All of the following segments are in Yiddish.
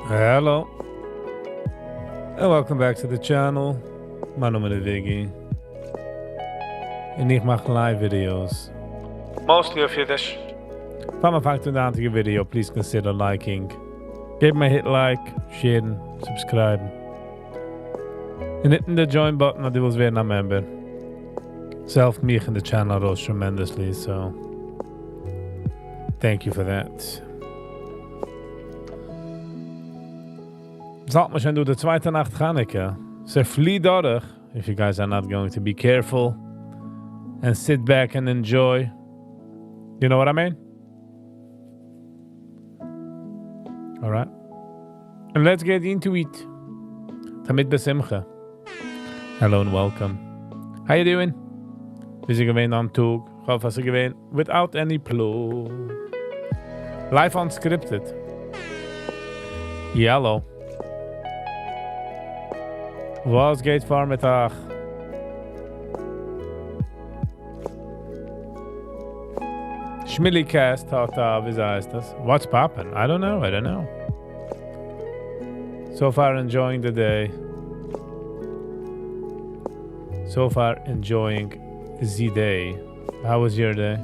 Hello and welcome back to the channel. מיין נאמען איז Viggy און איך מאך live videos. Mostly אויף אידיש. פאר מען פאנגט אן די היינטיגע video, please consider liking. געב מיר א hit like, share ן, subscribe ן. און hit ן די join button אז דו ווילסט ווערן א member. ס'העלפט מיך און די channel ארויס tremendously, so thank you for that. ס'האלט מען שוין דא די צווייטע נאכט חנוכה. ס'פליט דורך, if you guys are not going to be careful and sit back and enjoy. You know what I mean? Alright. And let's get into it. תמיד בשמחה. Hello and welcome. How you doing? ווי איז געווען דיין טאג? כ'האף אז ס'איז געווען without any פלא. Life unscripted. Yellow. וואס גייט פאר מיט אייך? Shmili Cast האט א, וויאזוי הייסט דאס? What's poppin'? I don't know, I don't know. So far enjoying the day. So far enjoying the day. How was your day?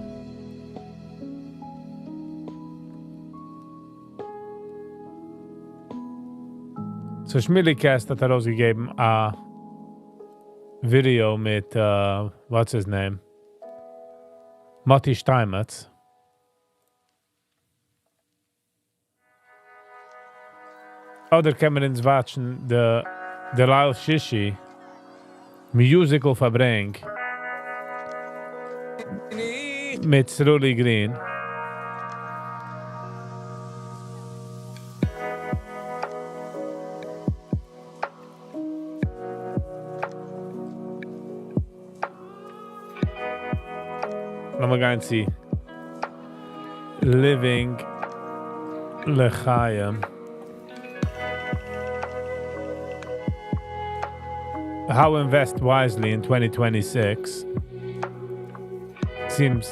So Shmili Cast האט ארויסגעגעבן א video מיט, what's his name? Moti Steinmetz. אדער קען מען אונז watch ן די ליל שישי musical פארברענג מיט Sruli Green. לאמיר גיין צו Living לחיים. How invest wisely in 2026. Seems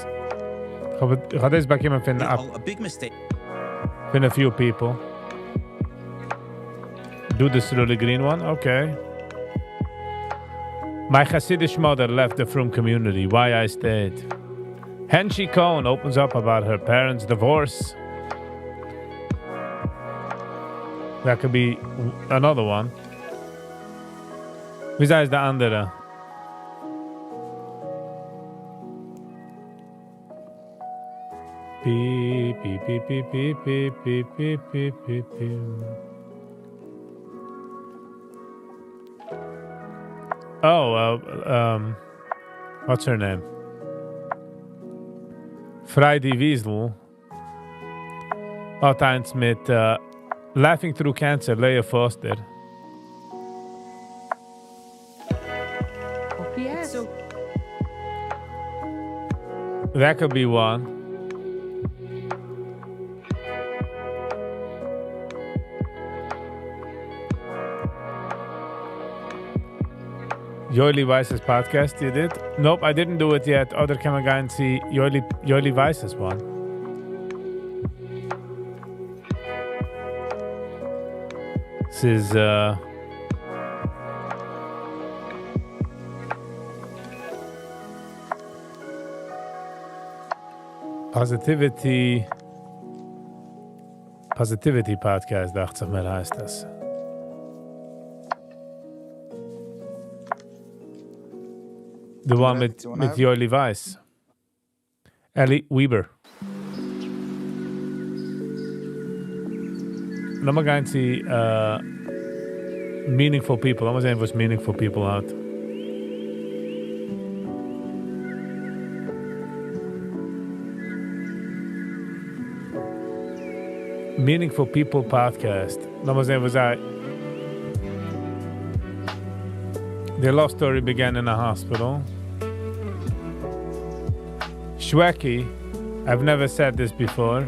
איך האב דאס באקומען פון א A big mistake. פון a few people. Do the Sruli Green one? Okay. My Hasidic mother left the frum community. Why I stayed. Henshi Cohn opens up about her parents' divorce. That could be another one. ווי איז די אנדערע? Pi, pi, pi, pi, pi, pi, pi, pi, pi, pi, pi. Oh, what's her name? Friday Wiesel האט איינס מיט Laughing Through Cancer, Leah Foster. Yes. So that could be one. Yoeli Weiss's podcast, you did? Nope, I didn't do it yet. אדער קען מען גיין צו Yoeli, Yoeli Weiss's one. This is, Positivity Podcast, דאכט זיך מיר הייסט דאס. The one מיט Yoeli Weiss. Eli Weber. לאמיר גיין צו Meaningful People. לאמיר זען, וואס Meaningful People האט. Meaningful People Podcast. לאמיר זען, וואס זיי... Their love story began in a hospital. Shweki, I've never said this before.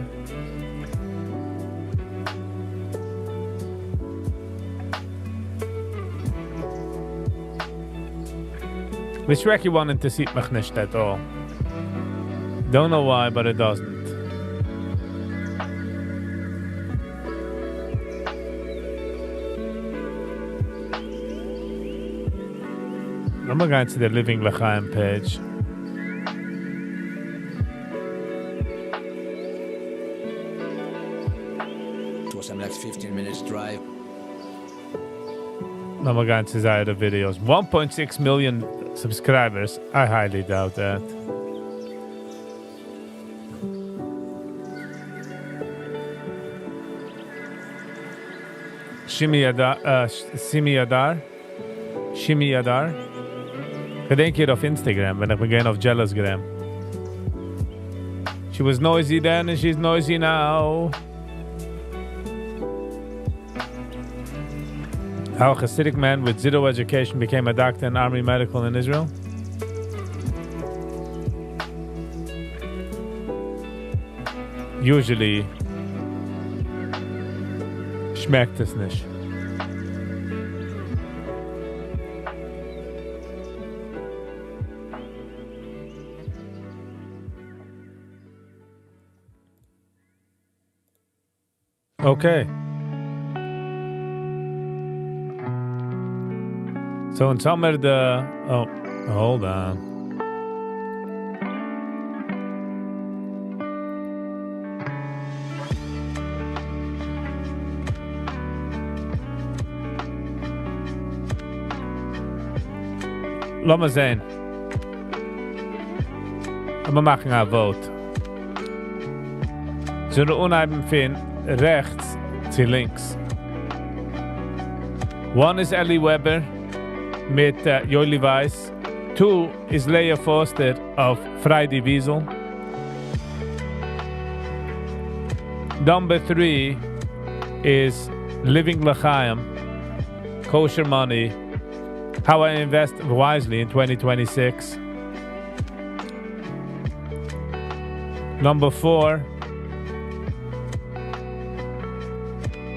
The Shweki one אינטערעסירט מיך נישט at all. Don't know why, but it doesn't. לאמיר גיין צו די Living L'Chaim page. It was some like 15 minutes drive. לאמיר גיין צו זייערע videos. 1.6 million subscribers. I highly doubt that. Shimi Adar, Simi Adar, Shimi Adar. געדענק איר אויף Instagram, ווען איך בין געווען אויף Jealousgram. She was noisy then and she's noisy now. How a Hasidic man with zero education became a doctor in army medical in Israel. Usually שמעקט עס נישט. Okay. So in summer the oh, hold on. לאמיר זען. מיר מאכן א vote. זאל אנהייבן פון רעכטס צו לינקס. One is Eli Weber מיט Yoeli Weiss. Two is Leah Foster of Friday Wiesel. Number three is Living L'Chaim, Kosher Money, How I Invest Wisely in 2026. Number four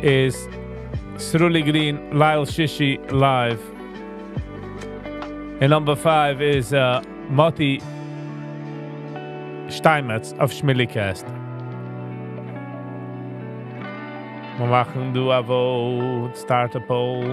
is Sruli Green, Lyle Shishi Live. And number five is Moti Steinmetz of Schmillycast. מיר מאכן דא א vote, start a poll.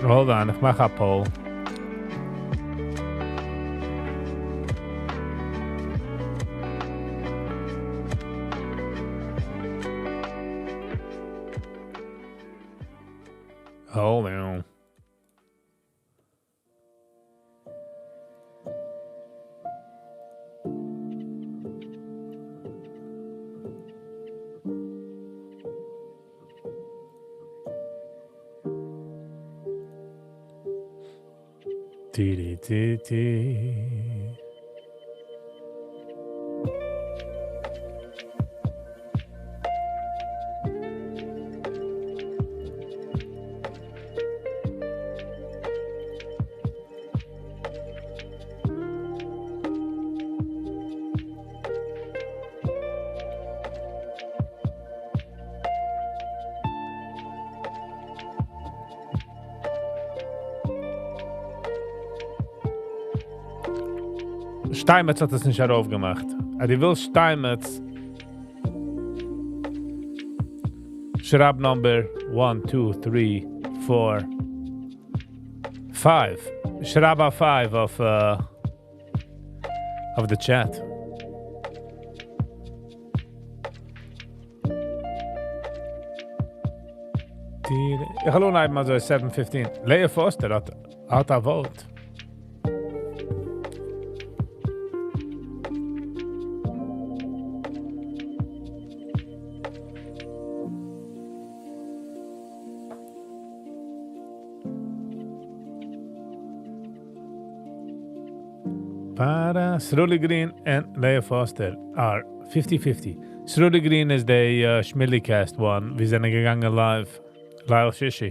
Hold on, איך מאך א poll. Hold on. Ti, ti, ti. Steinmetz האט עס נישט ארויפגעמאכט. אז דו ווילסט Steinmetz, שרייב number 1, 2, 3, 4, 5. שרייב א 5 of the chat. איך האב אנהייבן אזוי 7:15. Leah Foster האט א vote. Para Sruly Green and Leah Foster are 50-50. Sruly Green איז די Shmilly Cast one, ווי זענען געגאנגען live ליל שישי.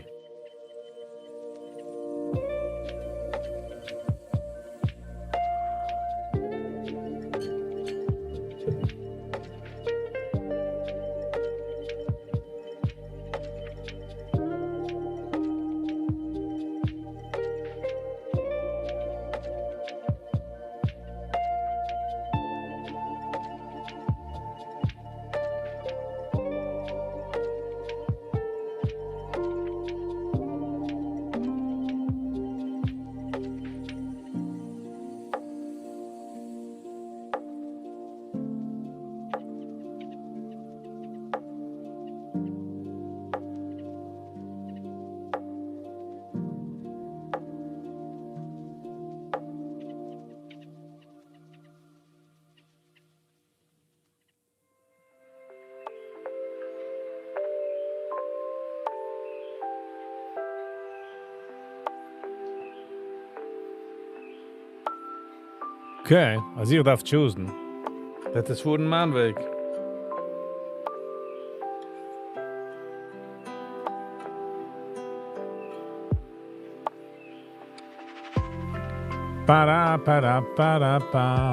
Okay, אז איך דארף choose ן, וועט עס פארן מיין וועג. פארא פארא פארא פא.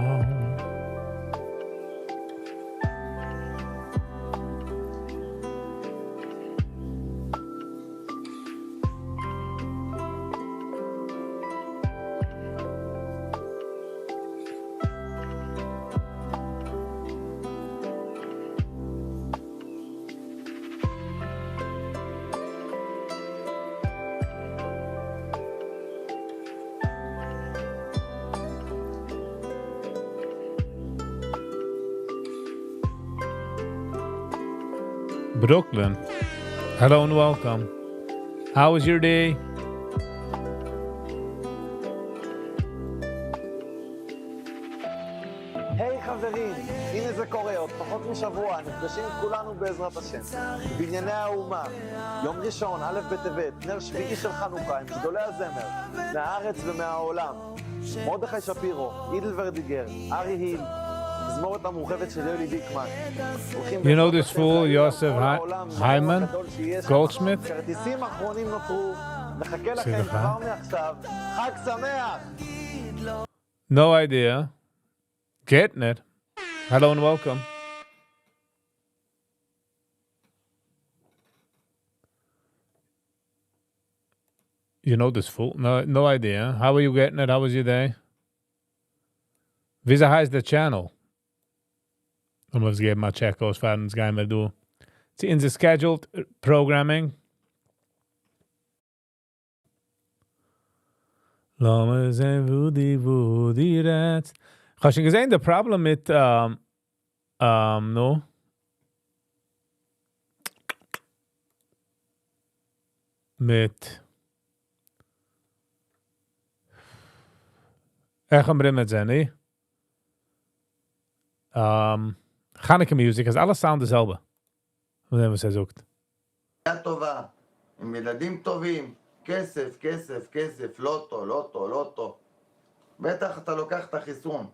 Brooklyn. Hello and welcome. How was your day? היי hey, חברים, הנה זה קורה, עוד פחות משבוע, נפגשים כולנו בעזרת השם. בבנייני האומה, יום ראשון, א' בטבת, נר שביעי של חנוכה עם גדולי הזמר, מהארץ ומהעולם. מרדכי שפירו, אידל ורדיגר, ארי היל, תזמורת המורחבת של יולי דיקמן. You know this fool, Yosef Hyman? Goldschmidt? כרטיסים אחרונים נותרו, נחכה לכם כבר מעכשיו. חג שמח! No idea. Getting it. Hello and welcome. You know this fool? No, no idea. How are you getting it? How was your day? וויאזוי הייסט די channel? און מיר געבן א check אויס פאר אונז גייען מיר דא. צו אונזער scheduled programming. לאמיר זען וואו די וואו די רעדסט. כ'האב שוין געזען די problem מיט נו. מיט איך אומרים את זה, ני? חנוכה music אז אלעס sound די זעלבע. פון דעם וואס ער זאגט. טובה, עם ילדים טובים, כסף, כסף, כסף, לוטו, לוטו, לוטו. בטח אתה לוקח את החיסון.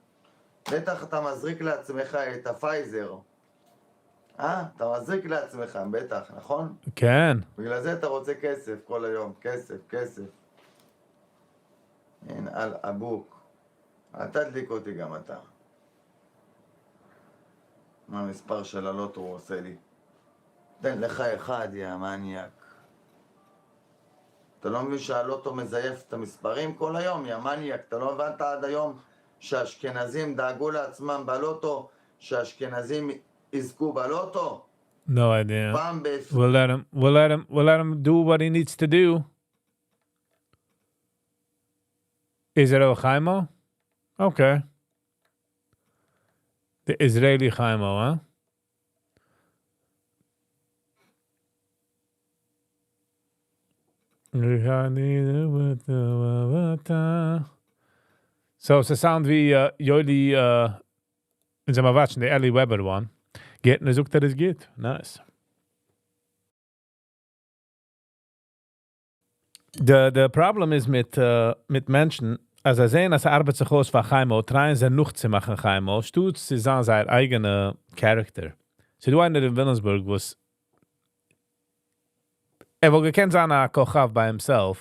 בטח אתה מזריק לעצמך את הפייזר. אה? אתה מזריק לעצמך, בטח, נכון? כן. בגלל זה אתה רוצה כסף כל היום, כסף, כסף. אין, על אבוק. אל תדליק אותי גם אתה. מה המספר של הלוטו הוא עושה לי? תן לך אחד, יא מניאק. אתה לא מבין שהלוטו מזייף את המספרים כל היום, יא מניאק. אתה לא הבנת עד היום שהאשכנזים דאגו לעצמם בלוטו, שהאשכנזים יזכו בלוטו? No idea. פעם ב... We'll let him do what he needs to do. Is it Chaimo? Okay. The Israeli Chaimo, huh? So, ס'sound ווי Yoeli, אונז זעמיר watch ן, די Eli Weber one. גייט און זאגט ער עס גוט. Nice. The problem איז מיט, מיט מענטשן, אז זיי זעען אז ס'ארבעט זיך אויס פאר חיימאל טרייען זיי נאכצומאכן חיימאל שטאט צו זיין זייער אייגענע character. ס'דא איינער אין וויליאמסבורג וואס ער וואלט געקענט זיין א כוכב by himself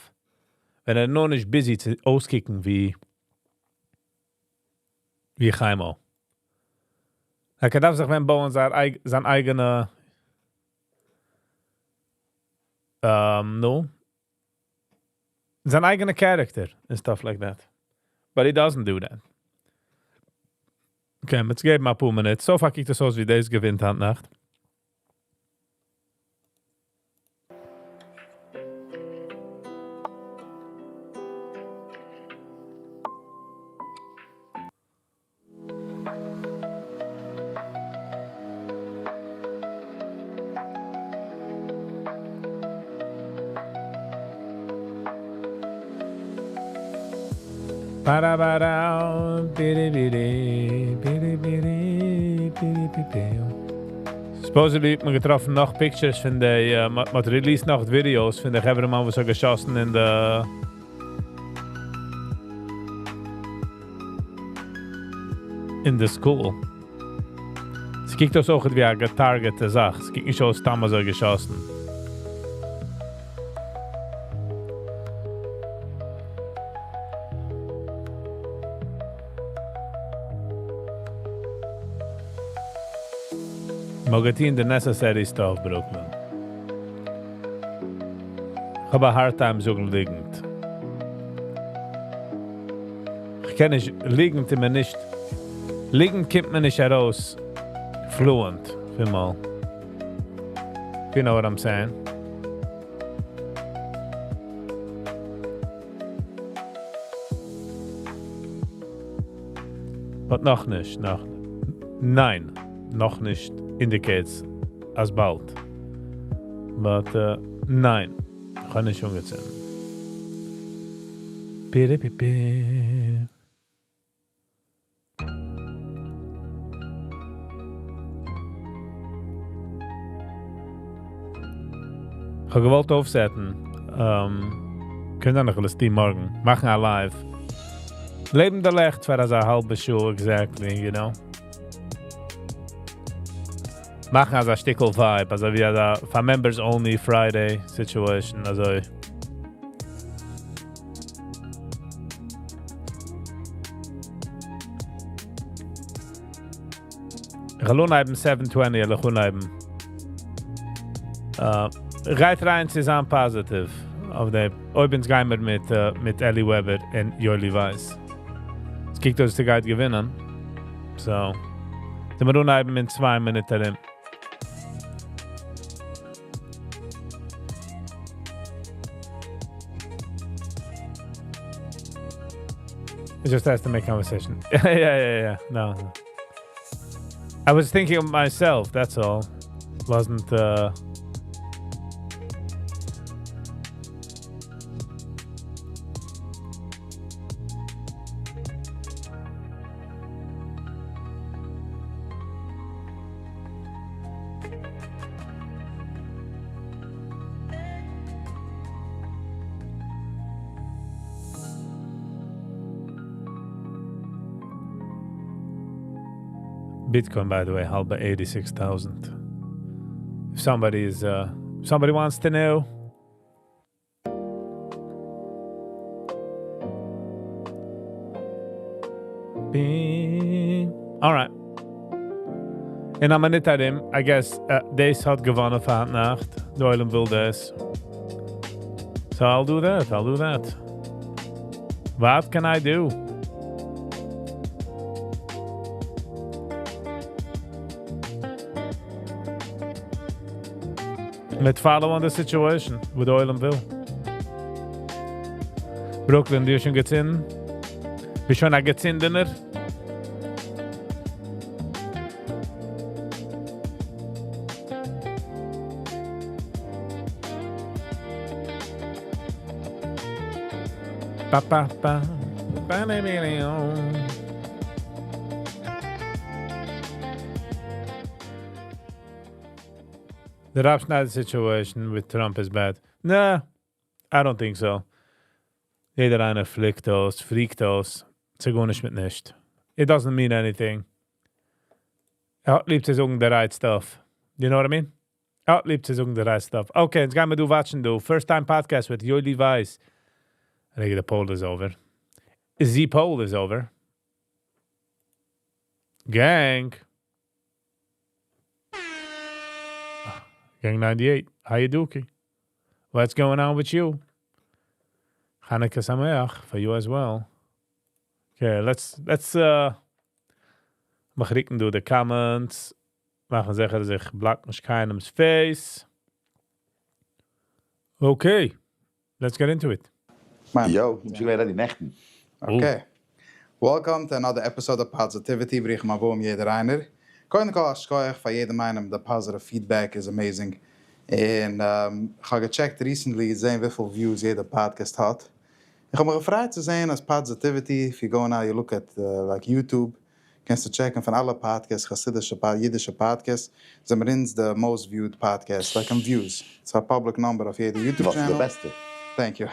ווען ער איז נאר נישט busy צו אויסקוקן ווי ווי חיימאל. ער דארף זיך ווען בויען זיין אייגענע נו זיין אייגענע character and stuff like that. But he doesn't do that. Okay, מ'עט געבן אפאר מינוט. So far קוקט עס אויס ווי דאס געווינט היינט נאכט. Supposedly האט מען געטראפן נאך pictures פון די, מ'האט released נאך videos פון די חברה'מאן וואס האט געשאסן אין די אין די school. ס'קוקט אויס אויכעט ווי א געטארגעטע זאך, ס'קוקט נישט אויס סתם אזוי געשאסן. מ'האט געטוהן די necessary stuff Brooklyn. כ'האב א hard time זאגן ליגנט. כ'קען נישט, ליגנט איז מיר נישט, ליגנט קומט מיר נישט ארויס fluent פיל מאל. If you know what I'm saying. But נאכנישט, נאך, ניין, נאכנישט indicates אז באלד. But ניין, כ'האב נישט אנגעצינדן. פיריפיפי. כ'האב געוואלט אויפסעטן, קען זיין איך וועל עס טון מארגן, מאכן א live. לעבן די לעכט פאר אזא האלבע שעה exactly, you know. מאכן אזא שטיקל vibe, אזוי ווי אזא פאר members only Friday situation, אזוי. איך וועל אנהייבן 7:20 וועל איך אנהייבן. גייט אריין צו זיין positive אויף די אויב אונז גיימער מיט מיט אלי וועבער און יואלי ווייס. עס קוקט אויס אז ער גייט געווינען. So, זעמיר אנהייבן אין 2 מינוט ארום. It just has to make conversation. Yeah. No, no. I was thinking of myself, that's all. Wasn't Bitcoin, by the way, האלט ביי 86,000. If somebody wants to know. Be All right. אין א מינוט ארום, I guess, דאס האט געוואונען פאר היינט נאכט. דער עולם וויל דאס. So I'll do that, I'll do that. What can I do? מ'עט follow on the situation וואו דער עולם וויל. Brooklyn, דו האסט שוין געצינדן? ביסט שוין א געצינדענער? Ba, ba, ba. Ba, ba, ba, ba. The Rob Schneider situation with Trump is bad. Nah, I don't think so. יעדער איינער פליקט אויס, freakt אויס. ס'גארנישט מיט נישט. It doesn't mean anything. ער האט ליב צו זאגן the right stuff. You know what I mean? ער האט ליב צו זאגן the right stuff. Okay, יעצט גייען מיר דא watchen דא. First time podcast with Yoely Weiss. I think the poll is over. The poll is over. Gang. Gang 98. How you dookie? What's going on with you? חנוכה שמח for you as well. Okay, let's מאך ריקן דא די comments. מאכן זיכער, אז איך block נישט קיינעמס face. Okay, let's get into it. Man. Yo, איך בין ready נעכטן. Okay. Welcome to another episode of Positivity. ברוכים הבאים יעדער איינער. קודם כל, א שכוח פאר יעדעם איינעם. The positive feedback is amazing. און איך האב גע checkט recently, זען וויפיל views יעדער podcast האט. איך האב מיך געפרייט צו זען, אז Positivity, if you go now, you look at like YouTube, קענסטו checkן פון אלע podcasts, חסידישע, אידישע podcasts, זענען מיר אונז the most viewed podcast, like in views. It's a public number אויף יעדע YouTube וואס איז channel. די בעסטע? Thank you.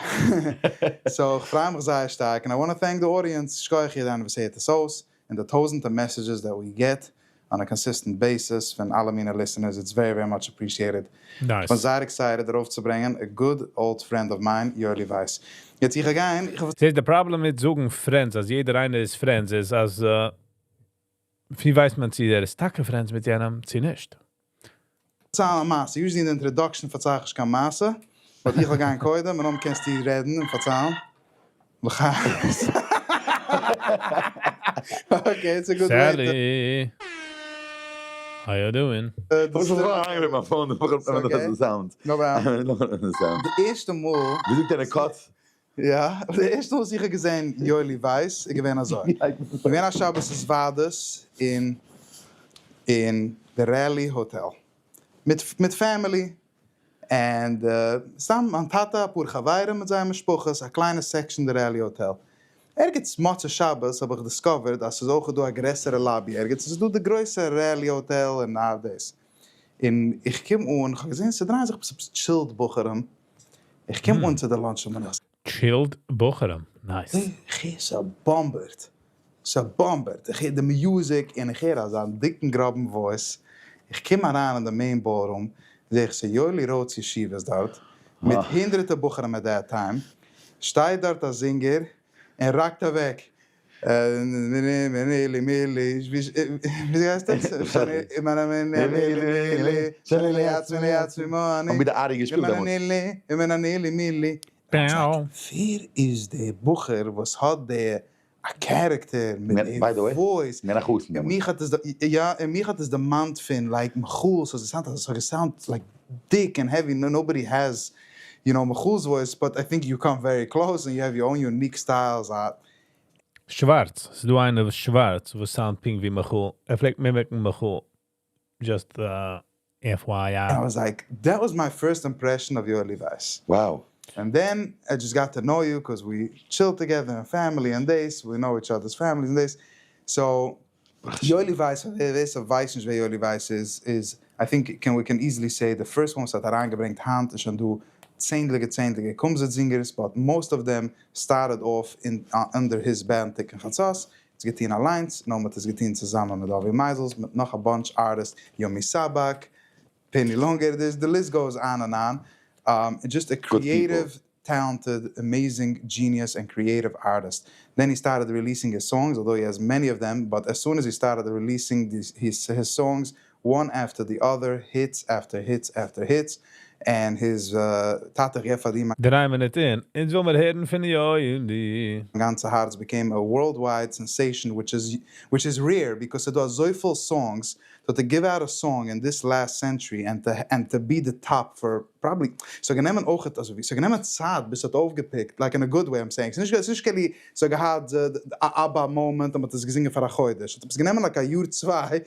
So, איך פריי מיך זייער שטארק. And I want to thank the audience. שכוח יעדער וואס הערט עס אויס. And the טויזנטער messages that we get on a consistent basis פון אלע מיינע listeners. It's very, very much appreciated. Nice. איך בין זייער excited ארויפצוברענגען a good old friend of mine, Yoely Weiss. יעצט איך גיי, איך זעסט, the problem מיט זאגן friends, אז יעדער איינער איז friends, איז אז ווי ווייסט מען, צי דער איז טאקע friends מיט יענעם, צי נישט. פארציילן א מעשה. Usually אין די introduction פארצייל איך קיין מעשה. But איך וויל גיין קודם, און דאן קענסטו רעדן און פארציילן. לחיים. Okay, it's a good way to Sally. How you doing? וואס איז wrong with my phone? Okay. The sound. No problem. The sound. די ערשטע מאל, ווי זאגט דער קאץ? יא, די ערשטע מאל וואס איך האב געזען Yoely Weiss, איז געווען אזוי. געווען א שבת התוועדות אין the Raleigh Hotel. מיט family. And סתם מיין טאטע, א פאר חברים מיט זייער משפחות, א קליינע section the Raleigh Hotel. ערגעץ מוצאי שבת האב איך discovered, אז ס'איז אויך דא א גרעסערע lobby. ערגעץ איז דא די גרויסע Raleigh Hotel און all this. און איך קום אן, איך האב געזען, ס'דרייען זיך עפעס chilled בחורים. איך קום אן צו די lunch און איך Chilled בחורים. Nice. איך הער, ס'באמבערט. ס'באמבערט. איך הער די music און איך הער אזא דיקן גראבן voice. איך קום אריין אין די main ballroom, זע איך, ס'איז Yoely Roth's ישיבה איז דארט, מיט הונדערטער בחורים at that time. שטייט דארט א singer און rockט אוועק. מילי, מילי, ווי הייסט דאס? און מיט די ארי געשפילט דעמאלטס. Bow. ווער איז דער בחור, וואס האט דער א character מיט By דער the way, voice? געווען א חתן און דעמאלטס. מיך האט עס, יא, און מיך האט עס דערמאנט פון, like, Michoel, so עס sound like thick and heavy. No, nobody has Michoel's voice, but I think you come very close and you have your own unique styles. שווארץ. ס'איז דא איינער וואס שווארץ, וואס sound פונקט ווי Michoel. ער פלעגט mimicן Michoel. Just FYI. And I was like, that was my first impression of Yoely Weiss. Wow. And then I just got to know you because we chilled together in family and days. We know each other's families and days. So Yoely Weiss, ווער ווייסט נישט ווער Yoely Weiss איז, is I think we can easily say the first one וואס האט אריינגעברענגט היינט איז שוין דא צענדליגע, צענדליגע קומזיץ singers, but most of them started off under his band תיקון חצות. עס געטון אליינס, נאר מ'האט עס געטון צוזאמען מיט Avi Meisels, מיט נאך a bunch artists, Yomi Sabak, Penny Longer, the list goes on and on. Just a Good people. creative, talented, amazing genius and creative artist. Then he started releasing his songs, although he has many of them, but as soon as he started releasing his songs, one after the other, hits after hits after hits, and his טאטע געב דריי מינוט אין. אונז ווילן מיר הערן פון Yoely. גאנצע הארץ became a worldwide sensation, which is rare because it was אזויפיל songs that to give out a song in this last century and to be the top for probably ס'האט גענומען אויך אזוי ס'האט גענומען צייט ביז ס'האט אויפגע pickט, like in a good way I'm saying. ס'איז נישט כאילו ס'האט געהאט א ABBA moment און מ'האט עס געזינגען פאר א חודש. ס'האט גענומען like א יאר צוויי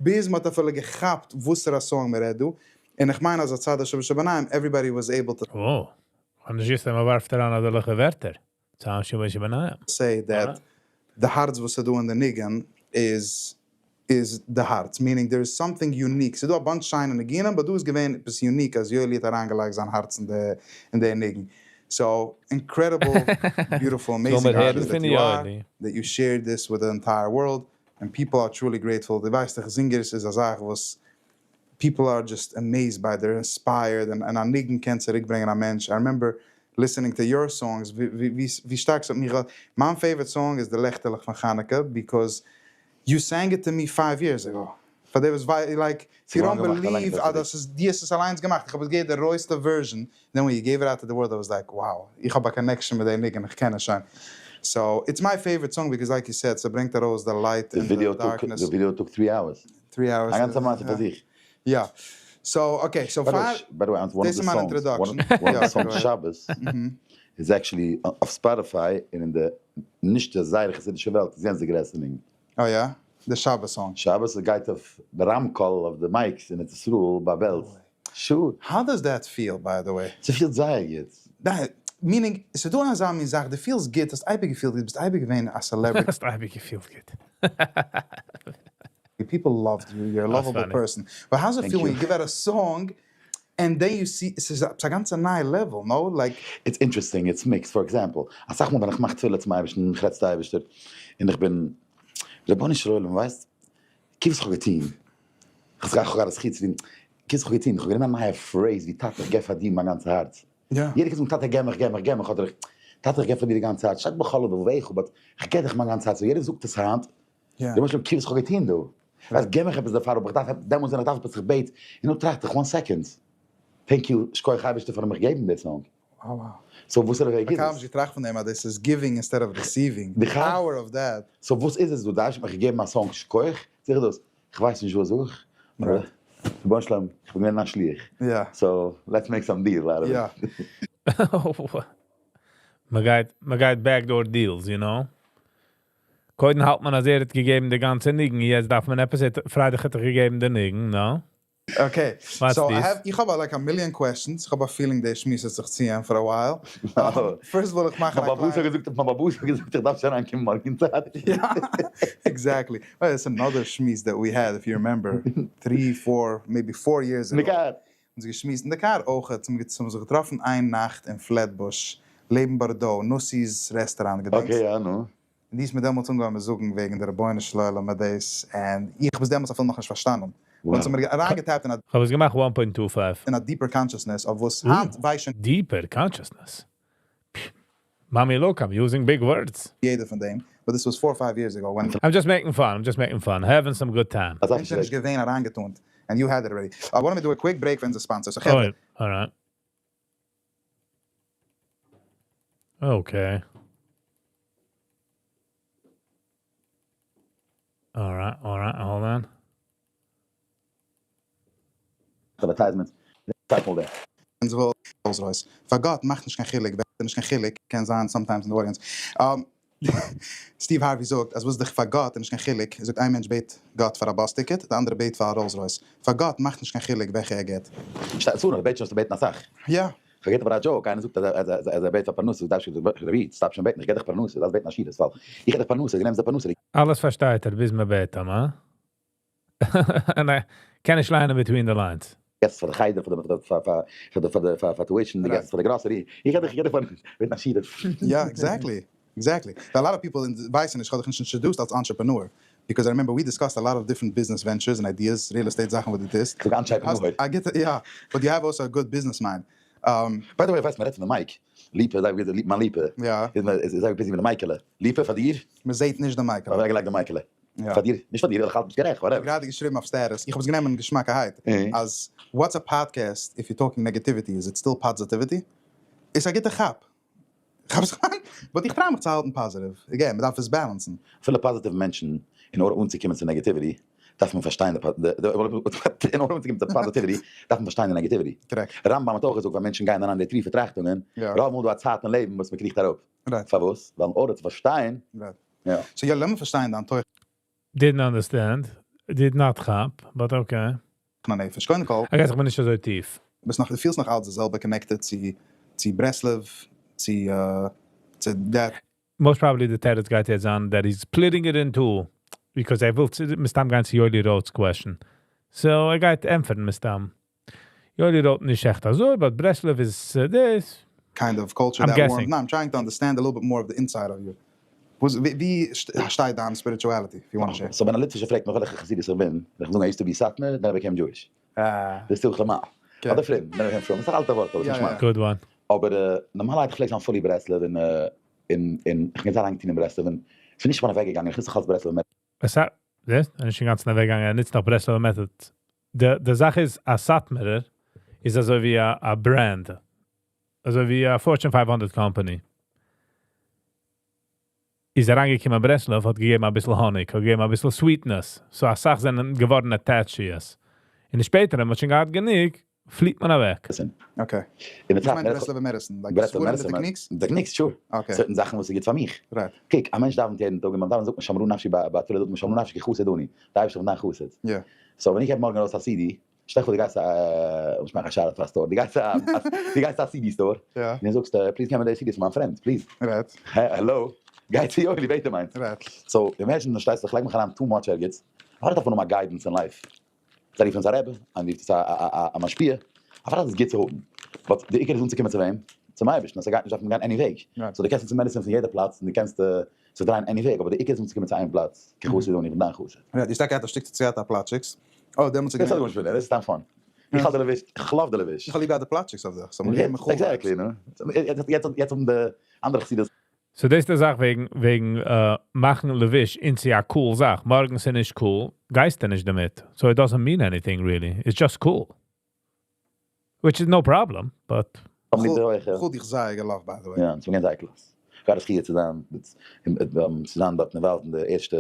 ביז מ'האט אפילו געכאפט וואסערע song מ'רעדט דא. און איך מיין אז הצד השוה שביניהם everybody was able to Oh. און דאס איז מ'ווארפט אריין אזעלכע ווערטער. הצד השוה שביניהם. Say that the הארץ וואס איז דא אין די ניגון is the הארץ, meaning there is something unique. ס'דא א bunch שיינע ניגונים, but דא איז געווען עפעס unique, אז Yoely האט אריינגעלייגט זיין הארץ אין די ניגון. So, incredible, beautiful, amazing לאמיר הערן artist פון that you are, יואלי. that you shared this with the entire world, and people are truly grateful. דו ווייסט דאך, זינגערס איז א זאך וואס people are just amazed by, they're inspired, און א ניגון קען צוריקברענגען א מענטש. I remember listening to your songs, ווי שטארק ס'האט מיך, מיין favorite song איז די לעכטעלעך פון חנוכה, because you sang it to me 5 years ago. פאר די וואס וויי, like, you don't believe אז דאס איז, דו האסט עס אליינס געמאכט, איך האב עס געהערט די רויסטע version, then when you gave it out to the world I was like, wow, איך האב א connection מיט די ניגון, איך קען עס שוין. So, it's my favorite song because like you said, ס'ברענגט ארויס די light אין די darkness. די video took 3 hours. 3 hours. א גאנצע מעשה פאר זיך. יא. So, okay, so פאר, by the way, one דאס of איז the מיין songs, introduction. one of יא, the songs go ahead. שבת איז actually אויף Spotify און אין די נישט די זייער חסידישע וועלט איז יענץ די גרעסטע ניגון. Oh יא? די שבת song. שבת גייט אויף די רמקול אויף די mics אין ארץ ישראל ביי וועלט. Sure. How does that feel by the way? ס'פילט זייער גוט. Meaning, ס'דא אזא מין זאך, דו פילסט גוט, האסט אייביג געפילט גוט, ביסט אייביג געווען א celebrity. האסט אייביג געפילט גוט. People loved you, you're a That's lovable funny. person. But how's it Thank feel when you. you give out a song and then you see, ס'איז א גאנצע נייע level, no? Like It's interesting, it's mixed. For example, אסאך מאל ווען איך מאך תפילה צום אייבערשטן, איך רעד צו די אייבערשטער, און איך בין, רבונו של עולם, ווייסט, קוק וואס איך האב געטון, איך האב געהאט א זכי' צו טון, קוק וואס איך האב געטון, איך האב גענומען א נייע phrase ווי טאטע איך געב פאר דיר מיין גאנצע הארץ. יעדער קען זאגן טאטע געב מיך, געב מיך, געב מיך, אדער איך, טאטע איך געב פאר דיר די גאנצע הארץ, שטייט בכל לבבך, but איך געב דיך מיין גאנצע הארץ, so יעדער זאגט עס היינט, רבונו של עולם קוק וואס איך האב געטון דא, ווייסט געב מיך עפעס דערפאר, אבער איך דארף עפעס, דעמאלטס ווען איך דארף עפעס איך בעט, און נאר טראכט איך one second, thank you, שכוח אייבערשטער פארן מיך געבן די song. So וואסערע וועג איז איך האב עס? נישט געטראכט פון דעם אז דאס איז giving instead of receiving, די the power of that. So וואס איז עס דא? די אייבערשטער האט מיך געגעבן א song שכוח, זיכער דאס, איך ווייס נישט וואס זאג איך, אבער רבונו של עולם, איך בין געווען א שליח, so let's make some deal out of it. מ'גייט מ'גייט backdoor deals, you know. קודם האלט מען אז ער האט געגעבן די גאנצע ניגון, יעצט דארף מען עפעס, פרייטאג האט ער געגעבן די ניגון, no? Okay, What's so I this? have, איך האב like a million questions, איך האב א feeling די שמועס וועט זיך ציען for a while. First וויל איך מאכן א מיין באבוס האט קליינע... געזאגט, מיין באבוס האט געזאגט איך דארף שוין אריינקומען מארגן צייט. יא, exactly. Well, it's another שמועס that we had, if you remember, 3, 4, maybe 4 years אין די ago. קאר. אונז געשמועסט אין די קאר אויך, האבן זיך געטראפן איין נאכט אין Flatbush, לעבן בארדא, נוסי'ס רעסטאראנט, געדענקסט? Okay, יא, נו. און די איז מיר דעמאלטס אנגעהויבן זאגן וועגן די רבונו של עולם מיט דאס, און איך האב עס דעמאלטס אפילו נאכנישט פארשטאנען. אונז האבן מיר אריינגע tap ט אין א כ'האב עס געמאכט 1.25. אין א deeper consciousness אויף וואס היינט ווייסט שוין Deeper consciousness? מאמי look, I'm using big words. יעדער פון דעם, but this was 4 5 years ago when I'm just making fun, I'm just making fun, having some good time. אזא מענטשן נישט געווען אריינגעטונט, and you had it already. I want to do a quick break פון אונזער sponsor. So חברה. Oh, alright. Okay. Alright, alright, hold on. Advertisement. צייט מאל דער. אונז וויל Rolls Royce. פאר גאט מאכט נישט קיין חילוק, וועט נישט קיין חילוק, קען זיין sometimes אין די audience. Steve Harvey זאגט אז וואס דיך פאר גאט איז נישט קיין חילוק, זאגט איין מענטש בעט גאט פאר א bus ticket, די אנדערע בעט פאר א Rolls Royce. פאר גאט מאכט נישט קיין חילוק וועלכע ער געט. שטייט צו נאר, בעט שוין, בעטן אסאך. יא. כ'האב געהערט אבער א joke, איינער זאגט אז אז ער בעט פאר פרנסה, זאגט דער רבי, stop שוין בעטן, איך געב דיך פרנסה, דארפסט בעטן עשירות, ווייל איך געב דיך פרנסה, דו נעמסט די פרנסה, אלעס פארשטייט ער ביז מען בעט אים, הא? און ער קען נישט ליינען between the lines. געסט פאר די חדר, פאר די פאר פאר פאר די פאר די פאר פאר tuition, דו געסט פאר די grocery, איך געב דיך איך געב דיך פרנסה, בעטן עשירות. יא, exactly, exactly. A lot of people ווייסן נישט, כ'האב דיך נישט introduced אלס entrepreneur, because I remember we discussed a lot of different business ventures and ideas, real estate זאכן וואס דו טוסט. כ'זאג entrepreneur. I get it, יא, but you have also a good business mind. By the way, ווייסט, מ'רעדט פון די mic. ליפא, זיי ווי מיין ליפא. יא. איז זייער busy מיט די מייקעלע. ליפא, פאר דיר? מ'זעט נישט די מייקעלע. אבער אריינגעלייגט די מייקעלע. יא. פאר דיר? נישט פאר דיר, איך האלט נישט גערעכט, whatever. גראדע געשריבן אויף status, איך האב עס גענומען געשמאקערהייט, אז what's a podcast if you talking negativity, is it still positivity? איז א גוטע כאפ. כאפסט וואס כ'מיין? But איך try מיך צו האלטן positive. Again, מ'דארף עס balance ן. אפילו positive מענטשן, אין order אנצוקומען צו negativity, דארף מען פארשטיין די, אין order אנצוקומען צו positivity, דארף מען פארשטיין די negativity. Correct. רמב"ם האט אויך געזאגט, ווען מענטשן גייען אריין אין די טיפע טראכטונגען, רוב מאל דא א צייט אין לעבן וואס מ'קריכט אראפ. פארוואס? ווייל אין order צו פארשטיין. יא. So יא, לאמיר פארשטיין דיין תוכן. Didn't understand, did not כאפ, but okay. הנפש. קודם כל. I guess איך בין נישט אזוי טיף. ביסט נאך, דו פילסט נאך אלץ די זעלבע connected צו צו ברסלב, צו צו that. Most probably די תירוץ גייט יעצט זיין that he's splitting it in two, because ער וויל מסתם גיין צו יואלי ראט'ס question. So ער גייט ענטפערן מסתם. יואלי ראט נישט עכט אזוי, but ברסלב איז דאס. Kind of culture I'm that warm. guessing. No, I'm trying to understand a little bit more of the inside of you. וואס, ווי שטייט דיין spirituality, if you want to share? So ווען א ליטווישער פרעגט מיך וועלכע חסידות איך בין, וועל איך זאגן, I used to be Satmar, then I became Jewish. דאס איז כלומר. אדער פרום, then I became frum. דאס איז אן אלטע ווארט, אבער ס'איז נישט מיין. Good one. אבער נארמאל איך פלעג זיין fully ברסלב און און איך בין זייער לאנג אין ברסלב און איך בין נישט פון אוועקגעגאנגען, איך וויל זיך אלס ברסלב וואס האט, וואס? ער איז נישט אינגאנצן אוועקגעגאנגען, ער נוצט נאך ברסלב'ער method. די זאך איז, א סאטמארער איז אזוי ווי א brand. אזוי ווי א Fortune 500 company. איז ער אריינגעקומען ברסלב, האט געגעבן א ביסל האניג, האט געגעבן א ביסל sweetness. So א סאך זענען געווארן attached צו עס. און שפעטער, ווען מען שוין געהאט גענוג, פליט מען אוועק. Okay. אין דער איך מיין צייט, ברסלב'ער medicine, like ברסלב'ער ספרים medicine, techniques? Techniques, sure. Certain זאכן וואס גוט פאר מיך. קוק, א מענטש דאווענט יעדן טאג, און ביים דאווענען זאגט מען שמרה נפשי ביי תפילה זאגט מען שמרה נפשי כי חסיד אני. דער אייבערשטער איז דיין חסיד. So ווען איך געב מארגן ארויס א CD, שטעל פאר דו גייסט א, איך מאך א שאלה פאר א store, דו גייסט א CD store, און דו זאגסט, "Please געב מיר די CD פון מיין friend, please." Hello. גיי צו יואלי, בעט אים איינס. So, imagine, דו שטייסט, איך לייג מיך אריין too much ערגעץ. איך דארף נאר guidance in life. זיי רופן עס א רבי, איינער רופט עס א משפיע. אבער דאס איז גוט צו האבן. But די עיקר איז אנצוקומען צו וועם? צום אייבערשטן. אז ער גייט נישט, דארף מען גיין any וועג. So דו קענסט צום medicine פון יעדער פלאץ, און דו קענסט זיך דרייען any וועג, אבער די עיקר איז אנצוקומען צו איין פלאץ. כי חסיד אני, איך בין דיין חסיד. Right, די שטארקייט א שטיק צו צייט א פלאטשיקס. Oh, דעמאלטס דאס איז גארנישט פון דעם, דאס איז סתם fun. איך האב די לבוש, איך love די לבוש. איך האב ליב די פלאטשיקס אויף דיך. So מיר געבן Exactly, no? יעצט האבן די אנדערע חסידות So דאס איז די זאך וועגן מאכן לבוש into א cool זאך. מארגן איז נישט cool, גייסטו נישט דערמיט. So it doesn't mean anything really. It's just cool. Which is no problem, but האבן ליב די הויכע. גוט, איך זייער גע love, by the way. יא, עס איז געווען זייער close. גראדע זכיה צו זיין, צו זיין דארט אין דער וועלט אין דער ערשטע,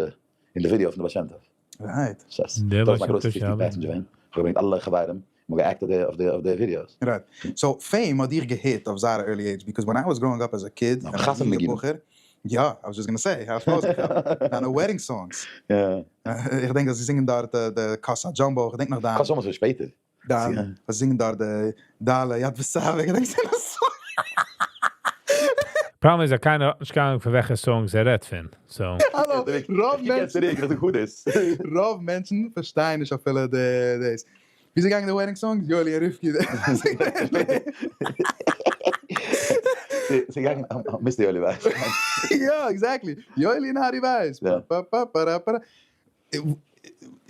אין די video פון דער בעל שם טוב. דאס דער איז בעל מיין שם גרויסע טוב, 50 passenger van. איך האב געברענגט אלע חברים, מיר גע act אויף די videos. Right. So fame האט דיר גע hit אויף זייער early age because when I was growing up as a kid, Na, and חתונה א ניגונים. בחור, yeah, I was just gonna say, איך האב דיינע wedding songs. איך דענק, אז זיי זינגען דארט די Casa Jumbo, איך דענק נאך דא. Casa Jumbo איז שפעטער. דאן, וואס זינגען דארט די דאלע, יד וסאווע, איך דענק זיינע song. Problem איז, אז קיינער האט נישט קיין אהנונג פון וועלכע songs ער רעדט פון. So, האלא, רוב מענטשן, צוריק, דאס איז גוט איז. רוב מענטשן פארשטייען נישט אפילו די דאס. ווי זיי געגאנגען די wedding songs? יואלי און רבקי. זיי געגאנגען, Mr. יואלי ווייס. Yeah, exactly. יואלי און הארי ווייס. Pa, pa, pa, pa, pa.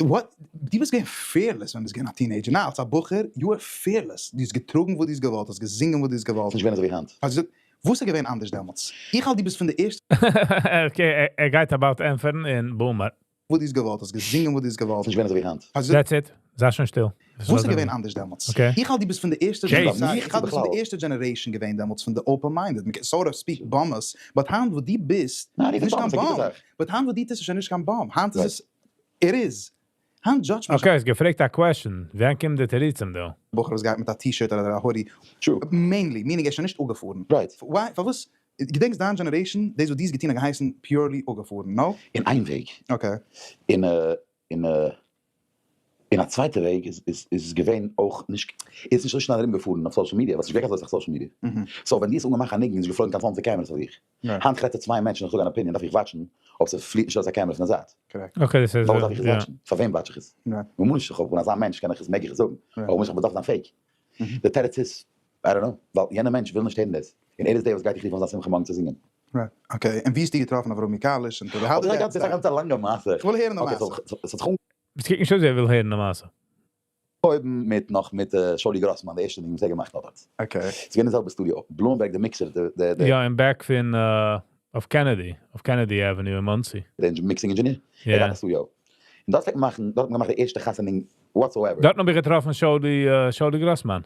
What? דו ביסט געווען fearless ווען דו ביסט געווען א teenager. נא, אלס א בחור, you were fearless. דו האסט געטראגן, וואס דו האסט געוואלט, האסט געזונגען, וואס דו האסט געוואלט. נישט געווען אזוי ווי היינט. אלזא, וואס איז געווען אנדערש דעמאלטס? איך האלט, דו ביסט פון די ערשטע, Okay, ער גייט about ענטפערן און boom. וואס דו האסט געוואלט, האסט געזונגען, וואס דו האסט געוואלט. נישט געווען אזוי ווי היינט. אלזא, That's it. זיי שוין שטיל. וואס איז געווען אנדערש דעמאלטס? Okay. איך האלט, דו ביסט פון די ערשטע Jeez. generation. איך האלט, דו ביסט פון בכלל. די ערשטע generation געווען דעמאלטס פון די open-minded. מ'קען sort of speak bombers, but היינט וואו דו ביסט, ניין, איז איך נישט קיין בין bomb. זאך. But היינט וואו דו ביסט, איז שוין נישט קיין bomb. היינט איז עס, it is. היינט judge מען Okay, עס געפרעגט א question. ווער קומט די תירוצים דא? בחור וואס גייט מיט א T-shirt אדער א hoodie. True. Mainly, meaning ער איז שוין נישט אפגעפארן. Why? פארוואס? געדענקסט דיין generation, דאס וואס דו האסט געטון האט געהייסן purely אפגעפארן, no? אין איין וועג. אין א צווייטע וועג איז געווען אויך נישט, איז נישט אזוי שנעל ארומגעפארן אויף social media, וואס איז געווען אזוי social media. So ווען דו האסט אנגעמאכט א ניגון, איז געפלויגן קיין 20 cameras אויף דיך. היינט רעדט צוויי מענטשן, איך זאג אן opinion, דארף איך watch ן, אויב ס'פליט נישט ארויס א קעמערע פון דער זייט. Correct. Okay, דאס איז פארוואס דארף איך עס watch ן? פאר וועם watch איך עס? מען מוז נישט, איך האב אזא מענטש, קען איך עס, מעג איך עס זאגן. אבער מוז איך באדארף זיין fake. דער תירוץ איז, I don't know, ווייל יענער מענטש וויל נישט הערן דאס. און ער איז דער, וואס גייט דיך רופן אויף זיין שמחה מארגן צו זינגען. Right. Okay. און ווי האסטו געטראפן אברומי קאליש? און how did דאס that איז א start? גאנצע לאנגע מעשה. איך וויל הערן די Okay, מעשה. So, עס האט זיך עס קוקט נישט אויס, ער וויל הערן די מעשה. אנגעהויבן מיט נאך מיט שולי גראסמאן, דער ערשטע ניגון, וואס ער געמאכט האט. עס איז געווען דער זעלבע studio. בלומבערג, דער mixer, דער יא, in back פון אויף Kennedy, אויף Kennedy Avenue אין Monsey. דער mixing engineer. ער האט א studio. און דאס פלעגט מאכן, דארט האט מען געמאכט די ערשטע חתונה whatsoever. דארט האב איך געטראפן שולי גראסמאן.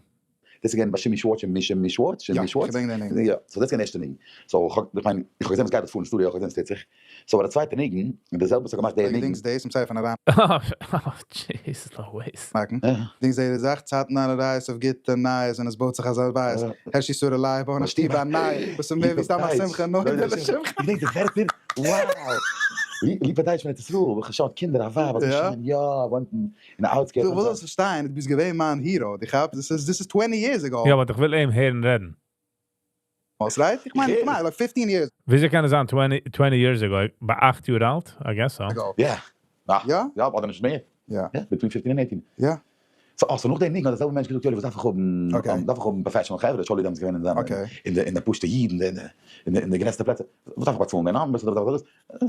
דאס איז געווען ביי שימי שווארץ און שימי שווארץ, שימי יא, שווארץ. איך געדענק דעם ניגון. יא, so דאס איז געווען דער ערשטע ניגון. So איך האב, איך מיין, איך האב געזען, וואס גייט דארט פאר אין studio, איך האב געזען, עס טוט זיך. So, אבער דער צווייטער ניגון, און דער זעלבע, וואס האט געמאכט דער איך ניגון. דענק, דאס, צום צייט פון אריין. Oh, Jesus, Louise. מאכן. דענקסט, דער זאגט, צייטן אלע רייס אויף גוטע נייעס, און עס בויט זיך אזא ווייס. הערשי סור לייב, און א שטיב א ניי. וואס איז מער ווי סתם א שמחה, נאר די שמחה. איך דענק די ווערטער, wow. ליפא דייטש פון ארץ ישראל, איך געשאט קינדער, א ווייב, אזוי שיין, יא, וואוינט אין די outskirts. דו ווילסט פארשטיין, דו ביסט געווען מיין hero. איך האב, this is 20 years ago. יא, אבער איך וויל אים הערן רעדן. Was, right? איך מיין, איך איך מיין, like 15 years וויאזוי קען עס זיין 20, 20 years ago? ביי 8 יאר אלט? I guess so. ago. יא. יא? יא, אדער נישט מער. יא. Yeah, between 15 and 18. So, אה, so נאך דעם ניגון האט דער זעלבער מענטש געזאגט, יואלי וואס דארף איך האבן, דארף איך האבן professional חברה, שאולי דעמאלטס געווען אין זיינע, אין די, אין די פשוטע אידן, אין די, אין די, אין די גרעסטע פלעצער, וואס דארף איך באצאלן די numbers, אדער דאס,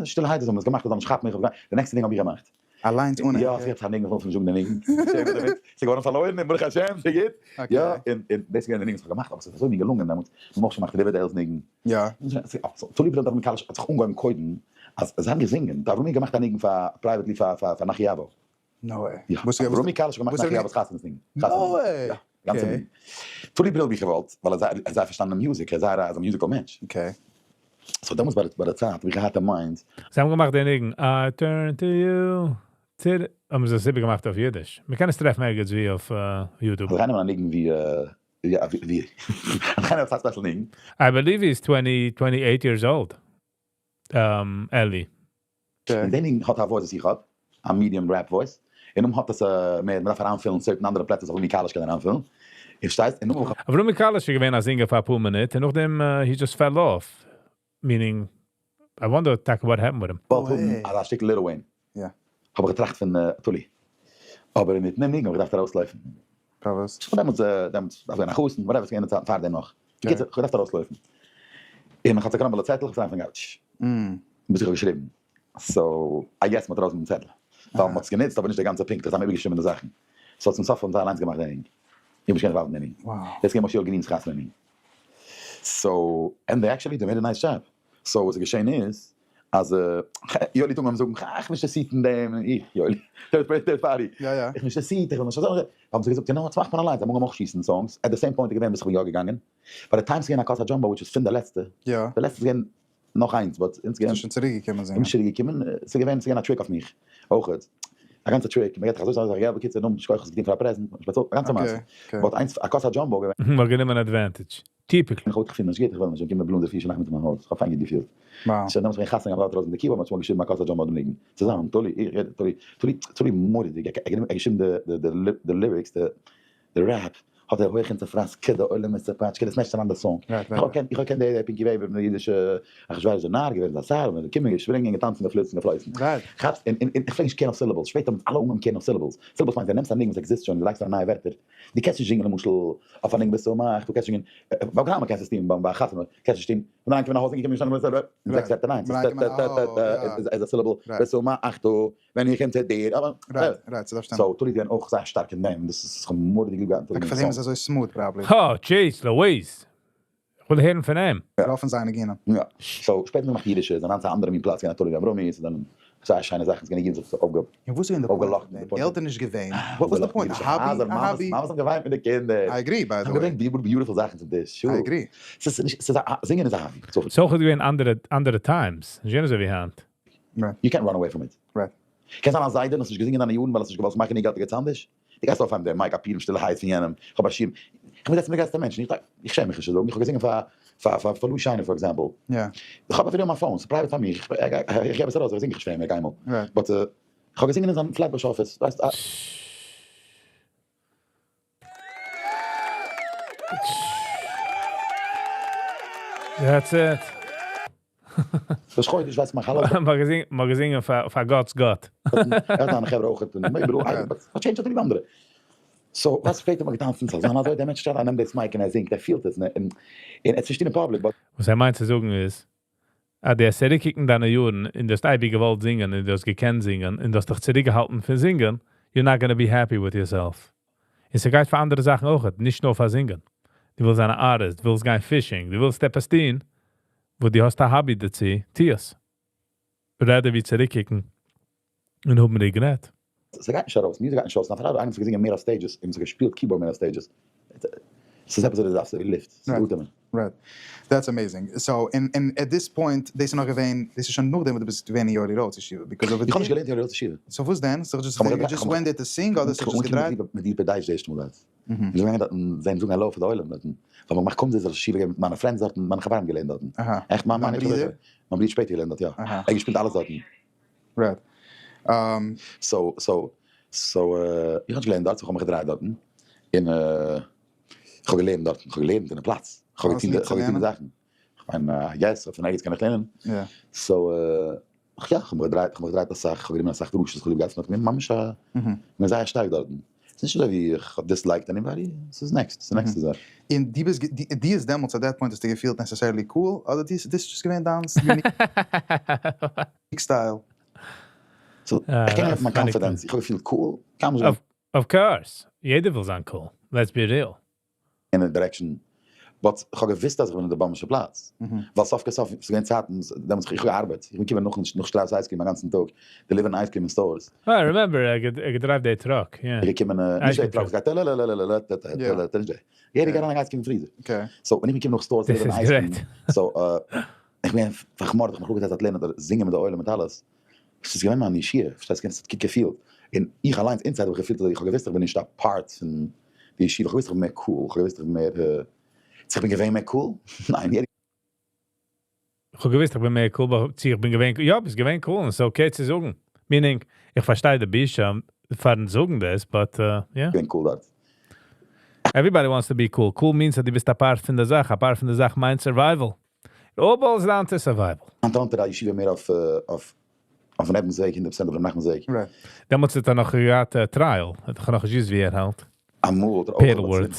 שטילערהייט האבן עס געמאכט, זאל נישט כאפן, איך האב געמאכט, די נעקסטע דינג האב איך געמאכט. אליינס אן יא, ס'געבט א ניגון, כ'וויל נישט זאגן די ניגון, שעם זיך דערמיט, ס'איז געווארן פארלוירן און ברוך השם ס'איז גוט, יא, און און דאס איז געווען די ניגון וואס כ'האב געמאכט, אבער ס'איז אזוי מיר געלונגען דעמאלטס, מ'האט אויך שוין געמאכט Riverdale's ניגון. יא. צוליב דעם אברומי קאליש האט זיך אנגעהויבן קודם אז זיי האבן געזינגען, האט אברומי געמאכט א ניגון פאר privately פאר פאר נחי יאווא. No way. יא, אברומי קאליש האט געמאכט נחי יאווא'ס חתונות ניגון. No way! יא, גאנצע ניגון. תולי בריל האב איך געוואלט, ווייל ער איז זייער פארשטאנען אין music, ער איז זייער א musical מענטש. Okay. So דעמאלטס ביי די צייט האב איך געהאט אין mind. זיי האבן געמאכט די ניגון I turn to you to the האבן זיי עס איבערגעמאכט אויף אידיש. מ'קען עס טרעפן ערגעץ ווי אויף YouTube. זיי נעמען א ניגון ווי ווי ווי אזא special ניגון. I believe he is twenty twenty eight years old. אלי. און די ניגון האט א voice וואס איך האב, א medium rap voice, און נאכדעם האט עס מער, מ'דארף אריינפילן certain אנדערע פלעצער וואס אברומי קאליש קען אריינפילן, און פארשטייסט? און נאכדעם. אברומי קאליש איז געווען א singer פאר אפאר מינוט און נאכדעם he just fell off, meaning I wonder טאקע what happened with him. וואלט האבן אזא שטיקל Lil Wayne. האב איך געטראכט פון תולי. אבער אינמיטן דעם ניגון האב איך געדארפט ארויסלויפן. פארוואס? איך האב דעמאלטס דעמאלטס דארף זיין א חתן, whatever, ס'געווען די צייטן פארדעם נאך. בקיצור, איך האב געדארפט ארויסלויפן. און איך האב צעקראמפלט די צעטל, איך בין אריין פון couch. ביז איך האב געשריבן. So, I guess מ'האט ארויס מיטן צעטל. ווייל מ'האט עס גענוצט, אבער נישט די גאנצע פונקטליך, זיי האבן איבערגעשריבן די זאכן. So צום סוף האבן זיי אליינס געמאכט די ניגון. איך האב נישט געקענט ווארטן די ניגון. דאס איז געווען משה יואל גרין'ס חתונה ניגון. So, and they actually they made a nice job. So וואס איז געשען איז, אז יואלי האט אנגעהויבן זאגן, איך בין נישט אינטערעסירט אין דעם, איך, יואלי, third party, איך בין נישט אינטערעסירט, איך וויל נישט אזוי, האבן זיי געזאגט, נו, יעצט מאכט מען אליינס, זיי האבן אנגעהויבן אויך שיסן songs, at the same point איז געווען וואס איך בין יא געגאנגען, ביי די time ס'איז געווען הכוס ה-jumbo which איז פון די לעצטע, די לעצטע איז געווען נאך איינס, but אונז געווען, שוין צוריק געקומען זינגען. נישט צוריק געקומען, ס'איז געווען, ס'איז געווען א trick אויף מיך, אויכעט, א גאנצע trick, מ'געט דיך אזוי אזוי געלט, בקיצור, נו, שכוח האסט געטון פאר א present, מ'האט נישט באצאלט, א גאנצע מעשה, but איינס, הכוס ה-jumbo געווען. מ'האט גענומען advantage. Typical. איך האב געפילט נישט גוט, איך וויל נישט, און קומען בלאזן די פיש און לאכן מיט מיין האלז, איך האב פיין גוט געפילט. שוין דעמאלטס ווען איך חתונה געהאט ארויס מיט די keyboard, מ'האט שוין געשריבן הכוס ה-jumbo דעם ניגון, צוזאמען, תולי, איך, יעדער, תולי, תולי, תולי מורא'דיג, ער האט געשריבן די די lyrics, די rap, האט ער הויך און צופראסקעט די עולם איז צופאטשקעט, עס match ט אן אנדער song. איך האב געקענט, איך האב געקענט די פינקי וועבער פון די אידישע אחשורוש דער נאר געווען זיין שר, און געקומען געשפרינגען געטאנצן געפלויסן געפלויסן. כאפסט? און און איך פלעג נישט קענען אויף syllables, שפעטער האבן אלע אנגעהויבן קענען אויף syllables, syllables מיינט ווען נעמסט א ניגון וואס exist שוין און דו לייגסט אריין נייע ווערטער, דו קענסט נישט זינגען למשל אויף א ניגון בשמח, דו קענסט זינגען, ביי גראמען קענסטו עס טון, ביי א חתונה קענסטו נישט טון, ווען אריינקומען א הויז אנגעקומען געשטאנען מיט א זעקס ווערטער ניין, ס'איז ט ט ט ט ט איז א syllable, בשמח דו, ווען איך קום צו דיר, אבער so תולי איז געווען אויך זייער שטארק אין דעם, דאס איז כ'האב מורא'דיג ליב געהאט טאקע פאר דעם איז אזוי smooth probably. הא, jeez Louise! כ'וויל הערן פון אים. רוב פון זיינע ניגונים. יא. So שפעטער נאך אידישע איז אריין צו א אנדערע מין פלאץ געווען א תולי ואברומי ס'איז דאן זייער שיינע זאכן ס'געווען אידן זיך און וואס איז געווען די point פון דעם? געלט איז נישט געווען. What was the point? א hobby? א hobby? מאמעס האבן געוויינט מיט די קינדער. I agree by the way. האבן געברענגט beautiful זאכן צום טיש. I agree. ס'איז נישט ס'איז א זינגען איז א hobby. ס'איז אויך געווען אנדערע אנדערע times. נישט געווען אזוי ווי היינט. יו קענט ראן אוועי פראם איט. קען זיין א זיידע און האסט נישט געזינגען דיינע יארן ווייל האסט נישט געוואלט מאכן איר געלט ערגעץ אנדערש. דו גייסט אויפהייבן דעם mic א פורים שטילערהייט פון יענעם, איך האב א שיעור, איך בין זעצן מיט גרעסטע מענטשן, איך שעם מיך נישט צו זאגן, איך האב געזינגען פאר פאר פאר פאר לואי שיינער for example, איך האב א ווידעא אויף מיין phone, ס'איז private פאר מיך, איך געב עס ארויס, איך זינג נישט פאר אים קיינמאל, but איך האב געזינגען אין זיין Flatbush office, ווייסט א. That's it. ראש חודש ווייסט מיין חלום. מ'האט געזינגען פאר גאט'ס גאט. ער האט זיינע חברה אויכעט און איבעראל, but change האט ער ליב אנדערע. So וואס שפעטער מ'האט געטאנצן ס'זאל זיין אזוי, דער מענטש שטייט און נעמט דאס mic און ער זינגט, ער פילט עס, און ער איז נישט אין public but. וואס ער מיינט צו זאגן איז, אז דו האסט צוריקקוקן דיינע יארן און דו האסט אייביג געוואלט זינגען און דו האסט געקענט זינגען און דו האסט דיך צוריקגעהאלטן פון זינגען, you're not gonna be happy with yourself. און ס'גייט פאר אנדערע זאכן אויכעט, נישט נאר פאר זינגען. דו ווילסט זיין א artist, דו ווילסט גיין fishing, דו ווילסט עפעס טון וואס דו האסט א hobby דערצו, טו עס. Rather ווי צוריקקוקן און האבן regret. ס'גייט נישט ארויס, music גייט נישט ארויס, נאר פאר איינער וואס האט געזינגען מער אויף stages און וואס האט געשפילט keyboard מער אויף stages, ס'איז עפעס וואס דו דארפסט, ווי לופט, ס'איז אטעמען. Right. That's amazing. So, און און at this point, דאס איז נאך געווען, דאס איז שוין נאכדעם וואס דו ביסט געווען אין יואלי ראטה'ס ישיבה, because over איך האב נישט געלערנט אין יואלי ראטה'ס ישיבה. So וואס דען? So just you just went there to sing אדער ס'האט זיך געדרייט? מיט דיר פעדייש די ערשטע מאל דארט. איך בין געגאנגען דארטן זען זאגן האלא פאר די עולם דארטן. ווייל מ'האט געמאכט קומזיץ ראש ישיבה געווען מיט מיינע friends דארטן, מיינע חברים געלערנט דארטן. עכט מיין מיין ברודער? מיין ברודער שפעטער געלערנט דארט יא. ער האט געשפילט אלעס דארטן. Right. So so so איך האב נישט געלערנט דארט, so איך האב מיך געדרייט דארטן. און איך האב געלערנט דארטן, איך האב געלערנט אין די פלאץ, איך האב געטון איך האב געטון די זאכן, איך מיין yes, פון ערגעץ קען איך לערנען, so יא, איך האב מיך געדרייט, איך האב מיך געדרייט אסאך, איך האב גענומען אסאך דרשות, איך האב ליב געהאט, איך בין ממש א, איך בין זייער שטארק דארטן. ס'איז נישט אזוי ווי איך האב disliked anybody, ס'איז next, ס'איז next זאך. און דו ביסט, דו האסט דעמאלטס at that point האסטו געפילט necessarily cool, אדער דאס איז just געווען דיין unique style? So, איך קען העלפן מיין confidence, איך האב געפילט cool, קיינמאל נישט Of course, יעדער וויל זיין cool, let's be real. אין די direction, but איך האב געוויסט אז איך בין אין די באמישע פלאץ, ווייל סוף כל סוף, ס'איז געווען צייטן, דעמאלטס איך האב געארבעט, איך בין געקומען נאכן נאך שטראס ice cream א גאנצן טאג, deliver ן ice cream אין stores. I remember, ער געדרייווט די truck, yeah. איך געקומען, נישט די truck וואס גייט טעלעלעלעלעלעלעלעלעלעלעלעלעלע, נישט די. יעדער גייט אריין ice cream אין freezer. So, ווען איך בין געקומען נאך stores deliver ן ice cream, so, איך בין פארכמארט, איך האב מיך אפגעזעצט דארט לערנען אדער זינגען מיט די עולם מיט אלעס. ס'איז געווען מיין ישועה, פארשטייסט, ס'האט גוט געפילט, און איך אליינס inside האב איך געפילט אזוי, איך האב געוואוסט איך בין נישט א part פון די ישיבה, איך האב געוואוסט איך בין מער cool, איך האב געוואוסט איך בין מער, צו איך בין געווען מער cool? ניין, יעדער. איך האב געוואוסט איך בין מער cool, אבער צו איך בין געווען, יא, ביסט געווען cool, און ס'איז okay צו זאגן, meaning, איך פארשטיי די בושה פארן זאגן דאס, but yeah. געווען cool דארט. Everybody wants to be cool, cool means אז דו ביסט א part פון די זאך, א part פון די זאך מיינט survival. It all boils down to survival. היינט האט ער א ישיבה מער אויף אויף אויפן רבינ'ס וועג, 100% אויף ר' נחמנ'ס וועג. דעמאלטס האט ער נאך געהאט א trial, האט ער נאך נישט געוואוסט ווי ער האלט. אמאל האט ער אויך פערל words.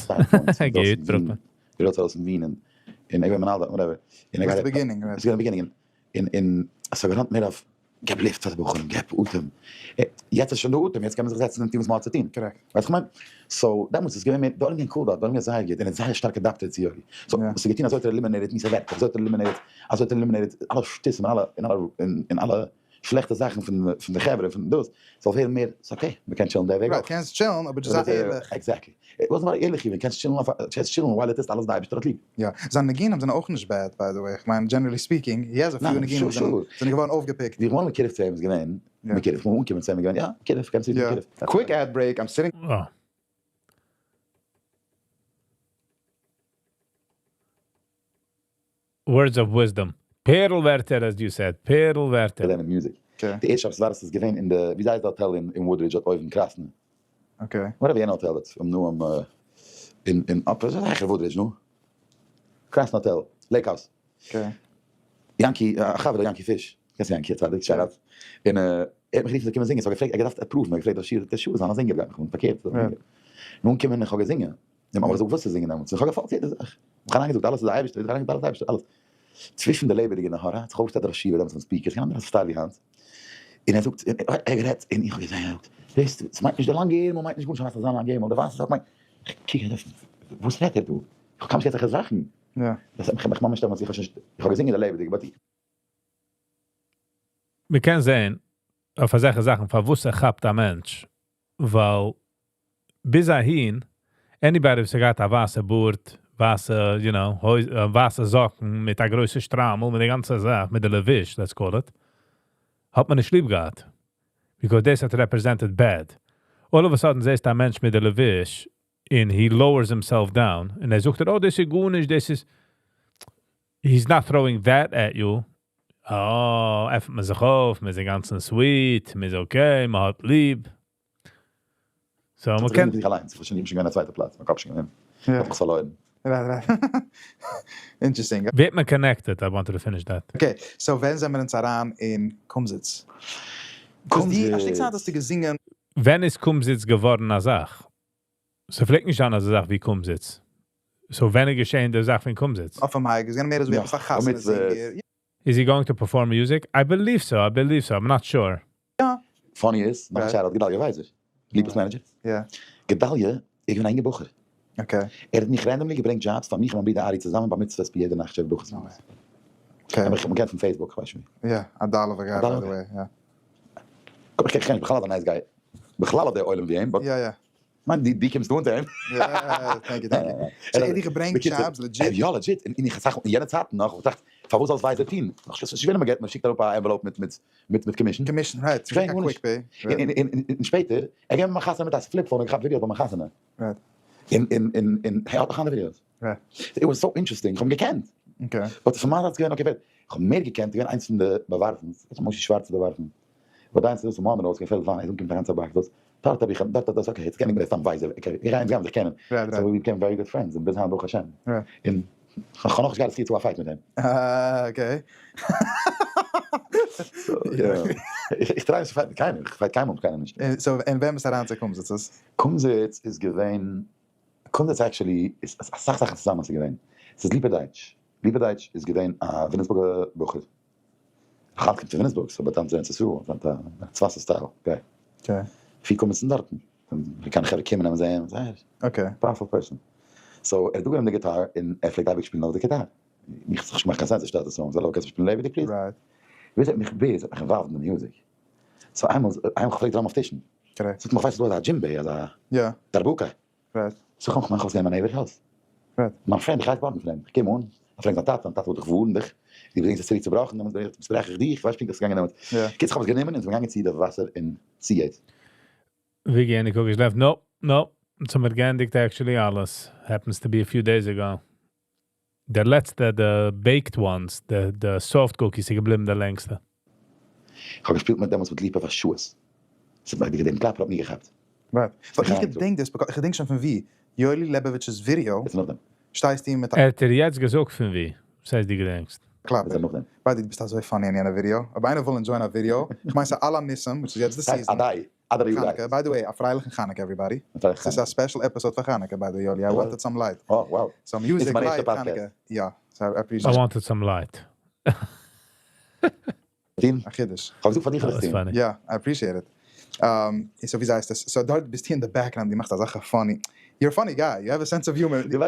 גוט, ברוקלין. ער האט ארויס אין ווין און און ער געווען מנהל דארט whatever. און ער גייט beginning right. ס'איז געווען beginning און און עס האט געראנט מער אויף געב לופט פאר די בחורים געב אטעם. יעצט איז שוין דא אטעם יעצט קען מען זיך זעצן און טון וואס מען האט צו טון. Correct. ווייסט וואס כ'מיין? So דעמאלטס איז געווען מער די עולם געווען cool דארט, די עולם געווען זייער גוט און ער האט זייער שטארק adapted צו יואלי. So וואס ער האט געטון אזוי האט ער eliminated מיאוסע ווערטער, אזוי האט ער eliminated, אזוי האט ער eliminated אלע שטותים און אלע און אלע און אלע שלעכטע זאכן פון פון די חברה פון דאס, זאל ווערן מער, ס'איז okay, מ'קען chill ן די וועג Right, אויך. קענסט chill ן אבער just זיי ערליך. Exactly. וואס מיינט ערליך even? קענסט chill ן אויף א, קענסט chill ן while ער טוט אלעס די אייבערשטער האט ליב. יא, זיינע ניגונים זענען אויך נישט bad by the way, איך מיין generally speaking, he has a few ניגונים וואס זענען זענען געווארן אויפגעפיקט. ווי איך מאל מקורב צו אים איז געווען, מקורב, איך מאל אנקומען צו אים איז געווען, יא, מקורב, קענסט רופן מקורב. Quick ad break, I'm sitting. אה. Words of wisdom. פערל ווערטער as you said. פערל ווערטער. מיט music. די ערשטע שבת ווארעס איז געווען אין די, ווי הייסט די האטעל אין Woodridge דארט אויבן, קראסנע. Okay. Whatever יענע האטעל דארט, נו, אין אין upper, העכער Woodridge נו. קראסנע האטעל, Lake House. Okay. יענקי, א חבר יענקי פיש, קענסט יענקי, א צדיק, shout out. און ער האט מיך גערופן זאל קומען זינגען, so געפרעגט, ער האט געדארפט approve ן, ער האט געפרעגט דער שיעור זיין א זינגער גייט מיך אן, פארקערט, נו אנקומען איך האב געזינגען. זיי האבן געזאגט וואס צו זינגען דעמאלטס, איך האב געפאלגט יעדע זאך, איך האב אריינגעזאגט אלעס איז די אייבערשטער, איך האב אריינגעזאגט אלעס אייבערשטער, אלעס. צווישן די לעבעדיגע נהרה האט זיך אויפגעשטעלט דער ראש ישיבה דעמאלטס אויפן speaker, ס'איז געווען אן אנדערע style ווי היינט, און ער זאגט, ער האט גערעדט, און איך האב געזען, ער זאגט, זעסט, ס'מיינט נישט די לאנגע ערמל מיינט נישט גארנישט, ווייסט אזא לאנגע ערמל, די ווייסע זאק מיינט, איך קוק און זאג, וואס רעדט ער דא? איך האב קיינמאל נישט געהערט אזעלכע זאכן. דאס האט מיך ממש דעמאלטס, איך האב שוין נישט, איך האב געזינגען די לעבעדיגע, but. מ'קען זען אויף אזעלכע זאכן פארוואס ער כאפט א מענטש, ווייל ביז אהין, anybody וואס האט געהאט א ווייסע בארד, ווייסע, you know, ווייסע זאקן מיט א גרויסע שטריימל, מיט די גאנצע זאך, מיט די לבוש, let's call it, האט מען נישט ליב געהאט. Because דאס האט represented bad. All of a sudden זעסטו א מענטש מיט די לבוש, און he lowers himself down, און ער זאגט דיר, oh, דאס איז גארנישט, דאס איז... He's not throwing that at you. Oh, עפנט מען זיך אויף, מען איז אינגאנצן sweet, מען איז okay, מען האט ליב. So, מען קען... זיך אליינס, איך בין שוין געווען א צווייטע פלאץ, מיין קאפ שוין געווען, איך האב מיך פארלוירן. Right, right. Interesting. ווערט מען connected, I wanted to finish that. Okay, so ווען זעמיר אונז אריין אין קומזיץ? קומזיץ. א שטיק צייט האסטו געזינגען. ווען איז קומזיץ געווארן א זאך? ס'פלעגט נישט זיין אזא זאך ווי קומזיץ. So ווען איז געשען די זאך פון קומזיץ? אויף א mic, איז געווען מער אזוי ווי עפעס א חתונה זינגער. Is he going to perform music? I believe so, I believe so, I'm not sure. יא. Funny איז, נאך א shout out, גדליה ווייזער, ליפא'ס manager. יא. גדליה איז געווען א אינגע בחור. Okay. ער האט מיך randomly געברענגט jobs פאר מיך און מיין ברודער ארי צוזאמען ביי מצוות ביי יעדע נאכט שבע ברכות. Okay. אבער איך האב אים געקענט פון Facebook, כ'ווייס שוין ווי. יא, א דאלעווע guy by the way, יא. איך קען נישט בכלל אזא nice guy, בכלל אויף די עולם ווי אים, but. יא יא. מיין די די קומסט אן צו אים. יא יא thank you thank you. So ער האט דיך געברענגט jobs legit? יא legit, און איך אסאך אין יענע צייטן נאך, איך טראכט פארוואס זאל עס ווייטער טון? נאך שוין שווער מען געט מען שיקט אראפ א envelope מיט מיט מיט מיט commission. Commission right, ס'איז נישט קיין quick pay. און שפעטער, ער געבן מיין חתונה מיט א flip phone און געכאפט ווידיאוס ביי מיין חתונה. Right. און און און און ער האט נאך אנדערע ווידיאוס. Right. It was so interesting, איך האב אים געקענט. Okay. But פון מיין זייט איז געווען okay ווער, איך האב מער געקענט, געווען איינס פון די באווארפנס, איך האב משה שווארץ באווארפן. But דיינס איז דאס מאמען אויס געפעלט וויין, איז אנגעקומען א גאנצע box דאס, דארט האב איך דארט האט דאס okay, יעצט קען איך מיר סתם ווייזער, okay, איך גיי אונז גייען זיך קענען, so we became very good friends, און ביז היינט ברוך השם, און כ'האב נאכנישט געהאט די זכי' צו א fight מיט אים. אה okay. So yeah. איך try נישט צו fight ן מיט קיינעם, איך fight קיינמאל מיט קיינעם נישט. So און ווען ביסטו אריין צו קומזיצעס? קומזיץ איז געווען, קומזיץ actually איז אסאך זאכן צוזאמען ס'איז געווען, ס'איז ליפא דייטש, ליפא דייטש איז געווען א וויליאמסבורגער בחור, היינט קומט פון וויליאמסבורג, ס'איז אבער טאנץ ארץ ישראל, זיינט א צפת'ער style guy. פיל קומזיצן דארטן, ווי קיין חברה קומען נעמען זיי אים, זייער powerful person. So ער האט דא גענומען די גיטאר און ער פלעגט אייביג שפילן אויף די גיטאר. מיך האט זיך נישט געמאכט קיין sense די שטאטע songs, האלא קענסט מיר שפילן לעבעדיג please? ווי אזוי האט מיך ביז האט מיך involved אין די music. So איינמאל איינמאל כ'פלעג drum ען אויף טישן. זאגט מיך ווייסט ס'איז דא אזא djembe אזא דרבוקה. זאג איך מיך אויסגעבן מיין neighbor הויז. מיין friend איך גיי בארגן פון אים. איך קום אן, ער פרעגט זיין טאטע, זיין טאטע וואלט דיך ווארנט דיך, דו ברענגסט עס צוריק צובראכן, דעמאלטס צוברעך איך דיך, כ'ווייס פונקט וואס איז געגאנגען דעמאלטס. קיצור כ'האב עס גענומען און כ'בין געגאנגען צו די וואסער אין Seagate. ווי געענדיגט האב איך געשלעפט? No, no. אונז האמיר געענדיגט actually אלעס. Happens to be a few days ago. דער לעצטע, די baked ones, די די soft cookies איז געבליבן די לענגסטע. כ'האב געשפילט מיט דעמאלטס מיט ליפא פאר שעות. ס'האט מיך דעם קלאפער האט מיר געכאפט. Right. ווייל איך געדענק דאס because איך געדענק שוין פון ווי יואלי לעבאוויטש'ס ווידעא איז נאכדעם. שטייסטו מיט א. ער האט דיר יעצט געזאגט פון ווי? וואס הייסט דו געדענקסט? קלאפער. איז נאכדעם. ביי די ביסט אזוי funny אין יענע ווידעא. אויב איינער וויל enjoy ען א ווידעא, איך מיין ס'איז על הניסים, which איז יעצט די season. אודאי. אדער יו חנוכה, by the way, א פרייליכן חנוכה everybody. ס'איז א special episode פאר חנוכה by the way יואלי, I wanted some light. אה wow. Some music, light, חנוכה. יא, so I appreciate. I wanted some light. א חידוש. כ'האב געזאגט פאר דיך וועל איך טון. יא, I appreciate it. So וויאזוי הייסט עס? So דארט ביסטו אין די background, דו מאכסט אזעלכע funny, you're a funny guy, you have a sense of humor. דו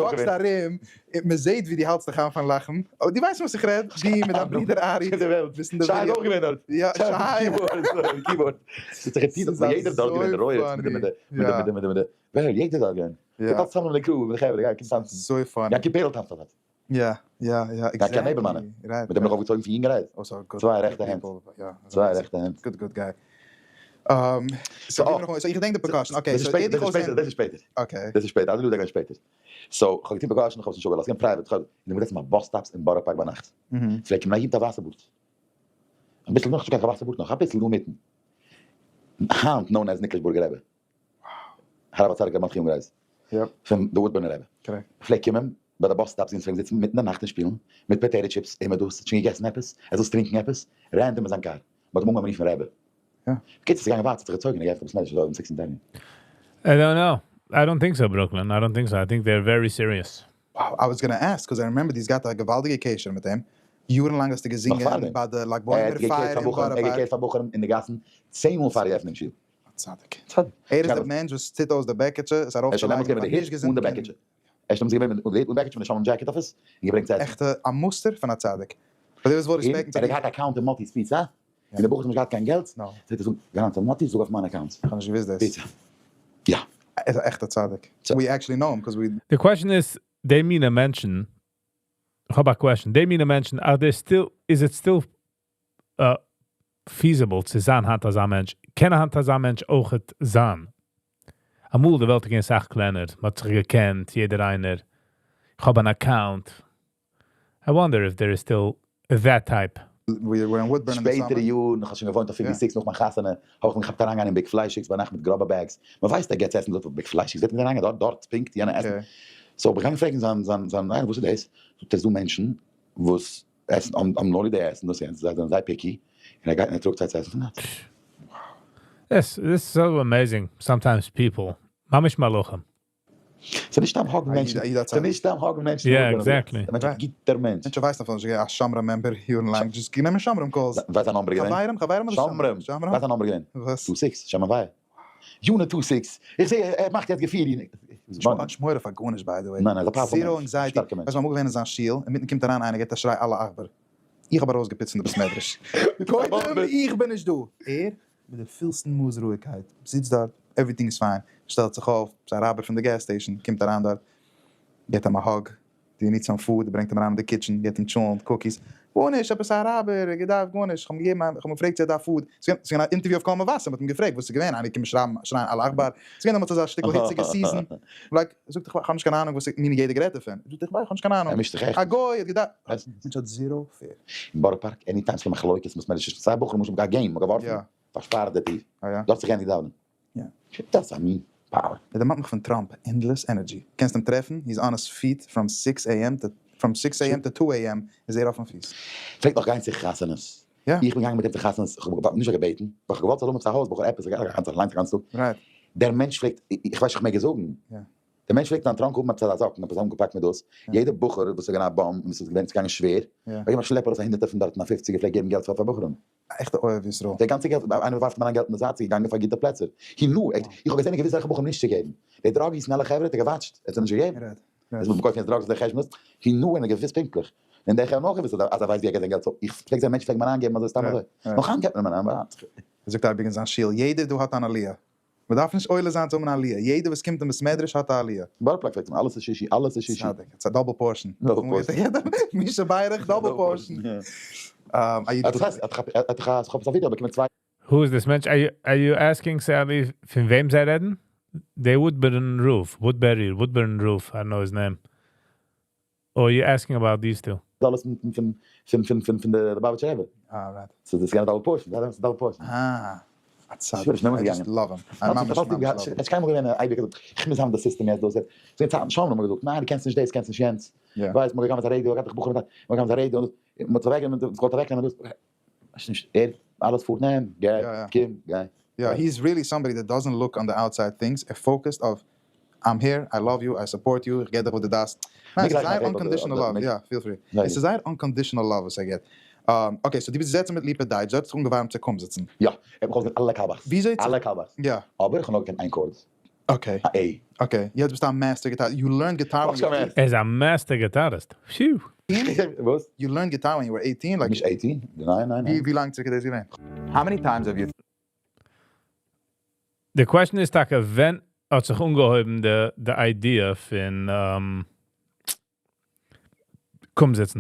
walk סט ארום, מען זעהט ווי דו האלטסט דיך איין פון לאכן, אבער דו ווייסט וואס איך רעד, דו מיט דיין ברודער ארי, ביסט אין די שי איז אויך געווען דארט. יא, שי. Keyboard. ס'האט זיך געטון אז יעדער דארט געווען, רויעך מיט די מיט די מיט די מיט די, ווער, יעדער דארט געווען. די טאנצט צוזאמען מיט די crew, מיט די חברה, גיי קום טאנצן. אזוי funny. יענקי פערל טאנצט אויך דארט. יא, יא, יא, exactly. קיין neighbor מיינע. מיט דעם נאך אויפגעצויגן פון יונגערהייט. צוויי רעכטע הענט. צוויי רעכטע הענט. Good good guy. So איך געדענק די percussion, okay. דאס איז שפעטער. Okay. דאס איז שפעטער, אדער דא גייט שפעטער. So, כ'האב געטון percussion, כ'האב עס נישט אפגעלאזט, געווען private, כ'האב און געזעצן ביי bus stops אין בארא פארק ביינאכט. פלעגט קומען א איד מיט א ווייסע בארד. אביסל נאך, נישט קיין ווייסע בארד נאך, אביסל דא אינמיטן. היינט known as ניקלשבורגער רבי. הרב הצדיק רבי מרדכי יונגרייז. פון די וואודבורנער רבי. פלעגט קומען ביי די bus stops אונז פלעגן זיצן מיטן די נאכט און שפילן מיט potato chips, אימער דאס, האט שוין געגעסן עפעס, ער זאל טרינקן עפעס, random אין זיין קאר. מ'האט אים אנגעהויבן רופן רבי. בקיצור ס'איז געגאנגען ווייטער, ס'האט זיך געצויגן, ער גייט אויף בית מדרש אויף 16 Avenue. I don't know. I don't think so Brooklyn. I don't think so. I think they're very serious. Wow, I was gonna ask, cause I remember דו האסט געהאט א געוואלדיגע קשר מיט אים, יארן לאנג האסטו געזינגען ביי די לג בעומר פייער אין בארא פארק. ער האט געקערט פאר בחורים אין די גאסן 10 מאל פאר געעפנט דעם שול. א צדיק. ער איז דער מענטש וואס טוט אויס די בעקעטשע, עס ארויפצולייגן פאר נישט געזונטע קינדער. ער איז געווען מיט די היט אן בעקעטשע מיט די שומרים jacket אויף עס, און געברענגט צו עסן. עכטע א מוסטער פון א צדיק. פאר די וואס ווילן respect ן צדיקים. ער האט געהאט account אין מאטי'ס פיצא, און די בחורים האבן נישט געהאט קיין געלט, פלעגט ער זאגן, גיי אריין צו מאטי, זאג אויף מיין account. איך האב נישט געוואוסט דאס. פיצא. יא. ער איז א עכטע צדיק. We actually know him cause we. די question איז, די מינע מענטשן, איך האב א question, די מינע מענטשן, are they still, is it still feasible צו זיין היינט אזא מענטש? קען היינט אזא מענטש אויכעט זיין? אמאל די וועלט איז געווען סאך קלענער, מען האט זיך געקענט, יעדער איינער, איך האב אן account. I wonder if there is still that type. שפעטערע יארן, איך האב שוין געוואוינט אויף 56 נאך מיין חתונה, האב איך מיך געכאפט אריינגיין אין ביג פליישיגס ביינאכט מיט גראבע bags, מען ווייסט ער געט צו עסן דארט אויף ביג פליישיגס, וועט מען אריינגיין דארט, דארט פונקט יענע עסן. So האב איך געגאנגען פרעגן זיין זיין זיין איינער וואס איז דאס? זאגט ער ס'דא מענטשן וואס עסן האבן נאר די עסן דאס יענץ, זיי זענען זייער picky, און ער גייט און ער טראגט זיי צו עסן פון דארט. This is so amazing, sometimes people, ממש מלאכים. ס'איז נישט סתם האגן מענטשן, ס'איז נישט סתם האגן מענטשן. Yeah, exactly. דער מענטש איז א גוטער מענטש. מענטשן ווייסן אפילו נישט, געווען א שומרים member יארן לאנג, just גענומען שומרים calls. ווייסט זיין number געווען? חברים, חברים אדער שומרים? שומרים. ווייסט זיין number געווען? וואס? Two six, שם הוויה. יונע two six. איך זע ער מאכט יעצט געפיל. שמואל האט נישט מורא פאר גארנישט by the way. ניין, ער איז א powerful zero מענטש. Anxiety. שטארקע מענטש. ווייסט אמאל געווען אין זיין שול, אינמיטן קומט אריין איינער געבט א שריי אללה אכבר. איך האב ארויסגעפיצט פון די בית מדרש. קודם איך בין נישט דא. ער מיט די פולסטן מאס רואיגקייט זיצט דארט, everything is fine, שטעלט זיך אויף, ס'איז א אראבער פון די gas station, קומט אריין דארט, געבט אים א hug, do you need some food, ברענגט אים אריין אין די kitchen, געבט אים טשולענט, cookies, גארנישט, עפעס א אראבער, ער געדארפט גארנישט, כ'האב אים געגעבן א, כ'האב אים געפרעגט צו ער דארף food, ס'איז געווען א interview אויף קול מבשר, מ'האט אים געפרעגט וואס איז געווען, איינער געקומען שרייבן, שרייען אללה אכבר, ס'איז געווען דעמאלטס אזא שטיקל היציגע season, like, זאגט איך האב נישט קיין אהנונג וואס מיר יעדער גערעדט דערפון, זאגט איך האב נישט קיין אהנונג, ער מישט זיך עכט א גוי האט געדארפט, מענטש האט zero fear. אין בארא פארק any time ס'קומט מחלוקת מוז מען נישט סיי בחורים מוז מען גיין game, מ'האט געווארפן, פארשפארט די טיר, דארף זיך ענדיגן דאווענען. דאס איז א מין power. ער דערמאנט מיך פון טראמפ, endless energy, קענסט אים טרעפן, he is on his feet from 6 AM to from 6 AM to 2 AM איז ער אויפן פיס. פלעגט נאך גיין צו חתונות. איך בין געגאנגען מיט אים צו חתונות, איך האב נישט געבעטן, ווייל איך האב געוואלט זאל האבן עפעס א הויז, בחור עפעס, איך גאנץ אליינס א גאנצן טאג. דער מענטש פלעגט, איך ווייס נישט איך מעג עס זאגן, דער מענטש פלעגט אין זיין trunk האבן עפעס אזא זאקן, עפעס אנגעפאקט מיט דאס, יעדער בחור וואס איז געווען א bum און וואס איז געווען צוגאנגען שווער, האט געגעבן א שלעפ ארויס א הונדערטער פון דארטן, א פופציגער פלעגט געבן געלט פאר בחורים. א עכטע אוהב ישראל. די גאנצע געלט, איינער ווארפט אים אריין געלט אין די זייט, ס'איז געגאנגען פאר גוטע פלעצער. הי נו, איך האב געזען געוויסע זאכן בחורים נישט צו געבן. די druggies און אלע חברה האט ער געוואטשט, ער האט זיי נישט געגעבן. עס מוז מען קויפן יעצט drugs אויף די חשבונות, הי נו, און ער האט געוואוסט פונקטליך. און די חברה האבן אויך געוואוסט אז ער ווייסט ווי ער געט זיין געלט, so איך פלעג זען מענטשן פלעגן אים אריינגעבן אזוי סתם אזוי. נאך היינט געבט מען אים אריין. ער זאגט אייביג אין זיין שול, יעדער דא האט אן עליה. מען דארף נישט עולה זיין צו האבן א עליה, יעדער וואס קומט אין בית מדרש האט א עליה. בארא פארק פלעגט מען, אלעס איז שישי, אלעס איז שישי. צדיק, it's a double portion. Double portion. מי שברך double portion. דאס הייסט, איך האב עס א ווידעא באקומען צוויי. Who איז דאס מענטש? Are you asking Sally פון וועם זיי רעדן? די Woodburn רב, Woodbury, Woodburn רב, I don't know his name. Or you asking about these two? אלעס פון פון פון פון פון די ליובאוויטשער רבי. אה right. So דאס איז געווען א double portion, דאס איז double portion. אה. א צדיק. I just love him. I ממש ממש love him. עס איז קיינמאל געווען אייביג געזאגט איך מוז האבן די סיסטעם יעצט דאס יעצט. ס'איז געווען צייטן שוין האט מען געזאגט ניין דו קענסט נישט דאס קענסט נישט יענץ. ווייסט מ'האט געגאנגען מיט א רעדיא געהאט איך בחור מיט א מ'האט געגאנגען מיט א רעדיא און מ'האט אוועקגענומען דאס געוואלט אוועקנעמען דאס. ווייסט נישט ער אלעס פארט נעם גיי קום גיי. יא he is really somebody that doesn't look on the outside things, ער focused אויף I'm here, I love you, I support you, איך געב דיך וואס דו דארפסט. ניין, ס'איז זייער unconditional love, יא, feel free. עס איז זייער unconditional love וואס ער געבט. Okay, so דו ביסט געזעצן מיט ליפא דייטש, דו האסט זיך אנגעווארעמט צו קומזיצן. יא, ער האט מיך אויסגעלערנט אלע קאווערס. וויאזוי אלע covers. יא. אבער איך האב נאר געקענט איין chord. Okay. א A. Okay, יעצט ביסטו א master guitar, you learned guitar ווען יו ווער. ער איז א master guitarist. Phew. וואס? You learned guitar when you were 18? נישט 18, ניין ניין ניין. ווי לאנג צוריק איז דאס געווען? How many times have you די question איז טאקע ווען האט זיך אנגעהויבן די idea פון קומזיצן?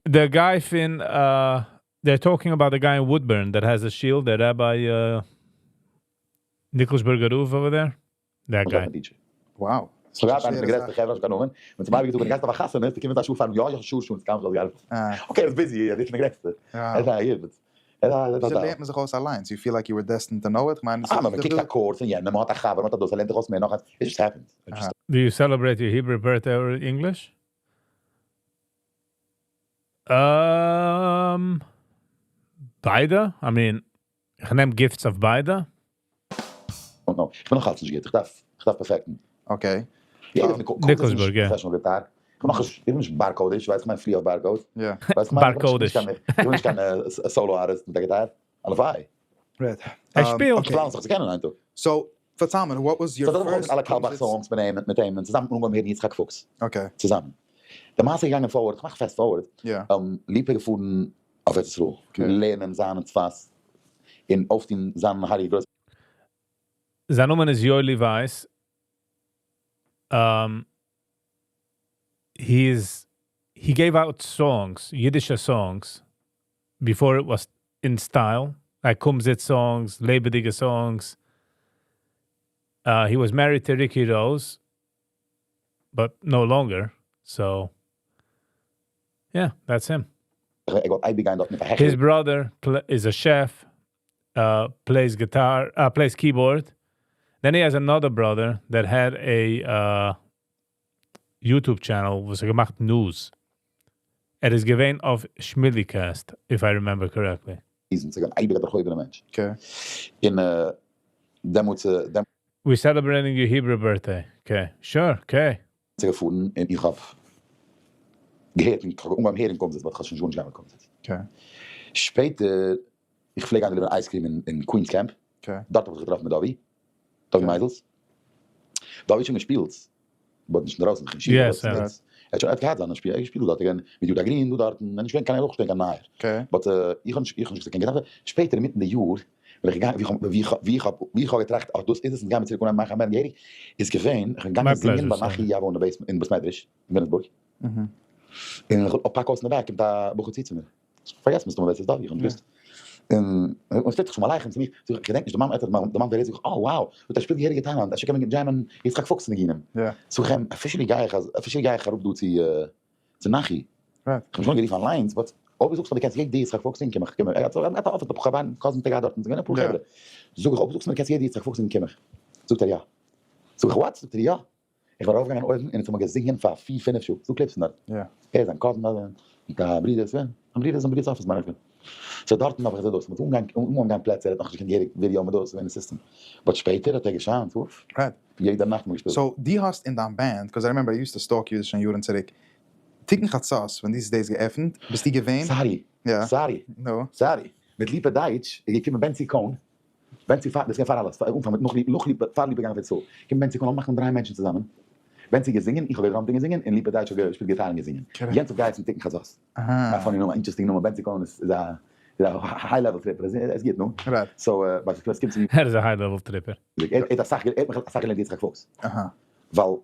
די guy פון they're talking about the guy in Woodburn that has a shield, the rabbi ניקלשבורגער רב over there, that guy. Wow. ס'האט געהאט איינע פון די גרעסטע חברה קיין נאמען, ווען צום אייביג געזאגט ווען דו גייסט אויף א חתונה איז קומען זיי שעה פארן יא יא sure sure ס'קאן נישט אויסגעארבעט. Okay ער איז busy ער איז פון די גרעסטע. ער איז א איד. ער איז א וויאזוי לערנט מען זיך אויס אליינס? You feel like you were destined to know it? כ'מיין אה מען קוקט א course פון יענעם, מען האט א חבר, מען האט א דאס, ער לערנט זיך אויס מער נאך איינס, it just happened. Do you celebrate your Hebrew birthday or English? ביידע? I mean, איך נעם gifts אויף ביידע. איך בין נאך אלץ נישט גוט, איך דארף איך דארף perfect ן. Okay. יעדער פון די ניקלשבורג, יא. Professional guitar. איך בין נאך נישט, איך בין נישט בר קודש, ווייסט איך מיין פלי אויף בר קודש. יא. ווייסט איך מיין, בר קודש. איך בין נישט קיין solo artist מיט א גיטאר. הלוואי. Right. ער שפילט. איך פלאן זיך צו קענען איין טאג. So, פארצייל מיר, what was your first אלע קאלבאך songs מיט אים, מיט אים, און צוזאמען אנגעהויבן הערן יצחק פוקס. Okay. צוזאמען. די מעשה איז געגאנגען forward, איך מאך fast forward. יא. ליפא געפארן אויף ארץ ישראל, לערנען זיין אין צפת, און אויפטון זיין הייליגע גרויסע. זיין נאמען איז יואלי ווייס. He is he gave out songs, אידישע songs, before it was in style, like קומזיץ songs, לעבעדיגע songs. He was married to Ricky Rose, but no longer, so yeah, that's him. ער געוואלט אייביג גיין דארט מיט א העכערע. His brother is a chef, plays guitar, plays keyboard. Then he has another brother that had a YouTube channel וואס האט געמאכט news. ער איז געווען אויף שמילי-קעסט, if I remember correctly. איז און אייביג א דערהויבענע מענטש. Okay. און דעמאלטס דעמאלטס. We celebrating your Hebrew birthday. Okay. Sure, okay. איז ער געפארן און איך האב געהערט און כ'האב אנגעהויבן הערן קומזיץ but כ'האב שוין גארנישט געהאט מיט קומזיץ. Okay. שפעטער, איך פלעג גיין deliver ן ice cream אין Queens Camp. Okay. דארט האב איך זיך געטראפן מיט דובי. דובי מייזעלס. דובי האט שוין געשפילט, but נישט אינדרויסן, אין שול. Yes, ער האט שוין ער האט געהאט זיינע שפיל, ער האט געשפילט דארט, ער געווען מיט יהודה גרין דא דארטן, ער איז נישט געווען קיין, ער איז אויך נישט געווען קיין נייער. But איך האב נישט, איך האב נישט געקענט געדאכט, שפעטער אינמיטן די יאר, ווען איך געגאנגען, ווי איך האב, ווי איך האב, ווי איך האב, ווי איך האב געטראכט אז דאס איז עס, אונז גיימיר צוריק אנהייבן מאכן א band געהעריג, איז געווען, איך בין געגאנגען זינגען ביי נחי יאווא אין די basement, אין בית מדרש, אין וויליאמסבורג, און איך פאק אויס אין די back, קומט א בחור צו צו מיר. פארגעס מסתמא ווער ס'איז דוד, איך האב נישט געוואוסט. און און ס'טוט זיך שלום עליכם צו מיר, זאג איך, כ'געדענק נישט, די מאמע האט דערמאנט ווער ער איז, זאג איך, אה wow, זאגט ער שפילט געהעריגע טאלאנט, אפשר קען מען jam ען יצחק פוקס ניגונים. זאג איך אים, officially גיי איך, officially גיי איך אראפ דא צו צו נחי. כ'האב אים שוין גערופן אליינס, but אויב דו זאגסט אז דו קענסט יעדע יצחק פוקס ניגון קום איך, קום איך, ער האט ער האט א אפיס, כ'האב א cousin האט ער געהאט דארטן, ס'געווען אפאר חברה. זאג איך, אויב דו זאגסט מיר דו קענסט יעדע יצחק פוקס ניגון קום איך. זאגט ער יא. זאג איך, what? זאגט ער יא. איך בין ארויפגעגאנגען אויבן און אונז האבן געזינגען פאר פיר פינף שעה, ס'דא clips פון דארט, ער זיין cousin. מיט א ברודער, ס'איז געווען א ברודער, זיין ברודער'ס office מיין איך. So דארטן האב איך געזען דאס, מ'האט אנגעהויבן גיין פלעצער, ער האט נאכנישט געקענט געהעריג ווידעא מיט דאס, ס'איז געווען אין system. But שפעטער האט ער געשיינט, אוף. יעדע נאכט מ'האט געשפילט. So דו האסט אין דיין band, 'cause I remember I used to stalk you שוין יארן צוריק, תיקון חצות ווען די איז געעפנט, ביסטו געווען? Sorry, sorry, sorry, מיט ליפא דייטש איז געקומען בענצי קאהן, בענצי פאר, דאס איז געווען פאר אלעס, פאר אנפאנג מיט נאך ליפא, נאך ליפא, פאר ליפא געגאנגען אויף ארץ ישראל, געקומען בענצי קאהן לאמיר מאכן דריי מענטשן צוזאמען, בענצי געזינגען, איך האב געדראמט און געזינגען, און ליפא דייטש האט געשפילט גיטאר און געזינגען, יענץ האט געהייסן תיקון חצות. א funny נאמען, א interesting נאמען, בענצי קאהן איז א איז א high level tripper, ער איז גוט נו. So but עס קומט צו. ער איז א high level tripper. ער האט אסאך ער האט מיך אסאך געלערנט יצחק פוקס. ווייל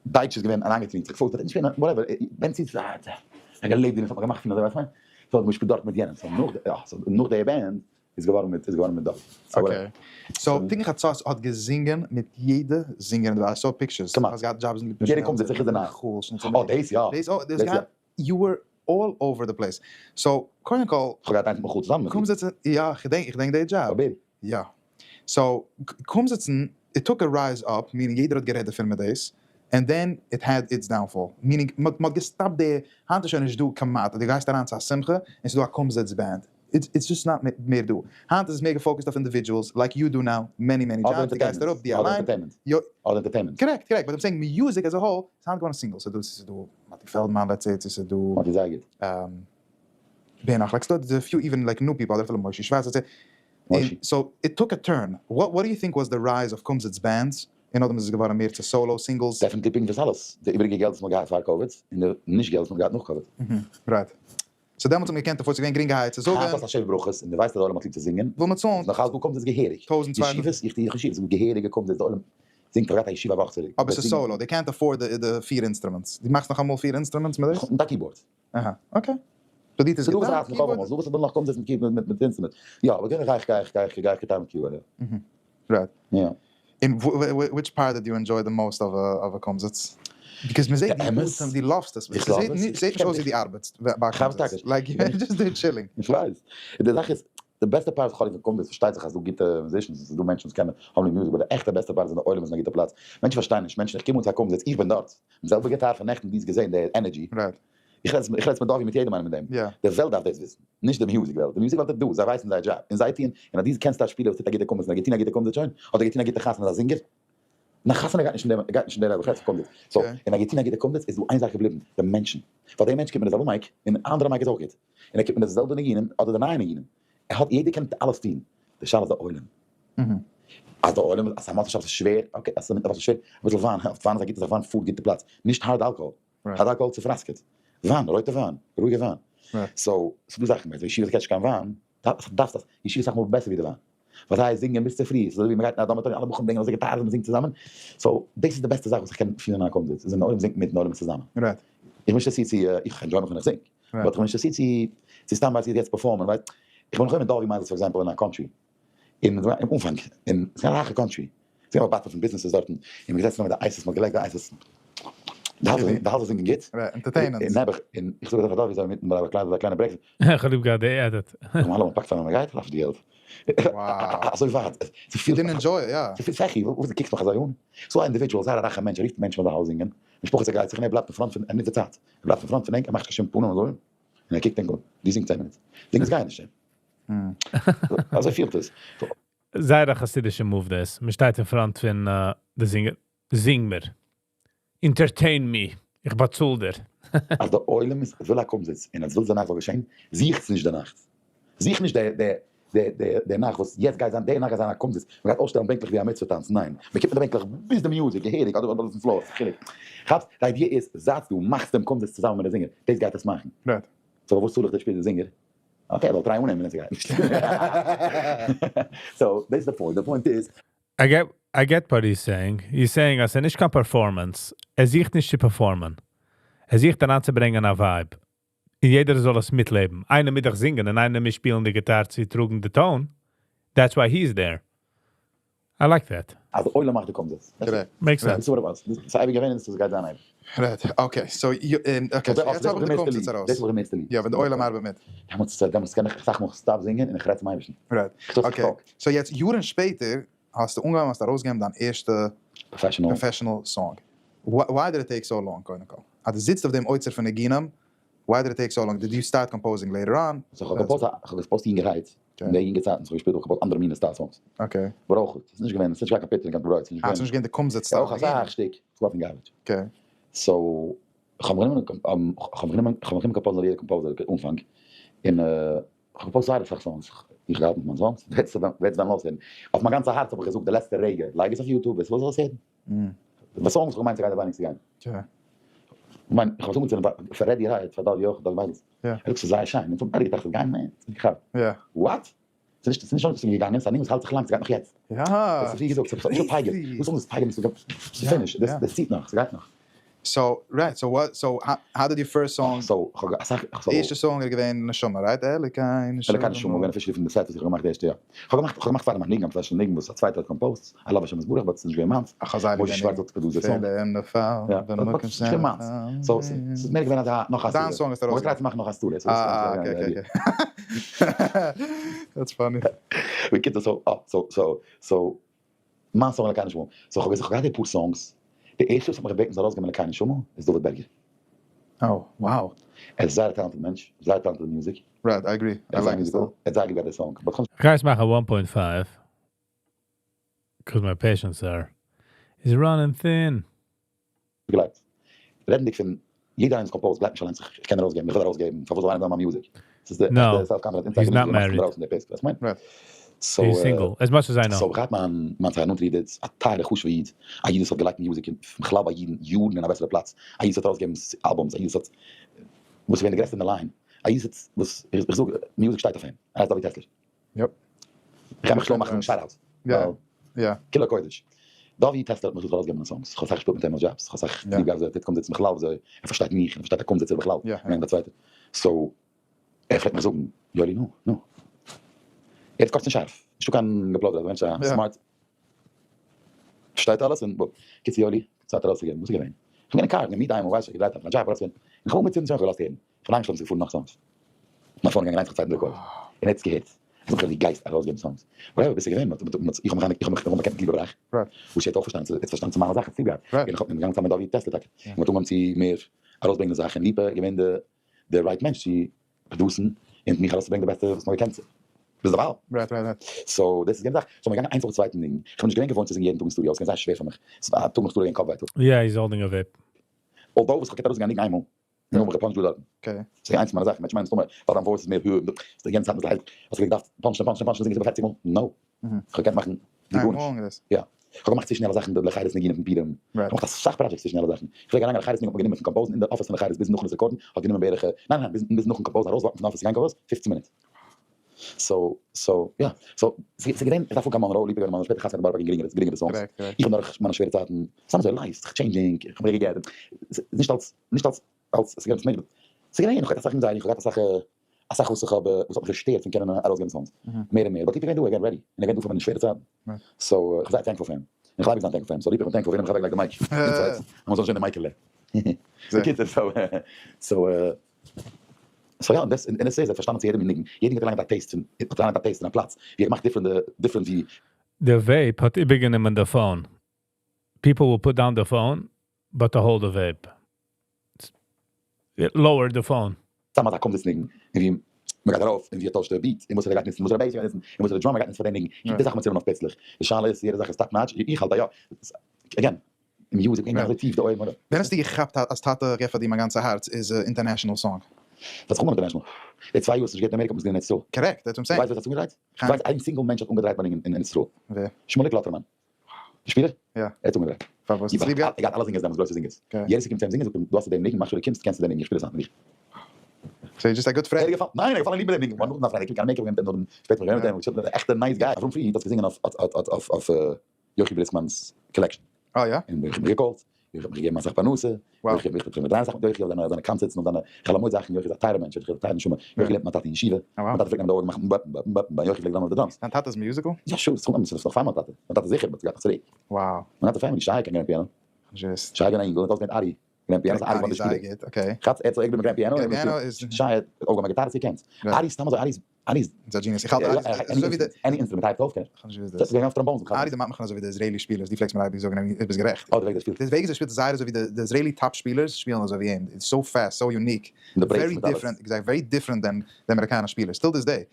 דייטש איז געווען אריינגעטוהן יצחק פוקס, but ער איז נישט געווען whatever, בענצי איז א געלעבט דערין, ס'האט מיך געמאכט פילן אזוי ווייסט מיין. So האט מען געשפילט דארט מיט יענעם, so נאך די יא, so נאך די band איז געווארן מיט איז געווארן מיט דוד. Okay. So תיקון חצות האט געזינגען מיט יעדע זינגער אין די וועלט, I saw pictures. כמעט. האסט געהאט jobs אין יעדער קומט זיך זיכער דערנאך. אה דאס יא. דאס אוי דאס געהאט. You were all over the place. So קודם כל. כ'האב געהאט איינס מיט מיכל צוזאמען מיט דיר. קומזיצן, יא, כ'דענק, כ'דענק די דזשאב. אבער. יא. So, קומזיצן, it took a rise up, meaning יעדער האט גערעדט דערפון מיט דאס, and then it had its downfall. Meaning, מ'האט געסטאפט די, היינט איז שוין נישט דא כמעט, אז דו גייסט אריין צו א שמחה, און ס'איז דא א קומזיץ band. It's just not מער דא. היינט איז עס מער געפאוקעסט אויף individuals, like you do now, many many jobs, דו גייסט אראפ, דו אליין. אדער entertainment. Correct, correct, but I'm saying music as a whole איז היינט געווארן single, ס'איז דא, ס'איז דא מאטי פעלדמאן let's say, צו ס'איז דא. מאטי זייער גוט. ווער נאך? Like ס'דא א few even like new people, אדער אפילו מושי שווארץ let's say. מושי. So it took a turn. What do you think was the rise of קומזיץ bands, און נאכדעם איז עס געווארן מער צו solo, singles? Definitely פונקט וואס אלעס, די איבעריגע געלט וואס מ'האט געהאט פאר קאוויד, און די נישט געלט וואס מ'האט געהאט נאך קאוויד. Right. So דעמאלטס האט מען געקענט afford, ס'איז געווען גרינגערהייט צו זאגן. היינט האסט א שבע ברכות און דו ווייסט אז די עולם האט ליב צו זינגען. וויל מען צאלן. נאך אלס דא קומט עס געהעריג. טויזנט צוויי ישיבות, איך טו איך ישיבות, ס'איז דא געהעריגע קומט עס, די עולם זינגט, כ'האב געהאט א ישיבה א וואך צוריק. אבער ס'איז solo, they can't afford די פיר instruments. דו מאכסט נאכאמאל פיר instruments מיט דאס? מיט א keyboard. אהא, okay. So דו טוסט ס'דא וואס רייסן זיך אויף אמאל, ס'דא וואס ווילן נאך קומזיץ מיט keyboard מיט instrument. יא, אבער געווענליך גיי איך גיי איך גיי איך גיי איך גיטאר מיט keyboard, יא. Right. יא. און which part did you enjoy the most of a קומזיץ? Because מען זעט די דו לאווסט עס, איך love עס. זעט נישט אויס ווי דו ארבעטסט ביי א קומזיץ, like you just there chilling. איך ווייס. די זאך איז, די בעסטע part פון קומזיץ, פארשטייט זיך אז ס'דא גוטע musicians, ס'איז דא מענטשן וואס קענען האבן ליב מוזיק, but די עכטע בעסטע part איז ווען די עולם איז אין א גוטע פלאץ. מענטשן פארשטייען נישט, מענטשן, איך קום אן צו א קומזיץ, איך בין דארט, די זעלבע גיטאר פון נעכטן, דו האסט געזען די energy. איך רעד איך רעד מיט דובי מיט יעדעם איינעם מיט דעם. די וועלט דארף דאס וויסן. נישט די מוזיק וועלט. די מוזיק וועלט איז דא. זיי ווייסן זייער דזשאב. און זיי טוען. און אז דו קענסט א שפילער וואס טוט א גוטע קומזיץ און ער האט געטון א גוטע קומזיץ שוין. האט ער געטון א גוטע חתונה איז א זינגער. און א חתונה גייט נישט אין דעם גייט נישט אין די level. איך רעד פון קומזיץ. So. און א געטון א גוטע קומזיץ איז דא איין זאך געבליבן. די מענטשן. פאר דעם מענטש קומט מיט די זעלבע mic. און אנדערע mic איז אויך גוט. און ער קומט מיט די זעלבע ניגונים אדער די נייע ניגונים. ער האט יעדער קען אלעס טון. די שאלה איז די עולם. אז די עולם אז א מוצאי שבת איז שווער. Okay. אז ס'איז שווער. אביסל וויין העלפט. וויין איז א גוטע זאך. וויין פארט גוטע פלאץ. נישט hard alcohol. Hard alcohol צופראסקעט. וויין, רויטע וויין, רואיגע וויין. So, ס'דא זאכן, ווען ישיבה catch ט קיין וויין, דארפסט אז, ישיבה איז אסאך מאל בעסער ווי די וויין. ווייל זיי זינגען ביז צופרי, ס'איז אזוי ווי מ'גייט אין א dormitory אלע בחורים ברענגען אזוי גיטארס און מ'זינגט צוזאמען. So, דאס איז די בעסטע זאך וואס איך קען פילן אין א קומזיץ, איז ווען די עולם זינגט מיט און די עולם איז צוזאמען. איך בין נישט אינטערעסירט צו, איך enjoy מיך ווען איך זינג, but איך בין נישט אינטערעסירט צו, צו סתם ווייס איך יעצט perform ען, ווייל איך בין נאך אויב מיט דובי מייזעלס for example אין א country, אין אנפאנג, אין ס'איז געווען א רייכע country, ס'איז געווען א battle פון businesses דארטן, און מ'איז געזעצן מיט די ices, מ'האט געלייגט די ices, די האלז זינגען גוט, און נעבעך, און איך זאג אזוי פאר דובי, זיי אינמיטן ביי א קליינע break, איך האב ליב געהאט די edit. נארמאל אז מ'פאקט פאר ווען מ'גייט, דארף די געלט. אזוי ווייט, ס'פיל פעכי, וואס דו קוקסט מיך אזוי אן? ס'דא א individual, זייער א רייכע מענטש, ער רופט מענטשן ביי די הויז זינגען, משפחה צעגייט זיך און ער בלייבט אין front פון, ער נוצט די צייט, ער בלייבט אין front פון ענק, ער מאכט נישט קיין שום פנים אזוי, און ער קוקט ענק אן, דו זינגסט 10 מינוט, זינגערס גייען נישט אים. אזוי פילט עס. זייער א חסידישע move דאס. מען שטייט אין front פון די זינגער. זינג מיר. Entertain me. איך באצאל דיר. אז די עולם איז וויל א קומזיץ און עס וויל זיין נאכט זאל געשען, זוכטס נישט די נאכט. זוך נישט די נאכט וואס יעצט גייט זיין, די נאכט גייט זיין א קומזיץ, מען גייט אויפשטעלן בענקלעך ווי א מצוה טאנץ, ניין, מען קומט מיט די בענקלעך ביז די מוזיק געהעריג אדער אויפן floor, ס'איז חילוק. כאפסט? די idea איז, זייטס דא, מאכטס דעם קומזיץ צוזאמען מיט די זינגער, דאס גייט עס מאכן. So פארוואס צאל איך די שפילן די זינגער? Okay, ער זאל try אננעמען און ס'גייט נישט. So, דאס איז די point, די point איז. I get I get what he's saying, he's saying אז ס'איז נישט קיין performance, ער זוכט נישט צו perform ען, ער זוכט אריינצוברענגען א vibe, און יעדער זאל עס מיטלעבן, איינער מיט דאך זינגען און איינער מיט שפילן די גיטאר צו טראגן די tone, that's why he's there. I like that. אז די עולם מאכט די קומזיץ. Makes sense. דאס איז וואס ס'איז אייביג געווען און דאס גייט זיין אייביג. Right, okay, so okay, so יעצט האב איך די קומזיץ ארויס. דאס איז וואס די מערסטע ליב. יא, ווען די עולם ארבעט מיט. דעמאלטס קען איך אסאך מאל stop זינגען און איך רעד צום אייבערשטן. Right, okay, so יעצט יארן שפעטער האסטו אנגעהויבן האסטו ארויסגעגעבן דיין ערשטע professional song. Why did it take so long קודם כל? אז דו זיצט אויף דעם אוצר פון ניגונים. Why did it take so long? Did you start composing later on? So איך האב composed, איך האב גע composed יונגערהייט, אין די יונגע צייטן, איך האב געשפילט אויך composed אנדערע מיני style songs. אבער אויך, ס'איז נישט געווען, ס'איז נישט געווען קיין פיטער און קיין ברויט, ס'איז נישט געווען. אה, ס'איז נישט געווען די קומזיץ style. אויך אסאך שטיק, ס'געווארפן garbage. So, איך האב גענומען, איך האב גענומען, איך האב גענומען composer יעדע composer אנפאנג, און איך האב composed זייער אסאך songs, איך געהאלטן מיט מיין songs, וועטס וועלן אויסהערן, אויף מיין גאנצע הארץ האב איך געזאגט די לעצטע רגע, לייג עס אויף YouTube, וועסט וואס אויסהערן. די songs האב איך געמיינט ס'גייט די ווייניגסטע גיין. כ'מיין, איך האב עס אנגעצינדן פאר רעדי רייד פאר דוד יוחד, דוד מייזעלס. ער זאגט ס'איז זייער שיין, אונז האבן ביידע געטראכט ס'וועט גיין, ניין, ס'איז נישט געכאפט. What? ס'איז נישט, ס'איז נישט ס'איז געגאנגען, ס'איז א ניגון וואס האלט זיך לאנג, ס'גייט נאך יעצט. דאס איז ווי געזאגט, ס'איז נישט פייגער. וואס איז פייגער? ס'איז finish, דאס ציט נאך, ס'גייט נאך. So, right, so what, so how did your first song, So, כ'האב אסאך, די ערשטע song איז געווען נשמה, right? אלקי נשמה. אלקי נשמה, געווען officially פון די set וואס איך האב געמאכט די ערשטע יאר. כ'האב געמאכט, כ'האב געמאכט פאר דעם א ניגון, א professional ניגון וואס א צווייטער האט composed, I love השם יתברך, but ס'איז נישט געווען מיינס. משה שווארץ האט produced די song. יא, but ס'איז נישט געווען מיינס. So, ס'איז מער געווען אזא, נאך א דיין song האסטו ארויסגעגעבן. מ'האט געטרייט צו מאכן נאך א סטודיאו. אה, okay okay okay. That's funny. בקיצור, so, אה, so, so, so, מיין song אלקי נשמה. So כ'האב געזאגט, כ'האב געהאט די פאר songs, די ערשטע וואס האט מיך געבעטן זאל ארויסגעבן אלקי נשמה איז דוד בערגער. Oh wow. ער איז זייער א talented מענטש, זייער talented אין music. Right, I agree. ער איז זייער musical, ער האט זייער ליב געהאט די song. But כ'האב נישט. כ'גיי עס מאכן one point five, cause my patience are is running thin. געגלייבט. רעדנדיג פון יעדער איינער וואס composed גלייבט נישט אליינס איך קען ארויסגעבן, איך וויל ארויסגעבן, פארוואס זאל איינער וועלן מיין music? ס'איז די עכטע self confidence inside די music מאכט ארויס פון די פיסק, ווייסט מיין? So as much as I know. So איך האט מיין מיין צוויי נאנטע איד א טייערע חשובע איד, א איד וואס האט געלייגט music אין בכלל ביי אידן יארן אין א בעסערע פלאץ, א איד וואס האט ארויסגעגעבן albums, א איד וואס האט וואס איז געווען די גרעסטע אין די line, א איד וואס איך זאג music שטייט אויף אים, ער הייסט דוד טעסלער. איך גיי מיך שלא מאכן shout out, ווייל כולו קודש. דוד טעסלער האט מיך געזאגט ארויסגעבן מיינע songs, איך האב אסאך געשפילט מיט אים אויף jobs, איך האב אסאך ליב געהאט וויאזוי ער טוט קומזיצן בכלל, וויאזוי ער פארשטייט מיך און ער פארשטייט א קומזיצער בכלל, איינער דער צווייטער. So ער פלעגט מיך זאגן, יואלי נו, נו. ער איז קורץ און שארף, נישטא קיין געפלוידער, א מענטש א smart, פארשטייט אלעס און בום. קיצור יואלי, צייט ארויסצוגעבן, וואס איז געווען? איך בין געווען אין קאר, געווען מיד איינמאל, ווייס איך, געדרייט אויף א דזשאב, ארויסגעווען, און איך האב אנגעצינדן שוין, איך האב געלאזט הערן. איך בין איינגעשלאפן ס'איז געפארן נאך songs. מיין phone געגאנגען איינס נאך צווייטן record. און ער האט עס געהערט. איך זאג אים דו גייסט ארויסגעבן songs. Whatever ביסטו געווען. איך האב מיך איך האב מיך באקענט מיט ליבע בראך. וואס ער האט אויך פארשטאנען ער האט פארשטאנען צו מיינע זאכן צו געהאט. און איך האב מיט געגאנגען צוזאמען מיט דוד טעסלער טאקע. און מ'האט אנגעהויבן צו מער ארויסברענגען די זאך און ליפא איז געווען די די right מענטש צו produce ן און מיך ארויסצוברענגען די בעסטע וואס מ'האט געקענט ביז דערווייל. So דאס איז געווען די זאך. So מ'איז געגאנגען איינס נאכן צווייטן ניגון. איך בין נישט געווען געוואוינט צו זינגען יעדן טאג אין סטודיאו. ס'איז געווען זייער שווער פאר מיך. ס'איז א טאג נאך סטודיאו געווען קאפ ווייטאג. Yeah, he's holding a vape. Although וואס כ'האב געקענט ארויסגיין א ניגון איינמאל, און האב מיך גע punch ט דא דארטן. ס'איז איינס פון מיינע זאכן, מענטשן מיינען מסתמא ווייל דיין voice איז מער הויך, ס'איז די גאנצע צייט מיט לייט, האסט געדארפט punch ן punch ן punch ן זינגען איבער פערציג מאל? No. כ'האב געקענט מאכן ווי גארנישט. יא. כ'האב געמאכט צווישן אלע זאכן די לחירות ניגונים פון פורים. כ'האב געמאכט אסאך projects צווישן אלע זאכן. כ'פלעג אריינגיין לחירות ניגון האט מען גענומען פון compose ן אין די אפיס פון לחירות ביז נאכן עס record ן האט גענומען בערך, ניין ניין, ביז נאכן compose ן ארויס walk ן פון אפיס צו גיין קאווערס, 15 מינוט. So, so, יא. So, ס'איז געווען, איך דארף אנקומען מאנראו, ליפא געווען אין מאנראו, שפעטער חתונה געווארן בארא פארק גרינגערע songs. איך האב דורך מיינע שווערע צייטן, סתם אזוי life, זיך changing, איך האב מיר געגעט, ס'איז נישט אלס, נישט אלס, אלס, ס'איז געווען עפעס מער, ס'איז געווען, איך האב געהאט אסאך anxiety, איך האב געהאט אסאך, אסאך וואס איך האב, וואס האט מיך געשטערט פון קענען ארויסגעבן songs, מער און מער, but ליפא געווען דא, ער געווען ready, און ער געווען דא פאר מיינע שווערע צייטן, so איך בין זייער thankful פאר אים, און איך לייב זיין thankful פאר אים, so ליפא איך בין thankful, ווען האב איך אוועקגעלייגט די mic, inside, אז מ'זאל נישט זען די מייקעלע. בקיצור, so, so. So יא, דאס און עס איז ער האט פארשטאנען צו יעדעם ניגון, יעדער ניגון האט אריינגעהאט א taste פון, האט אריינגעהאט א taste אין א פלאץ, ווי ער געמאכט different different ווי. די vape האט איבערגענומען די phone. People will put down the phone but to hold the vape. Lower the phone. סתם אזא קומזיץ ניגון, און ווי מ'גייט ארויף, און ווי ער טוישט די beat, און וואס ער גייט נוצן, וואסערע bass ער גייט נוצן, און וואסערע drum ער גייט נוצן פאר דעם ניגון, יעדע זאך מ'צינדן אויף פיצלעך. די שאלה איז צו יעדע זאך איז top notch, איך האלט אז יא. Again, music געווען אזוי טיף די אויערן אדער. ווען האסטו געכאפט אז טאטע רעדט פאר דיר מיין גאנצע הארץ איז א international song? ס'האט זיך אנגעהויבן international. די צוויי יאר וואס ס'נישט געווען אין אמעריקע האט מען עס גענומען אין ארץ ישראל. Correct, that's what I'm saying. ווייסט ווער ס'האט עס אנגעדרייט? ווייסט איין single מענטש האט אנגעדרייט ביי אין ארץ ישראל? ווער? שמוליק לאטערמאן. די שפילער? יא. ער האט אנגעדרייט. פארוואס? צוליב געלט? ער געהאט אלע זינגערס דעמאלטס, גרויסע זינגערס. יעדער ס'קומט צו אים זינגען זאגט אים, דו האסט דעם ניגון, מאך sure דו קומסט, קענסטו דעם ניגון, איך שפיל עס היינט מיט דיר. So he's just a good friend. ער איז געפאלן, ניין, ער איז געפאלן אין ליבע מיט דעם ניגון, נאכדעם דארף ער קומען קיין אמעריקע, נאכדעם שפעטער מיך געווען מיט אים, עכטע nice guy. אברהם פריד האט געזינגען אויף אויף יוחי בריסקמאן'ס collection. אה יא? און איך האב מיך גע call ט, יוחי האט מיך געגעבן אסאך פרנסה, יוחי האט מיך געטון מיט זיינע זאכן מיט יוחי אויף זיינע concerts און אויף זיינע חול המועד זאכן, יוחי איז א טייערע מענטש, יוחי האט א טייערע נשמה, יוחי לערנט מיט מיין טאטע אין ישיבה, מיין טאטע פלעגט נעמען די אויגן מאכן ב ב ב ב, יוחי פלעגט זיין אויף די drums. דיין טאטע איז musical? יא sure, ס'קומט אן, ס'איז נאך פאר מיין טאטע, מיין טאטע זיכער, but ס'גייט נאך צוריק. Wow. מיין טאטע family, שייע קען grand piano. זשעסט. שייע געווען א אינגל, האט אויסגעלערנט ארי grand piano, ס'איז ארי געווארן די שפילער. Okay. כאטש ער האט זיך אויך געבליבן grand piano, שייע האט אויך געמאכט גיטארעס געקענט. ארי סתם אזוי, ארי איז. ארי איז. איז א genius. איך האלט ארי איז אזוי ווי די. Any instrument הייבט אויף קען. איך האב נישט געוואוסט דאס. דאס. געגאנגען אויף trombones מיט ארי דערמאנט מיך אזוי ווי די Israeli שפילערס, דו פלעגסט מיר אייביג זאגן, און דו ביסט גערעכט. אה, די וועג ער שפילט. די וועג ער שפילט איז זייער אזוי ווי די Israeli top שפילערס שפילן אזוי ווי אים. It's so fast, so unique. און די breaks Very מיט אלעס. different, exactly, very different than די אמעריקאנער שפילערס, till this day.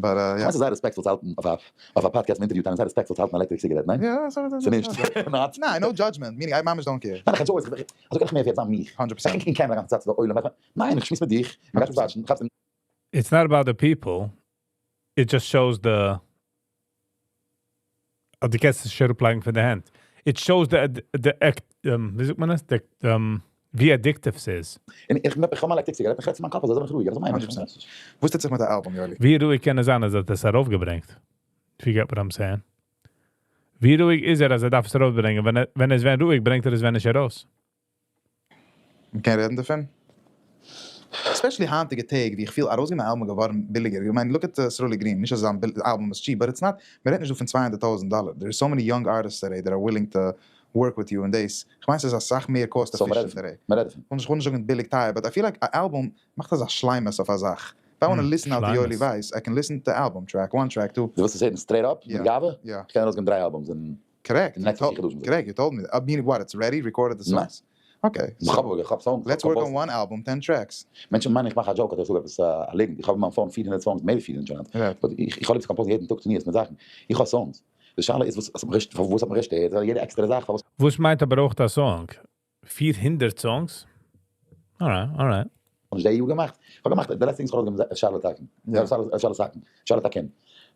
But איך יא. מיין ס'איז זייער respectful צו האלטן אויף א אויף א פאדקעסט און אינטערוויו טיילן, זייער respectful צו האלטן א electric cigarette, ניין? יא, ס'איז ס'איז נישט. Not. ניין, no judgment, meaning I ממש don't care. ניין, איך enjoy עס, אזוי קען איך מער ווערט זיין מיך. 100%. איך קוק אין camera א גאנצע צייט צו די עולם, ניין, איך שמועס מיט דיך, מ'גייט זיך וואטשן, כאפסט It's not about the people. It just shows the. Oh, דו קענסט עס שוין אראפלייגן פון די הענט. It shows the ווי זאגט מען עס? The ווי addictive ס'איז. און איך איך האב מיין electric cigarette, איך רעד צו מיין קאפ, אזוי בין איך רואיג, אזוי מיין איך. 100%. וואס טוט זיך מיט די album, יואלי? ווי רואיג קען עס זיין, אז ער האט עס ארויפגעברענגט? If you get what I'm saying. ווי רואיג איז ער, אז ער דארף עס ארויפברענגען? ווען ער איז ווען רואיג, ברענגט ער עס ווען נישט ארויס. מ'קען רעדן דערפון? Especially היינטיגע טעג, ווי איך פיל ארויסגעבן א album געווארן ביליגער. איך מיין, look at סרולי גרין, נישט אז זיין album איז cheap, but it's not, מ'רעדט נישט דא פון 200,000 דאלער. There is so many young artists today that are willing to work with you and דאס. איך מיין ס'איז אסאך מער cost So, מ'רעדט efficient today. מ'רעדט דערפון. איך וויל נישט זאגן ביליג טייער, but I feel like א album מאכט אזא שלימות אויף א זאך. If I want to listen out to יואלי שלימות. ווייס, I can listen to album track, one track, two. דו ווילסט עס הערן straight up, מיט Yeah. גאווה? Yeah. איך קען ארויסגעבן דריי albums אין Correct. אין next פיר חדשים. Correct, you told me. I mean, what, it's ready? Recorded the ניין. songs? Okay. איך האב איך האב songs. Let's work on one album, 10 tracks. מענטשן מיינען איך מאך א joke אדער זאג עפעס א ליגנט. איך האב אין מיין phone 400 songs, מער ווי 400 שוין. Right. But איך האב ליב צו compose ן יעדן טאג תנועות מיט זאכן. איך האב songs. די שאלה איז וואס האט מיר וואס האט מיר געשטערט? יעדע עקסטערע זאך פארוואס וואס מיינט אבער אויך א song? 400 songs? Alright, alright. נישט די יאר געמאכט? איך האב געמאכט די לעצטע זינגס האב איך געמאכט אפשר לתקן. יא. אפשר לתקן. אפשר לתקן.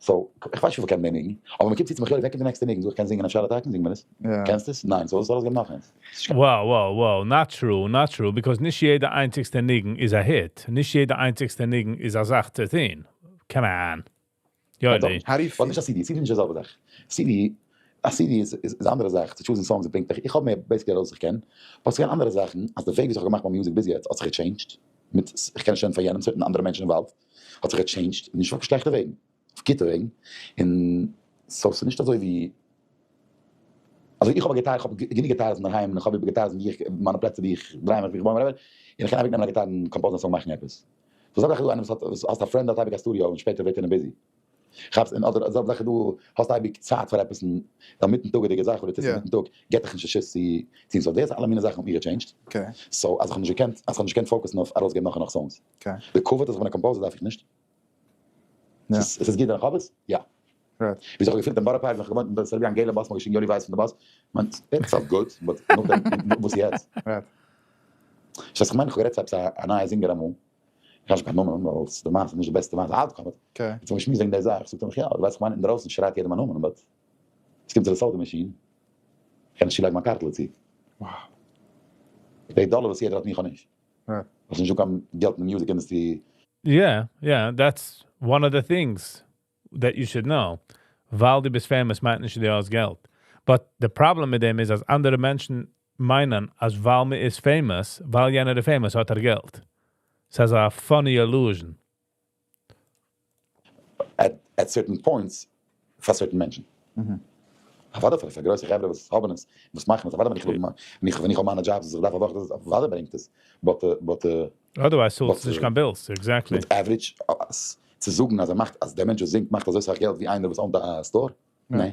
So, איך ווייס נישט וויפיל קען דער ניגון, אבער מען קומט צו צו מיך, ווער קען די נעקסטע ניגון? זאג איך קען זינגען אפשר לתקן, זינג מיר עס. יא. קענסט עס? ניין, so זאל איך געבן נאך איינס. Wow, wow, wow, not true, not true, because נישט יעדע איינציגסטע ניגון איז א hit. נישט יעדע איינציגסטע ניגון איז א זאך צו טון. Come on. יא, די. How do you ווייל feel? נישט א CD, CD איז נישט די זעלבע זאך. CD, א CD איז אנדערע זאך, צו choose ן songs ברענגט דיך, איך האב מער basically ארויס איך קען, but ס'געווען אנדערע זאכן, אז די וועג וויאזוי איך האב געמאכט מיין music ביז יעצט האט זיך גע change ט, מיט איך קען נישט רעדן פאר יענעם, certain אנדערע מענטשן involved, האט זיך גע change ט, נישט אויף שלעכטע וועגן, אויף גוטע וועגן, און so ס'איז נישט אזוי ווי, אזוי איך האב א גיטאר, איך האב גענוג גיטארס אינדערהיים, און איך האב איבער גיטארס ווי איך, מיינע פלעצער ווי איך דריי מיך, ווי איך בוים, whatever, און איך קען אייביג נעמען א גיטאר און compose ן א song מאכן עפעס. So זאג איך דא איינער וואס האט, וואס האסט א friend האט אייביג א studio און שפעטער ווערט יענער busy. כאפסט און אדער זאג איך דא האסט אייביג צייט פאר עפעס און א מיטן טאגעדיגע זאך אדער טוסט אינמיטן טאג געט דיך נישט א שיס צו טון so דאס אלע מיני זאכן האט מיר גע change ט so אז איך האב נישט געקענט אז איך האב נישט געקענט focus ן אויף ארויסגעבן נאך און נאך songs. די כבוד אז איך בין א composer דארף איך נישט. עס איז גוט ווען איך האב עס? יא. וויאזוי איך האב געפילט אין בארא פארק ווען איך האב געוואוינט אין ס'איז אריבער א געלע באס מ'האט געשריגן יואלי ווייס פון די באס מיין it's all good but נאכדעם וואס יעצט? ש'ס איך מיין איך האב גערעדט צו עפעס א נייע זינגער אמאל איך גיי נישט קיין נאמען ווייל ס'איז די מעשה נישט די בעסטע מעשה outcome but יעצט האבן מיר געשמועסט וועגן די זאך זאגט ער מיך יא דו ווייסט איך מיין אינדרויסן שרייט יעדער מיין נאמען but עס קומט צו די soda machine איך קען נישט צולייגן מיין קארטל דערצו. די דאלער וואס יעדער האט מיך האב נישט. ווייל ס'איז נישטא קיין געלט אין די music industry. Yeah, yeah, that's one of the things that you should know. ווייל דו ביסט famous מיינט נישט דו האסט געלט. But the problem מיט דעם איז אז אנדערע מענטשן מיינען אז ווייל מען איז famous, ווייל יענער איז famous האט ער געלט. ס'איז א funny illusion. At certain points פאר certain מענטשן. אוודאי פאר גרויסע חברה וואס האבן עס, וואס מאכן עס, אוודאי ווען איך ווען איך האב מיינע jobs וואס איך דארף א וואך, אוודאי ברענגט עס, but but. Otherwise צאלסטו נישט קיין bills, exactly. But average, צו זאגן אז ער מאכט, אז דער מענטש וואס זינגט מאכט אזוי סאך געלט ווי איינער וואס own ט א store? ניין.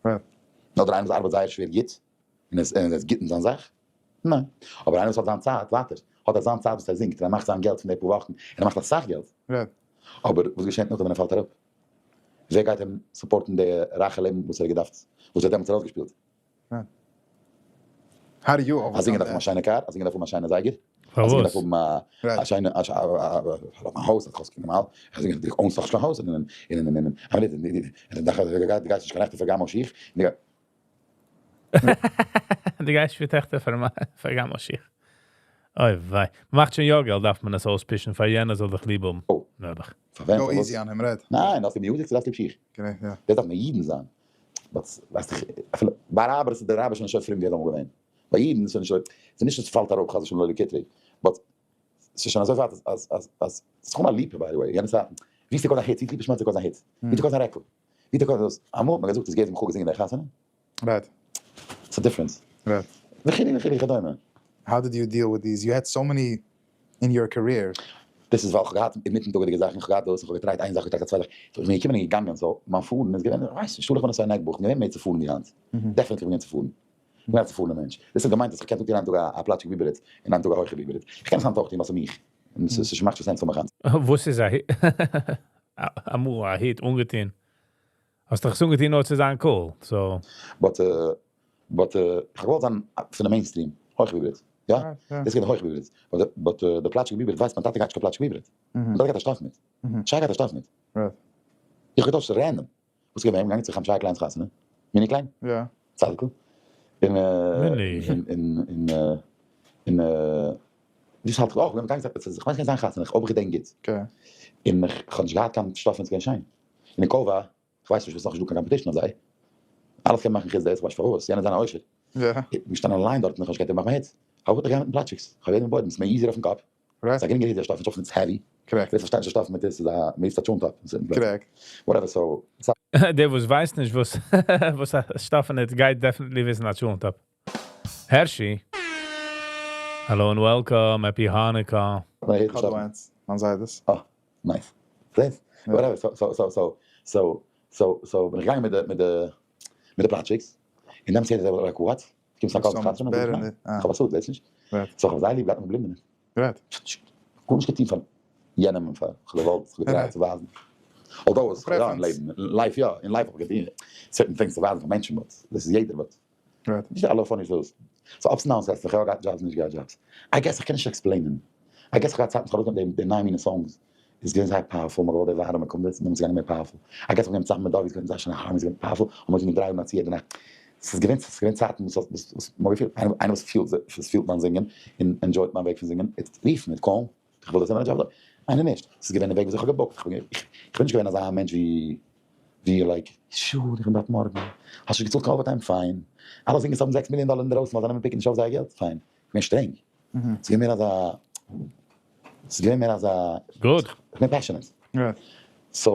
אדער איינער וואס ארבעט זייער שווער גוט, און ער איז גוט אין זיין זאך? ניין. אבער איינער וואס האט זיין צייט ווייטער, האט ער זיין צייט וואס ער זינגט און ער מאכט זיין געלט פון די פאר וואכן, און ער מאכט אסאך געלט. אבער וואס געשענט נאכדעם ווען ער פאלט אראפ? ווער גייט אים support ן די רייכע לעבן וואס ער האט געדארפט, וואס ער האט דעמאלטס ארויסגעשפילט? א זינגער דארף האבן א שיינע קאר, א זינגער דארף האבן א שיינע זייגער, א זינגער דארף האבן א שיינע א הויז, א חוזק נארמאל, א זינגער דארף own סאך א הויז, און און און און און דו גייסט נישט קיין עכטע Ferragamo שיך, דו גייסט נישט עכטע Ferragamo שיך. אוי וויי. מ'מאכט שוין יא געלט דארף מען עס אויספישן פאר יענער זאל דיך ליב האבן. נעבעך. פאר וועם? Go easy on him, right. ניין, דארפסט ליב music צו דארפסט ליב שיך? דאס דארף מען אידן זיין. But ווייסט איך, אפילו ביי אראבער איז דער אראבער שוין נישט אזוי פרום ווי ער איז אמאל געווען. ביי אידן איז שוין נישט אזוי, ס'איז נישט אז ס'פאלט אראפ חס ושלום לא לקטרוג, but ס'איז שוין אזוי ווייט אז אז אז אז ס'איז קוים א ליפע by the way, יענע צייטן, ווי ס'קאסט א hit, ווי ליפע שמעלצער קאסט א hit, ווי ס'קאסט א רעקל, ווי ס'קאסט דאס, אמאל האט מען געזאגט איז געז מחול געזינגען די חתונה. Right. ס'איז א difference. Right. וכו' וכו' וכדומה. How did you deal with these? You had so many in your career. דאס איז ווייל כ'האב געהאט אינמיטן טאגעדיגע זאכן, כ'האב געהאט דאס, כ'האב געטרייט איין זאך, געטרייט א צווייטע זאך, so איך בין געקומען און געגאנגען, so מיין פארן איז געווען, איך ווייס נישט, שלח בנות א נעקבוך, כ'בין געווען מער צופארן ווי היינט, definitely כ'בין געווען צופארן, כ'בין א צופארענער מענטש, דאס האט געמיינט אז כ'קען טון איין טאג א פלאטשיג ביבער-היט, און איין טאג א הויכע ביבער-היט, כ'קען עס היינט אויך טון ווייל ס'איז מיך, און ס'מאכט שוין sense פאר מיך היינט. וואס איז א אמאל א היט אנגעטון? האסט דאך עס אנגעטון נאר צו זיין cool, so. But but כ'האב געוואלט זיין פון די mainstream, הויכע ביבער-היט, יא? דאס איז געווען הויכע ביבער-היט, but די פלאטשיגע ביבער-היט ווייסט מיין טאטע גייט נישט קיין פלאטשיגע ביבער-היט, מיין טאטע גייט א שטאף מיט, שי גייט א שטאף מיט. איך האב געטוישט random. וואס איז געווען? געגאנגען צו חיים שי קליינ'ס חתונה, מיני קליין? יא. צדיק'ל. און און און און דאס האלט איך אויך, געגאנגען צו עפעס, איך ווייס נישט זיין חתונה, אויב איך געדענק גוט. און איך האב נישט געהאט קיין שטאף און ס'איז געווען שיין. און אין כובע, איך ווייס נישט וואס נאך נישט דא קיין competition אויף זיי. אלעס קען מען מאכן חוץ דאס, איך ווייס נישט פארוואס, יענער איז אן עושר. איך בין געשטאנען אליין דארט און איך האב נישט געקענט מאכן מיין היט. האב איך געגאנגען מיטן פלאטשיקס, איך האב יעדעם געבויגן, ס'איז מער easier אויפן קאפ. ס'איז א גרינגער היט, דער שטאף איז נישט heavy. Correct. ווער ס'פארשטייט נישט די שטאף מיט איז א מ'רופט א טשולנט טאפ. Correct. Whatever so. דער וואס ווייסט נישט וואס וואס א שטאף איז גייט definitely וויסן א טשולנט טאפ. הערשי. Hello and welcome, happy Hanukkah. איך האב דא איינס, מיין זיידעס. אה, nice. זעסט? Whatever, so so so so so so so בין איך געגאנגען מיט די מיט די מיט די פלאטשיקס, און דעמאלטס יעדער זאגט like what? קומסט א קאלטע חתונה? זאג איך ניין, איך האב א suit, זעסט נישט? So איך האב זייער ליב געהאט מיין בלינדענער. גארנישט געטון פאר יענעם און פאר כ'האב געוואלט, כ'האב געטרייט צו ווייזן. Although עס יא אין לעבן, אין life יא, אין life האב איך געטון certain things צו ווייזן פאר מענטשן but דאס איז יעדער but נישט אלע funny shows. So ups and downs הייסט איך יא געהאט jobs נישט געהאט jobs. I guess איך קען נישט explain ען. I guess איך האב געהאט צייטן וואס כ'האב ארויסגענומען די נייע מינע songs איז געווען זייער powerful, מ'האט געוואלט די ווארעמע קומזיץ און דעמאלטס איז געווען מער powerful. I guess כ'בין געווען צוזאמען מיט דוד איז געווען זייער שיינע harmony איז געווען powerful, האבן מיר געזינגען דריי און א צו יעדע נאכט. ס'איז געווען ס'איז געווען צייטן וואס וואס וואס מ'האט געפילט איינער איינער וואס פילט וואס פילט מיין זינגען און enjoy ט מיין וועג פון זינגען איז רופן מיט call ן איך וויל דאס נעמען א דזשאב דא. איינער נישט. ס'איז געווען די וועג וויאזוי איך האב גע book ט. כ'בין איך בין נישט געווען אזא מענטש ווי ווי like sure איך בין דארט מארגן. האסט נישט געצאלט קיין overtime? Fine. אלע זינגערס האבן זעקס מיליאן דאלער אינדערויסן ווייל זיי נעמען pick ן נישט אויף זייער געלט? Fine. כ'בין שטרענג. ס'איז געווען מער אזא, ס'איז געווען מער אזא, Good. כ'בין passionate. So,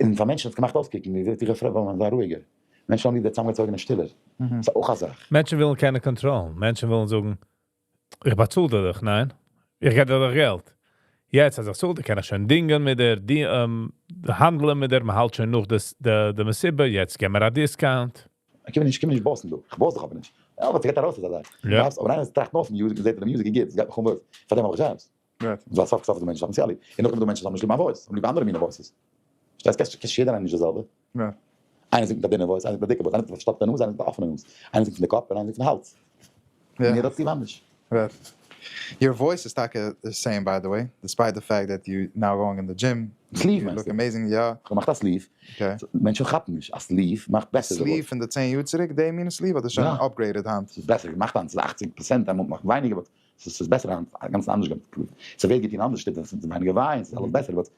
און פאר מענטשן האט עס געמאכט אויסקוקן ווי ווי איך פרעג ווייל אזא רואיגער. מענטשן האבן ליב די צוזאמגעצויגענע שטילער. ס'איז אויך א זאך. מענטשן ווילן קענען קאנטראלן. מענטשן ווילן זאגן, איך באצאל דיר דאך, ניין? איך געב דיר דאך געלט. יעצט אז איך צאל דיר קען איך שוין דינגען מיט דיר, די האנדלען מיט דיר, מ'האלט שוין נאך די מסיבה, יעצט געב מיר א discount. איך קום נישט, איך קום נישט boss ן דא, איך boss דיך אבער נישט. יא, אבער ס'גייט ארויס אזא זאך. דארפסט, אבער איינער טראכט נאר פון music און זעט אז די music איז גוט, עס גייט מיך אן וואס. פארדעם האב איך jobs. ווייל סוף כל סוף איז דא מענטשן וואס האבן צו ליב. און נאכדעם איז דא מענטשן וואס האבן נישט ליב מיין voice, האבן ליב אנדערע מינע voices. פארשטייסט? קענסט נישט יעדער איינער נישט די זעלבע. איינער זינגט מיט א דינע voice, איינער זינגט מיט א דיקע voice, איינער זינגט מיט א פארשטאפטע נאז, איינער זינגט מיט א אפענע נאז, איינער זינגט פון די קאפ און איינער זינגט פון די האלז. און יעדער האט ליב אנדערש. Your voice איז טאקע the same by the way, despite the fact that you now going in the gym, Sleeve you מיינסטו? Look amazing, יא. כ'האב געמאכט א sleeve. מענטשן כאפן נישט, א sleeve מאכט בעסער די voice. Sleeve פון די 10 יאר צוריק, די מינע sleeve אדער שוין upgraded היינט? ס'איז בעסער געמאכט היינט, ס'איז 80% אמאל מאכט ווייניגער but ס'איז בעסער היינט, א גאנץ אנדערש געמאכט. ס'ווערט געטון אנדערש, ס'איז ווייניגער וויי און ס'איז אלעס בעסער but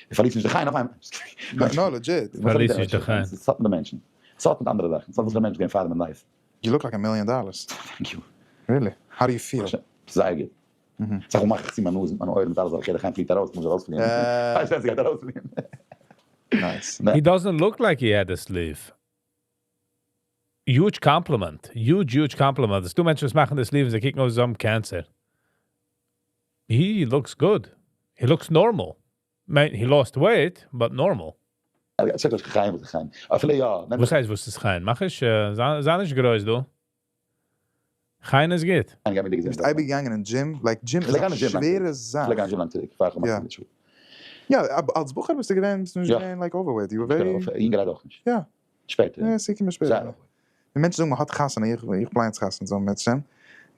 דו פארלירסט נישט די חן אויף איינמאל. No legit. פארלירסט נישט די חן. ס'האט מיט די מענטשן. ס'האט מיט אנדערע זאכן. ס'האט וואס דער מענטש געווען פאר דעם אין life. You look like a million dollars. Thank you. Really? How do you feel? זייער גוט. סאך מאל מאך איך צו מיין נאז מיט מיינע אויערן מיט אלעס ווייל איך הער די חן פליעט ארויס, איך מוז ארויספליען. ווייסט ווען ס'גייט ארויספליען. Nice. He doesn't look like he had a sleeve. Huge compliment. Huge, huge compliment. ס'דא מענטשן וואס מאכן די sleeve און זיי קוקן אויס זיי האבן cancer. He looks good. He looks normal. מיין, he lost weight, but normal. זאג איך חיים וואס איז חיים? אפילו יא. וואס הייסט וואס איז חיים? מאך איך, זיי נישט גרויס דא. חיים איז גוט. ביסט אייביג געגאנגען אין gym? Like gym איז א שווערע זאך. כ'פלעג גיין gym לאנג צוריק, פאר איך האב געמאכט די תשובה. יא, אלס בחור ביסטו געווען, ביסטו נישט געווען like overweight, you were very. יונגערהייט אויך נישט. יא. שפעטער. יא, ס'קומט שפעטער. די מענטשן זאגן מ'האט חתונה, איך פלאן צו חתונה צו האבן בעזהשי"ת,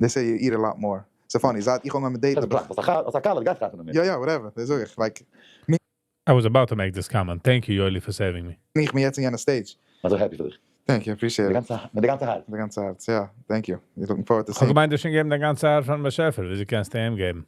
they say you eat a lot more. ס'איז funny, זייט איך האב אנגעהויבן מיט date ן האב איך. האסט א כלה, גייסט חתונה מיט. יא יא, whatever, דאס זאג איך, like. I was about to make this comment, thank you יואלי for saving me. איך בין יעצט אין יענע stage. כ'בין אזוי happy פאר דיך. Thank you, appreciate it. מיט די גאנצע הארץ. מיט די גאנצע הארץ, יא, thank you. You looking forward to כ'האב seeing. געמיינט דו האסט שוין געגעבן דיין גאנצע הארץ פארן באשעפער, וויאזוי קענסטו אים געבן?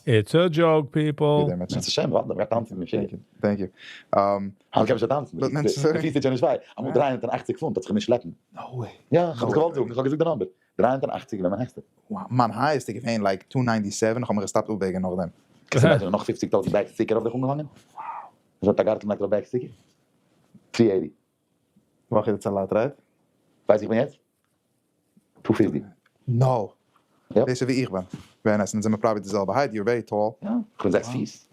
It's a joke people. ס'איז שיין, ווארט, מ'גייט טאנצן מיט משיח. Thank you. היינט קען מען שוין טאנצן, די פיס טוט שוין נישט וויי. אמאל 380 פונט האט זיך געמוזט שלעפן. No way. יא, כ'האב עס געוואלט זאגן, כ'האב געזאגט די number. 380 געווען מיין העכסטע. Wow, מיין highest איז געווען like 297, כ'האב מיך געסטאפט אפוועגן נאכדעם. קענסט imagine נאך 50 טויזנט bags צוקער אויף דיך אנגעהאנגען? Wow. עס האט א גארטל מיט bags צוקער. 380. וואך איז די סאלאט right? ווייס איך בין יעצט? 250. No. דאס איז ווי איך בין. Very nice. און זעמיר probably די זעלבע height. You're very tall. יא, איך בין 6 פיס.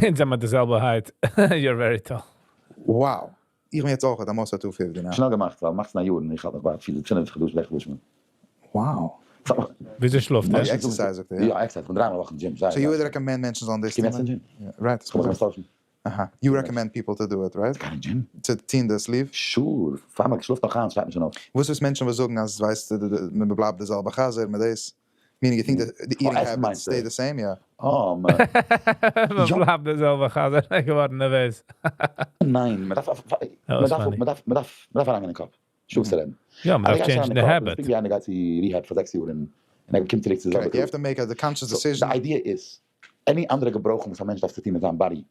אונז זעמיר די זעלבע height. You're very tall. Wow. איך בין יעצט אויך almost at 250 now. שנעל געמאכט, ווייל מאכסט נאר יארן, איך האלט נאך ביי 4, 5 חדשים, 6 חדשים. וויאזוי שלאפט ער? Exercise, okay. יא, exercise, איך בין דריי מאל א וואך אין gym. So you would recommend מענטשן זאלן דאס איך גיי יעצט אין gym. Yeah, right. איך קום אויף social. You recommend people to do it, right? גיין אין gym? צו טון די sleeve? Sure. פאר מען שלאפט נאך איין, שרייט מען שוין אויף. וואס איז מענטשן וואס זאגן, אז ווייסט דו, מען בלייבט די זעלבע חזיר מיט דאס? Meaning you think that the eating עסן habits מיינסטו? stay the same? Yeah. Oh, man. מען בלייבט די זעלבע חזיר. געווארן נערוועז. ניין, מען דארף, מען was דארף, funny. מען דארף אריינגיין אין קאפ. שוב צו רעדן. יא, מען דארף change the habit. איך בין איינער גייט צו rehab פאר 6 יאר און ער קומט צוריק צו Correct. You have to make a conscious So, decision. the idea is, any אנדערע געברויכן וואס א מענטש דארף צו טון מיט זיין body,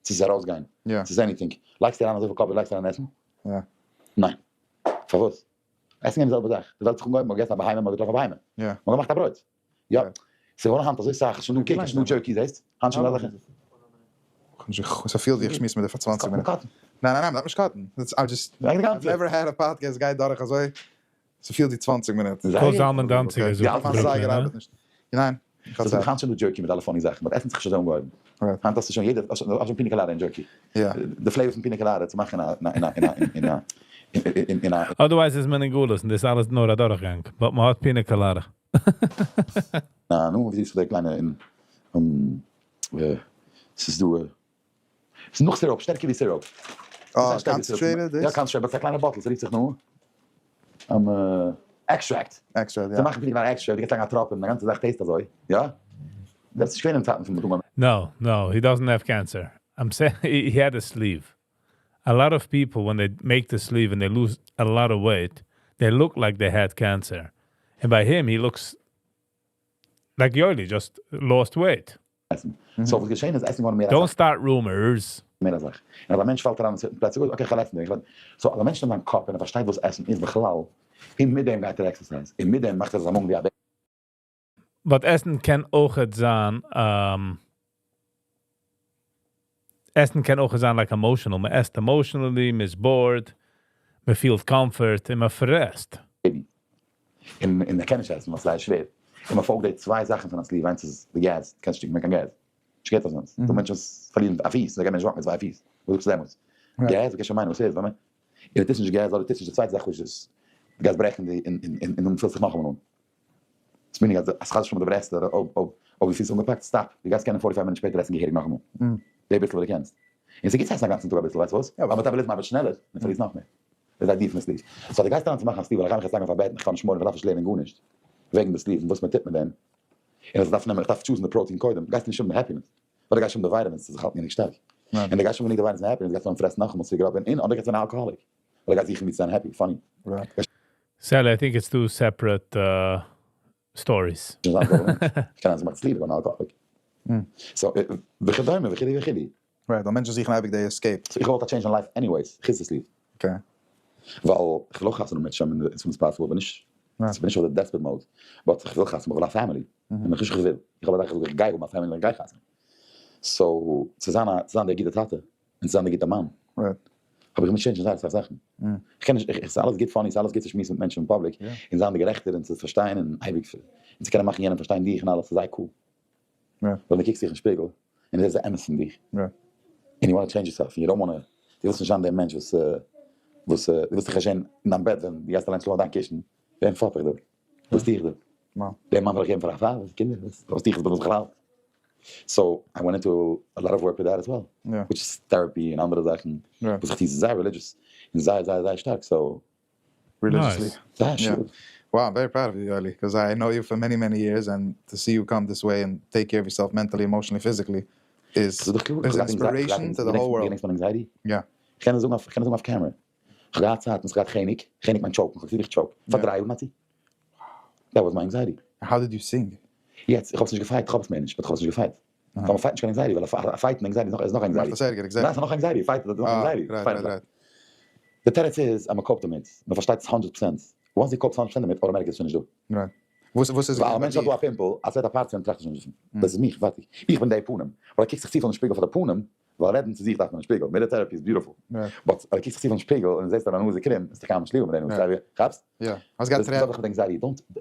צו זיך ארויסגיין, צו זיין anything. לייגסט דיר אן אזויפיל קאפ, לייגסט אריין עסן? Yeah. ניין. פארוואס? עסן איז די זעלבע זאך. די וועלט איז געקומען, מ'האט געגעסן א בהמה, מ'האט געטראפן א בהמה. מ'האט געמאכט א ברויט. יא. ס'איז געווארן היינט אזוי סאך, שוין דא cake, שוין דא jerky, זעסט? היינט שוין אזעלכע. אזוי פיל ווי איך שמועס מיט דיר פאר 20 מינוט. Cut. ניין, ניין, ניין, מ'דארף נישט cut ן. That's, I just, ניין, I've never had a podcast גייט דורך אזוי אזוי פיל ווי 20 מינוט. קול זלמן דאנציגער זאגט יא, מיין זייגער Brooklyn, ארבעט נישט. ניין, איך האב ס'איז צייט. היינט שוין דא jerky מיט אלע funny זאכן, אבער עסן זיך שוין אזוי אנגעהויבן. היינט האסטו שוין יעדער, האסט שוין piña colada און jerky. The flavor פון piña colada צו מאכן אין א אין א אין א אין אין א Otherwise איז מען אין גלות און דאס אלעס נאר א דורכגאנג. But מען האט piña colada. נו, ווי זיסט דו די קליינע אין ס'איז דא ס'איז נאך syrup, שטערקער ווי syrup. Oh, concentrated? יא, concentrated, but ס'איז א קליינע bottle, ס'רופט זיך נו extract. Extract, זיי יא. מאכן piña colada extract, די געבסט א טראפ און די גאנצע זאך taste אזוי, יא? דאס איז שווער אין צייטן פון דו No, he doesn't have cancer. I'm saying he had a sleeve. A lot of people, when they make the sleeve and they lose a lot of weight, they look like they had cancer. And by him, he looks like Yoeli just lost weight. עסן. So וואס געשען איז, עסן געווארן מער Don't start rumors. מער א זאך. און אז א מענטש פאלט אריין אין פלעצער, okay, איך וועל עסן. So, אז א מענטש נעמט זיין קאפ און ער פארשטייט וואס עסן איז בכלל, און מיט דעם גייט ער exercise. און מיט דעם מאכט ער זיין מאגן ווי א But עסן קען אויך זיין, עסן קען אויך זיין like emotional. מען עסט emotionally, מען איז bored, מען feels comfort און מען פרעסט. baby. און ער קען נישט עסן, וואס זייער שווער. און מען פאלגט די צוויי זאכן פון א sleeve. איינס איז די gas, קענסט נישט מער קיין gas. נישט געהערט אזוינס. דו מענטשן וואס פארלירן א פיס, זיי גייען נישט walk מיט צוויי פיס. וואס זאגסטו דעמאלטס? Gas, קענסט שוין מיינען וואס איז, ווייל מען און עס איז נישט gas, אדער עס איז נישט די צווייטע זאך וואס איז, די גייסט ברעכן די און דו פילסט זיך נאכאמאל אן. דאס מיינט אז אז חס ושלום די ברעכסט אדער אויב דו פילסט אנגעפאקט, stop. דו גייסט קענען 45 מינוט שפעטער עסן געהעריג נאכאמאל. די ביסל וואס דו קענסט. און ס'גוט צו עסן א גאנצן טאג אביסל, ווייסט וואס? יא, אבער metabolism ארבעט שנעלער, און פארלירסט נאך מער. דאס איז די idea פון די sleeve. So, דו גייסט אן צו מאכן א sleeve, ווייל איך גיי מיך יעצט לייגן אויף א בעט, איך קען נישט מארגן, איך דארף נישט לערנען גארנישט. וועגן די sleeve און וואס מען טוט מיט דעם. און איך דארף נעמען, איך דארף choose ן די protein קודם. גייסט נישט האבן די happiness. ווייל דו גייסט האבן די vitamins צו זיך האלטן גענוג שטארק. און דו גייסט האבן גענוג די vitamins און happiness, גייסט אן פרעסן נאכאמאל צו גראבן און אדער גייסט זיין alcoholic. ווייל דו גייסט זוכן ווי צו זיין happy, funny. Sally, I think it's two separate stories. איך קען אז מאכט sleeve, איך בין alcoholic. So, וכדומה, וכו' וכו'. Right, די מענטשן זוכן אייביג די escape. So, איך וואלט א change in life anyways, חוץ די sleeve. ווייל איך וויל אויך חתונה מיט שוין as soon as possible, בין נישט, איך בין נישט אויף די desperate mode. But איך וויל חתונה, איך וויל א family. און איך וויל, איך האב געדאכט, איך גיי האבן א family, איך גיי חתונה. So, צו זיין דער גוטער טאטע, און צו זיין דער גוטער מאן. האב איך מיך change זייער אסאך זאכן. איך קען נישט, איך, ס'איז אלעס גוט funny, ס'איז אלעס גוט צו שמועסן מיט מענטשן אין public, און זיין דער גערעכטער און צו פארשטיין און אייביג, און צו קענען מאכן יענעם פארשטיין דיך און אלעס, ס'איז זייער cool. ווייל דו קוקסט זיך אין שפיגל, און דו זעסט די אמת פון דיך. And you want to change yourself, and you don't want to, דו ווילסט נישט זיין דער מענטש וואס, דו ווילסט דיך נישט זען אין דיין בעט, ווען דו גייסט אליין שלאפן אויף דיין קישן, וועם פאפ איך דא? וואס טו איך דא? דעם מאן וויל איך געבן פאר א פרוי, וואס קינדער, וואס טו איך דא בכלל? So I went into a lot of work with that as well, which is therapy און אנדערע זאכן, וואס איך טו זייער religious, און זייער, זייער, זייער שטארק, so. Religiously. Nice. זייער sure. Wow, I'm very proud of you, Yoeli, because I know you for many, many years, and to see you come this way and take care of yourself mentally, emotionally, physically is, ס'איז דאך קלאר, is inspiration to the whole world. געדענקסט מיין anxiety? Yeah. איך קען עס זאגן אויף, איך קען עס זאגן אויף camera. איך האב געהאט צייטן, איך האב געהאט חנק, חנק מיינט choke, איך האב געפילט איך choke. פאר 3 יאר, מאטי. That was my anxiety. How did you sing? יעצט, איך האב עס נישט גע fight, איך האב עס מער נישט, but איך האב עס נישט גע fight. ווייל מען fight נישט קיין anxiety, ווייל א fight anxiety איז נאך anxiety. מאכט עס ערגער, exactly. ניין, ס'איז נאך anxiety, fight איז נאך anxiety. Right. די תירוץ איז, אז מען cope ט דערמיט. מען פארשטייט עס 100%. Once you cope 100% דערמיט, automatically איז שוין נישט דא. וואס איז ווייל א מענטש האט דא א pimple, אז ער האט א פרצוף, טראכט ער שוין נישט דערפון. דאס איז מיך, פארטיג. איך בין דער פנים. ווייל ער קוקט זיך צו פון שפיגל פאר די פנים, ווייל רעדן צו זיך דארף מען אין שפיגל. Mirror therapy is beautiful. But ער קוקט זיך צו פון שפיגל און זעסט, אז דיין נאז איז קרום, איז דאך קיינמאל נישט ליב מיט דעם. כאפסט? יא. האסט געהאט דאס איז מיט anxiety. Don't.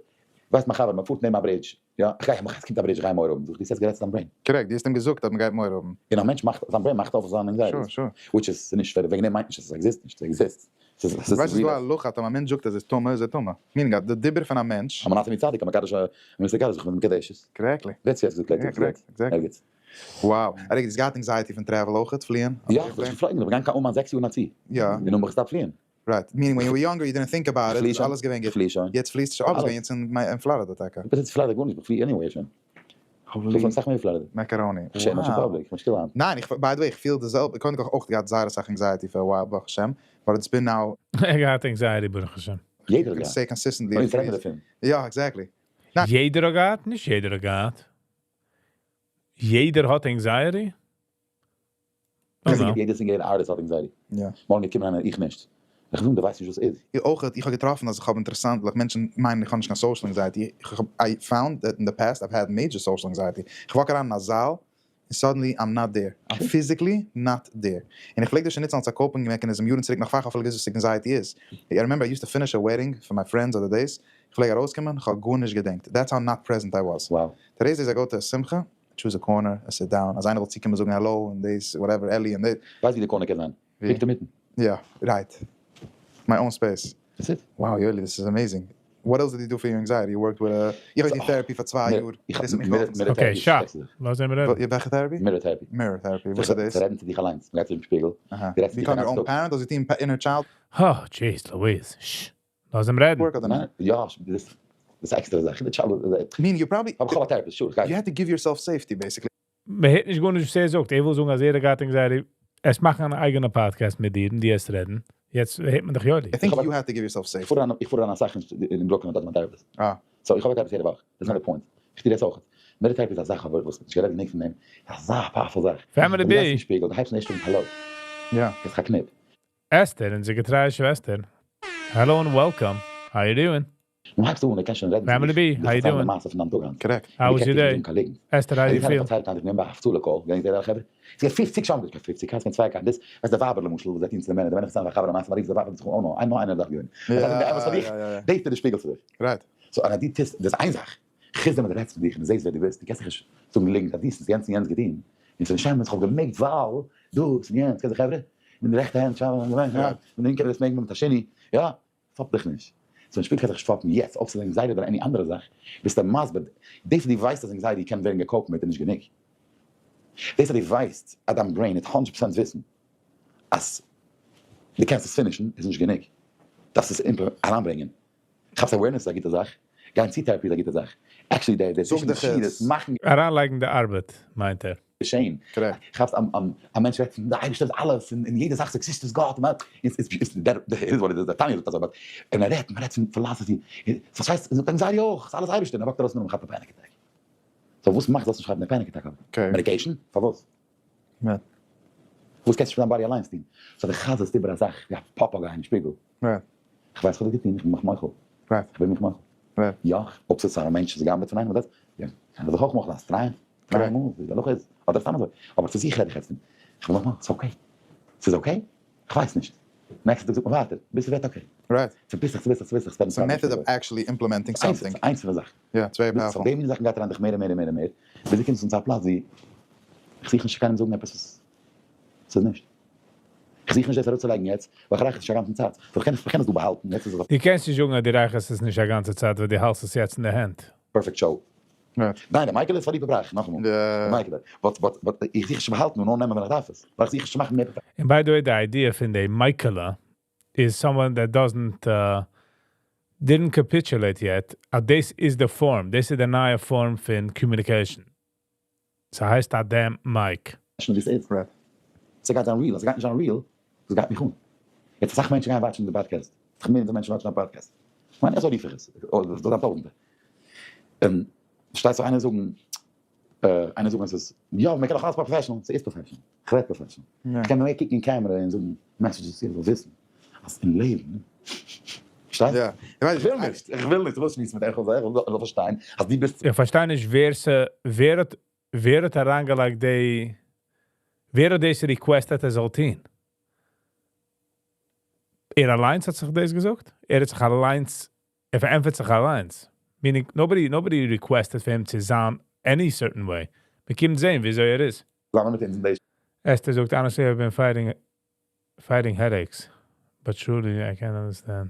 ווייסט מיין חבר, מען פארט נעבן א bridge, יא, איך גיי, עס קומט א bridge, איך גיי מורא האבן, זאג איך, דו האסט יעצט גערעדט צו דיין brain. Correct, דו האסט אים געזאגט אז מען גייט מורא האבן. און א מענטש מאכט, זיין brain מאכט אויף זיין anxieties. Sure, sure. Which איז נישט שווער, וועגן דעם מיינט נישט אז עס exist נישט, עס exist. ס'איז ווייסט ס'איז דא א הלכה אז א מענטש זאגט אז ער איז טמא איז ער טמא. Meaning אז די דיבור פון א מענטש. המנאץ עמי צדיק, המקדש א מקדש זיך מיט מקדשת. Correctly. ווער צו האט געזאגט יא, correct, exactly. ערגעץ. Wow. אריק, דו האסט געהאט anxiety פון travel אויכעט? פליען? יא, איך בין געפלויגן, איך בין געגאנגען קיין אומאן 6 יאר נאך צו. יא. און נאכדעם האב איך געסטאפט פליען. Right. Meaning when you were younger you didn't think about it, איז אלעס געווען גוט. איך פלי שוין. יעצט פליסטו שוין? אה, ביסט געווען יעצט אין פלארידע טאקע. איך בין יעצט אין פלארידע גארנישט, איך פלי anyway שוין. איך פלי אסאך מער אין פלארידע. Macaroni. איך שעם מיך אין public, איך בין שטיל היינט. ניין, איך, by the way, איך פיל די זעלבע, קודם כל האב איך אויך געהאט זייער אסאך anxiety for a while ברוך השם, but it's been now. ער האט געהאט anxiety ברוך השם. יעדער האט געהאט. Say consistently. און פרעגן דערפון. יא, exactly. יעדער האט געהאט? נישט יעדער האט געהאט. יעדער האט anxiety? יעדער single artist האט anxiety. יא. מארגן גייט קומען איינער, איך נישט. איך זאג, דו ווייסט נישט וואס איז. איך אויך, איך האב געטראפן אז איך האב אינטערעסאנט, like מענטשן מיינען איך האב נישט קיין social anxiety, איך האב, I found that in the past I've had major social anxiety. איך walk אריין אין א זאל, און suddenly I'm not there. I'm physically not there. און איך פלעג דאס שוין נוצן אלס א coping mechanism יארן צוריק נאך פאר איך האב אפילו געוואוסט וואס anxiety איז. I remember I used to finish a wedding for my friends אדער דאס, איך פלעג ארויסקומען, איך האב גארנישט געדענקט. That's how not present I was. Wow. Today's days I go to a שמחה, choose a corner, I sit down, אז איינער וויל צוקומען זאגן העלא און דאס, whatever, עלי און דאס. ווייסט ווי די corner קען זיין? ווי? פונקט אינמיטן. יא, right. My own space. That's it. Wow יואלי, this is amazing. What else did you do for your anxiety? You worked with a, איך האב געטון therapy פאר 2 יאר. איך דאס האט מיך האב געהאלפן. Mirror Okay, therapy. שא. לאז אים רעדן. וועלכע therapy? Mirror therapy. Mirror therapy, וואס איז דאס? צו רעדן צו דיך אליינס. מ'גייט צום שפיגל. אהא. דו רעדסט צו דיך Become your אליינס own parent? האסט געטון inner child? אה, jeez Louise. ש. לאז אים רעדן. Work אדער ניין? יא, דאס איז עקסטערע זאך. די child, Meaning you probably אבער איך האב א therapist, sure. You had to give yourself safety basically. מען הערט נישט גארנישט וואס ער זאגט. ער וויל זאגן אז ער האט געהאט anxiety. עס מאכן אן אייגענע podcast מיט דיר און דו עסט רעדן. יעצט הערט מען דאך יואלי. I think you had to give yourself safety. איך פאר אריין אסאך אין ברוקלין דארט מיין therapist. אה. So איך האב א therapist יעדע וואך. דאס איז not the point. איך טו דאס אויך. Mirror therapy איז א זאך אבער וואס נישט גערעדט גענוג פון דעם. אזא powerful זאך. Family דו גייסט B. אין שפיגל, דו הייבסט נישט אן העלא. יא. עס איז א קניפ. אסתר, אונזער געטרייע שוועסטער. Hello and welcome. How you doing? נו הייבסט אן, דו קענסט שוין רעדן צו Family דיך. B, how you דו doing? מעשה פון דיין טאג היינט. Correct. How was your day? אסתר, how you feel? פארציילט היינט, איך נעם ביי הפצלה call, געדענקט איר חברה? ס'איז געווען 50 שם, קיין 50, קיין צוויי, קיין דאס, ווייסט דער ווייבער למשל, וואס זיי טון צו די מענער, די מענער פארציילן פאר חברה מעשה, מ'רופט די ווייבער זיך אן, oh no, איינמאל איינער דארף געווען. יא, יא, יא. דאס איז די שפיגל צו דיך. Right. So אז דו טוסט, דאס איז איין זאך, חוץ דעם וואס דו רעדסט פון דיך און דו זעסט ווער דו ביסט, דו קענסט זיך נישט זאגן ליגנט אז דו האסט יענץ און יענץ געטון, און ס'איז נישט אמת, איך האב געמעגט ווייל דאס און יענץ, קענסט די חברה? מיט די רעכטע הענט, מיט די לינקע דאס מעג מען מיט א שני, יא, פאפ דיך נישט. So שפיגל קען זיך נישט פאפן יעצט, אויב ס'איז anxiety אדער any אנדערע זאך, ביסטו מסביר, דאס אז דו ווייסט אז anxiety קען ווערן גע cope ט מיט איז נישט גענוג. דאס אז דו ווייסט אז דיין brain וועט 100% וויסן אז דו קענסט עס finish ן איז נישט גענוג. דארפסט עס אריינברענגען. כאפסט awareness איז א גוטע זאך, גיין צו therapy איז א גוטע זאך. Actually דער זאג דיך עס. מאכן אריינלייגן די ארבעט מיינט ער. געשען. Correct. כאפסט א מענטש רעדט פון די אייבערשטער איז אלעס און יעדע זאך exist איז גאט און דער איז וואט איט איז, דער תניא זאגט אזוי but און ער רעדט, מען רעדט פון philosophy, פארשטייסט, זאגט anxiety אויך, ס'איז אלעס אייבערשטער, און ער walk ט ארויס און כאפט א panic attack. So וואס מאכט זאלסט נישט כאפן די panic attack אבער? Medication? פארוואס? וואס קענסטו נישט פון דיין body אליינס טון? So די חזר'סט איבער א זאך ווי א פאפאגיי אין שפיגל. איך ווייס וואס האט געטון, איך בין מיך מוחל. איך בין מיך מוחל. יא, אויב ס'איז א מענטש וואס גנב'עט פון איינעם, דאס, יא, קען ער זיך אויך מוחל זיין, ס'דרייען, דריי מאל, ווי די הלכה איז, אדער סתם אזוי. אבער צו זיך רעד איך יעצט נישט. איך בין מיך מוחל, ס'איז okay. ס'איז okay? איך ווייס נישט. נעקסטע טאג זאגט מען ווייטער, ביז ס'ווערט okay. צוביסלעך, צוביסלעך, צוביסלעך, ס'ווערט It's a method of actually implementing something. איינס פון די זאכן. יא, it's very powerful. So די מין זאכן גייט אריין דיך מער און מער און מער און מער, ביז דו קומסט צו א פלאץ ווי איך זוך נישט צו קיינעם זאגן עפעס וואס ס'איז נישט. איך זוך נישט דאס אראפצולייגן יעצט, ווייל איך רייך עס נישט א גאנצן צייט. So איך קען עס דא באהאלטן, יעצט איז עס א. דו קענסט נישט זאגן אז דו רייכערסט עס נישט א גאנצע צייט ווייל דו האלסט עס יעצט אין די הענט. Perfect show. ניין, די מייקל איז פאר די פארברעך, נאכאמאל. די מייקל. But, but, but, איך זוך נישט צו באהאלטן און נאר נעמען ווען איך דארף עס. ווייל איך זוך נישט צו מאכן מער. און by the way, די idea פון די מייקעלע איז someone that doesn't, didn't capitulate yet, אז דאס איז די form, דאס איז די נייע form פון communication. ס'הייסט א damn mic. שוין ווי ס'איז. ס'גייט זיין real, אז ס'גייט נישט זיין real, דאס גייט מיך אן. יעצט אסאך מענטשן גייען watch ן די פאדקעסט, אסאך מיליאנער מענטשן watch ן א פאדקעסט. כ'מיין אזוי רוף איך עס, אדער ס'דא טויזענטער. און פארשטייסט זיך איינער זאגן, איינער זאגן אז ס'איז, יא מ'קען דאך אלעס professional, ס'איז professional, כ'רעד professional. כ'קען מער קוקן אין camera און זאגן messages יעדער זאל וויסן אז אין לעבן, פארשטייסט? איך וויל נישט, איך וויל נישט, איך וויל שמועסן מיט אייך, איך וויל פארשטיין אז דו ביסט. איך פארשטיי נישט ווער ס' ווער האט ווער האט אריינגעלייגט די ווער האט דאס requested ער זאל טוהן? ער אליינס האט זיך דאס געזאגט? ער האט זיך אליינס ער פארענטפערט זיך אליינס. Meaning, nobody requested for him to sound any certain way. מ'קומט זען, וויאזוי ער איז. צוזאמען מיט אונז אין די Esther זאגט, honestly, I've been fighting headaches. But truly, I can't understand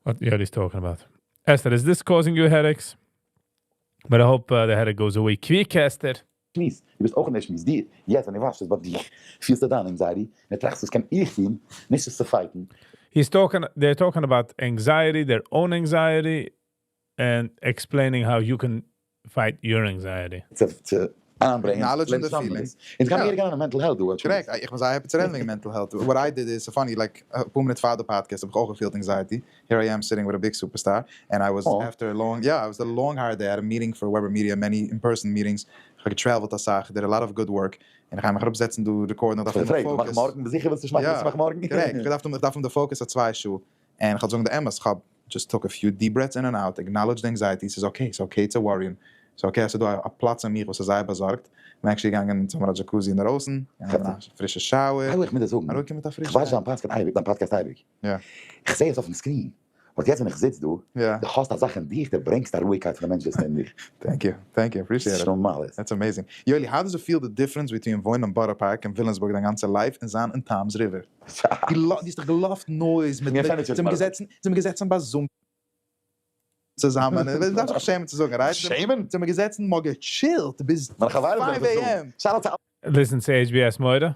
what Yoli's talking about. Esther, is this causing you headaches? But I hope the headache goes away quick, Esther. שמועס, דו ביסט אויך אין די שמועס, די, יעצט ווען דו וואטשסט עס ביי דיך, פילסטו דיין anxiety, און דו טראכסט, וואס קען איך טון, נישט עס צו fight ן. He's talking, they're talking about anxiety, their own anxiety, and explaining how you can fight your anxiety. צו אנברענגען. Acknowledging the feelings. און עס קען מער גיין mental health, דו. Correct. איך מוז זאגן, צו רעדן וועגן mental health. What I did is so funny, like, a פאר מינוט פאר the podcast, האב איך אויך געפילט anxiety. Here I am sitting with a big superstar, and I was Oh. after a long, yeah, it was a long hard day. I had a meeting for Weber Media, many in-person meetings. איך האב געtraveled א סאך, did a lot of good work. און איך גיי מיך אראפזעצן, דא record ן, דארף איך איך פרעג, מאך focus. מארגן, זיכער ווילסטו מאכן, Ja, מאך מארגן. Correct. איך דארף די focus אויף 2 שעה. און איך האב זאגן די אמת, איך האב just took a few deep breaths in and out, acknowledged the anxiety, it's okay, it's okay to worry. It's okay, אז דא א פלאץ אין מיר, וואס איז זייער באזארגט. מיר actually געגאנגען צום jacuzzi אין דרויסן, און א פרישע shower. איך וויל דיר זאגן, ארויס מיט א איך פרישע ווייס, דיין podcast אייביג, דיין podcast אייביג. איך זע עס אויפן screen. און יעצט, ווען איך זיץ דא, דו האסט א זאך אין דיך, דו ברענגסט א רואיגקייט פון די מענטשן, וואס אין דיך. Thank you. Thank you. Appreciate דאס איז it. נארמאל. איז. That's amazing. Yoli, how does it feel the difference between וואוינען אין Borough Park and Williamsburg דיין גאנצע life און זיין אין Toms River? די איז דאך געלאפט noise מיט מיר מיט furniture זיי האבן געזעצן, זיי האבן געזעצן ביי Zoom צוזאמען. דאס דארף איך שעמען צו זאגן, right? שעמען? זיי האבן געזעצן, מיר געchillt ביז מיינע חברים 5 זענען אויף Zoom. a.m. Shout out to Listen to HBS Moira.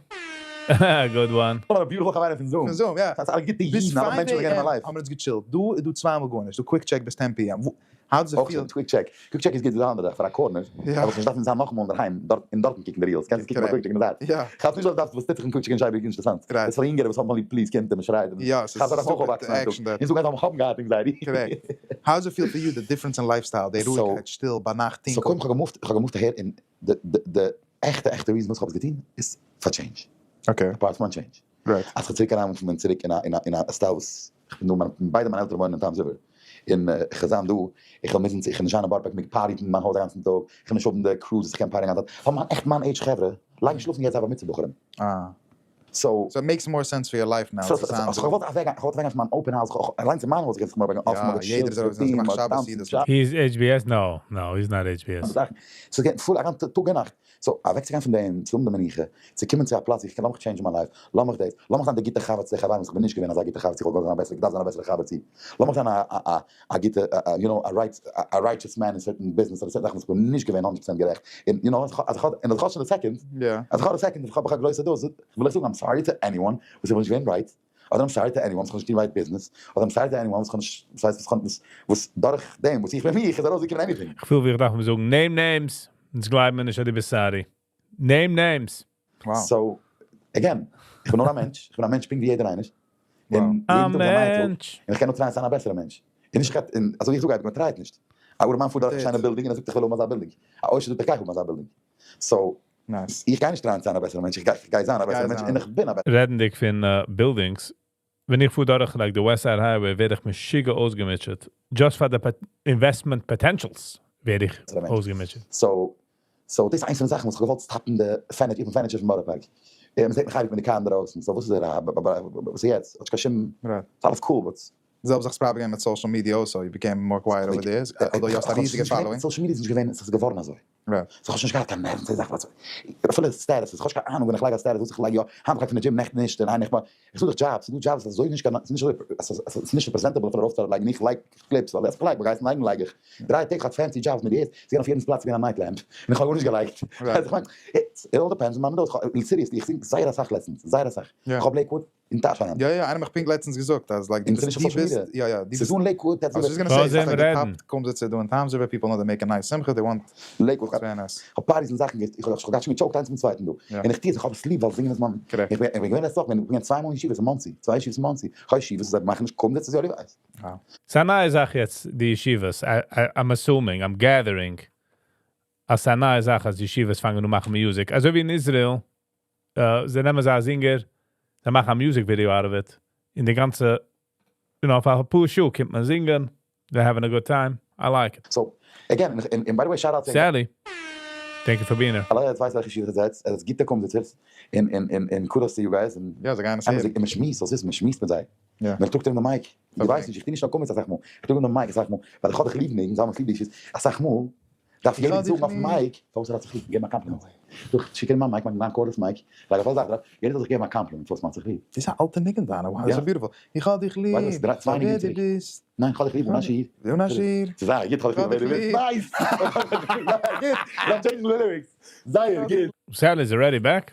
Good one. אלע beautiful חברים פון Zoom. פון Zoom, ja. דאס איז אלע גוטע ביז אידן, אלע 5 מענטשן וואס גייען אין a.m. מיין life. האבן מיר אונז געchillt. דא, דא צוויי מאל גארנישט. דא quick check ביז 10 p.m. How does it אויך feel? שוין, quick check. Quick check איז גוט די אנדערע, פאר א corner. Ja. אבער איך דארף נישט זיין נאכאמאל אין דער היים, דארט, אין דארטן קוקן די reels. קענסט קוקן ביי Correct. quick check אין דארט. Ja. איך האב נישט געדאכט, וואס טוט זיך אין quick check אין שייב אינטערעסאנט. Right. דאס איז פאר יונגערע, וואס האבן ליב please קינד, און שרייט. Ja, עס איך האב איז דאך אויך super געוואקסן. action דארט. איך זאג, איך האב געהאט anxiety. Correct. How does it feel for you, the difference in lifestyle? די רואיגקייט, שטיל, ביינאכט, So טונקל. קודם, איך האב געmoved, איך האב געmoved אהער אין די עכטע, עכטע reason, וואס איך האב עס געטון, איז for change. Apart from change. אז איך צוריק אריין פון צוריק אין א style, וואס איך בין דא, מיין, ביידע מיינע עלטערן וואוינען אין Toms River. אין געזאם דא, איך וויל מיסן, איך בין נישט אין א Borough Park מיט party אין מיין הויז דעם גאנצן טאג. איך בין נישט אויף די cruises, איך קען party גאנצן טאג. פון מיין עכט מיין age חברה, לאנג שלאפן יעצט אבער מיט צו בחורים. Ah. So, So it makes more sense for your life now. so, to so, sound אז איך וואלט אוועק, איך וואלט אוועק פון מיין open house, איך אליין אין מיין הויז, איך מאל אוועק, Ja, יעדער איז ארויס, געמאכט שבת, יעדער. He's HBS? No, he's not HBS. זאכן. So גייט פול א גאנצע טאג און נאכט. So אוועקצוגיין פון דעם, צו די מנוחה, צו קומען צו א פלאץ, איך קען לאמיך change my life, לאמיך דאס, לאמיך זיין דער גוטער חבר צו די חברים, איך בין נישט געווען אזא גוטער חבר, איך וואלט זיין א בעסערער, איך דארף זיין א בעסערער חבר צו. לאמיך זיין א גוטע, a righteous man in certain business, אדער certain זאכן, איך בין נישט געווען 100% גערעכט. און, אז איך האב, און דאס קאסט שוין די second, אז איך האב די second, איך האב א גרויסע דאס, וויל איך זאגן, I'm sorry to anyone, וואס איך בין נישט געווען right, אדער I'm sorry to anyone, וואס איך האב נישט right business, אדער I'm sorry to anyone, וואס איך האב נישט, וואס הייסט, וואס איך וואס דורך דעם, וואס איך בין מיך, איז ארויסגעקומען anything. איך פיל, ווי איך דארף אים זאגן, name names. אונז גלייבן מיר נישט, אז דו ביסט sorry. Name names. Wow. So, again, איך בין נאר א מענטש, איך בין א מענטש, פונקט ווי יעדער איינער. און א יעדן טאג איז א נייער טאג. מענטש. און איך קען נאר try ען זיין א בעסערער מענטש. און נישט גראד, אין, אזוי איך זאג, איך try נישט. א ארעמאן פארט דורך א שיינע building און ער זאגט, איך וויל האבן אזא building. א עושר זאגט, איך גיי האבן אזא building. So, Nice. איך גיי נישט try ען זיין א בעסערער מענטש, איך גיי זיין א בעסערער מענטש, זיין. און איך בין א בעסערער רעדנדיג פון buildings, ווען איך פאר דורך like the West Side Highway, ווער איך משוגע אויסגעמוטשעט. Just for the investment potentials ווער איך מענטש. אויסגעמוטשעט. So, דאס איז איינס פון די זאכן, וואס איך געוואלט stop ן די furniture, איך בין furniture פון Borough Park. מען זעט מיך אייביג מיט די קאר דרויסן. So, וואס איז דער, וואס איז יעצט? האט קיין שום, Right. איז אלעס cool, but זעלבע זאך פראבלעם מיט social media also. You became more quiet over the years. Although you האסט א ריזיגע following. Social media איז נישט געווען, עס איז געווארן אזוי. So, איך האב שוין נישט געהאט קיין נערוון צו זאכן, וואס אפילו status, איך האב נישט קיין אהנונג, ווען איך לייג א status, וואס איך לייג יא, היינט לייג איך פון די gym נעכטן נישט, און איין איך מאל, איך זוך דאך jobs, דא jobs, אזוי נישט קיין, עס איז נישט אזוי, עס איז נישט presentable פאר ארויפצולייגן, איך לייג clips, ווייל איך לייג, מ'גייט לייגן, לייג איך. 3 טעג האט fancy jobs מיט די ערשט, זיי גייען אויף יעדן פלאץ ווי א night lamp. און איך האב גארנישט געלייגט. איך מיין, it all depends on man, seriously, איך זינג זייער א סאך לעצטנס, זייער א סאך. איך האב Lakewood אין טאש אריין. Ja, ja, איינער האט מיך פונקט לעצטנס געזאגט, אז like, אין דו ביסט, נישט דו social ביסט, media. ja, ja, דו ס'איז ביסט, דא אין Lakewood, I was just gonna וואו say, it's זענען like the רעדן? top קומזיץ דא אין Toms River, people know they make a nice שמחה, they want Lakewood. It's very nice. איך האב parties און זאכן, איך האב געהאט שוין געchoked איינס מיטן צווייטן דא. Ja. און איך טוה עס, איך האב עס ליב, ווייל זינגען איז מיין Correct. איך בין געווען לעצטע וואך, איך בין געווען צוויי מאל אין ישיבה, אין Monsey, צוויי ישיבות אין Monsey. איך האב ישיבות, זיי מאכן נישט קומזיץ, איז יא ווייס. Wow. ס'איז א נייע זאך יעצט, די ישיבות. I'm assuming, I'm gathering, אז ס'איז א נייע זאך, אז ישיבות פאנגען אן מאכן music. אזוי ווי אין Israel, זיי נעמען אזא singer, זיי מאכן א music video out of it. אין די גאנצע, אויף א פאר שעה קומט מען זינגען. They're having a good time. I like it. So, again, and by the way, shout out to Sally. Thank you for being here. אלע עטס ווייסט וועלכע שיעור עטס זעצט, עטס גוטע קומזיצערס, און און און און kudos to you guys, און יא, זיי גייען עס הערן. און מען שמועסט, זאלסט וויסן, מען שמועסט מיט זיי. יא. מען טראגט ארום די mic, דו ווייסט נישט, איך טו נישט נאר קומזיץ אסאך מאל, איך טראג ארום די mic אסאך מאל, ווייל איך האב דיך ליב ניגון, זיי האבן מיך ליב די אסאך מאל דארף יעדער זאגן אויפן mic פארוואס ער האט זיך ליב, געבן א קאמפלימענט. דורך שיקען מיין mic, מיין cordless mic, לייג אויף א זאך דערויף, יעדער זאל זיך געבן א קאמפלימענט פארוואס מען האט זיך ליב. דאס איז א אלטע ניגון דיינע, wow דאס איז beautiful. איך האב דיך ליב, פאר ווער דו ביסט. ניין, כ'האב דיך ליב אן א שיעור. אן א שיעור. ס'איז זייער גוט, כ'האב דיך ליב פאר ווער דו ביסט. Nice! גוט! לאמיר change ן די lyrics. זייער גוט! Sally is already back?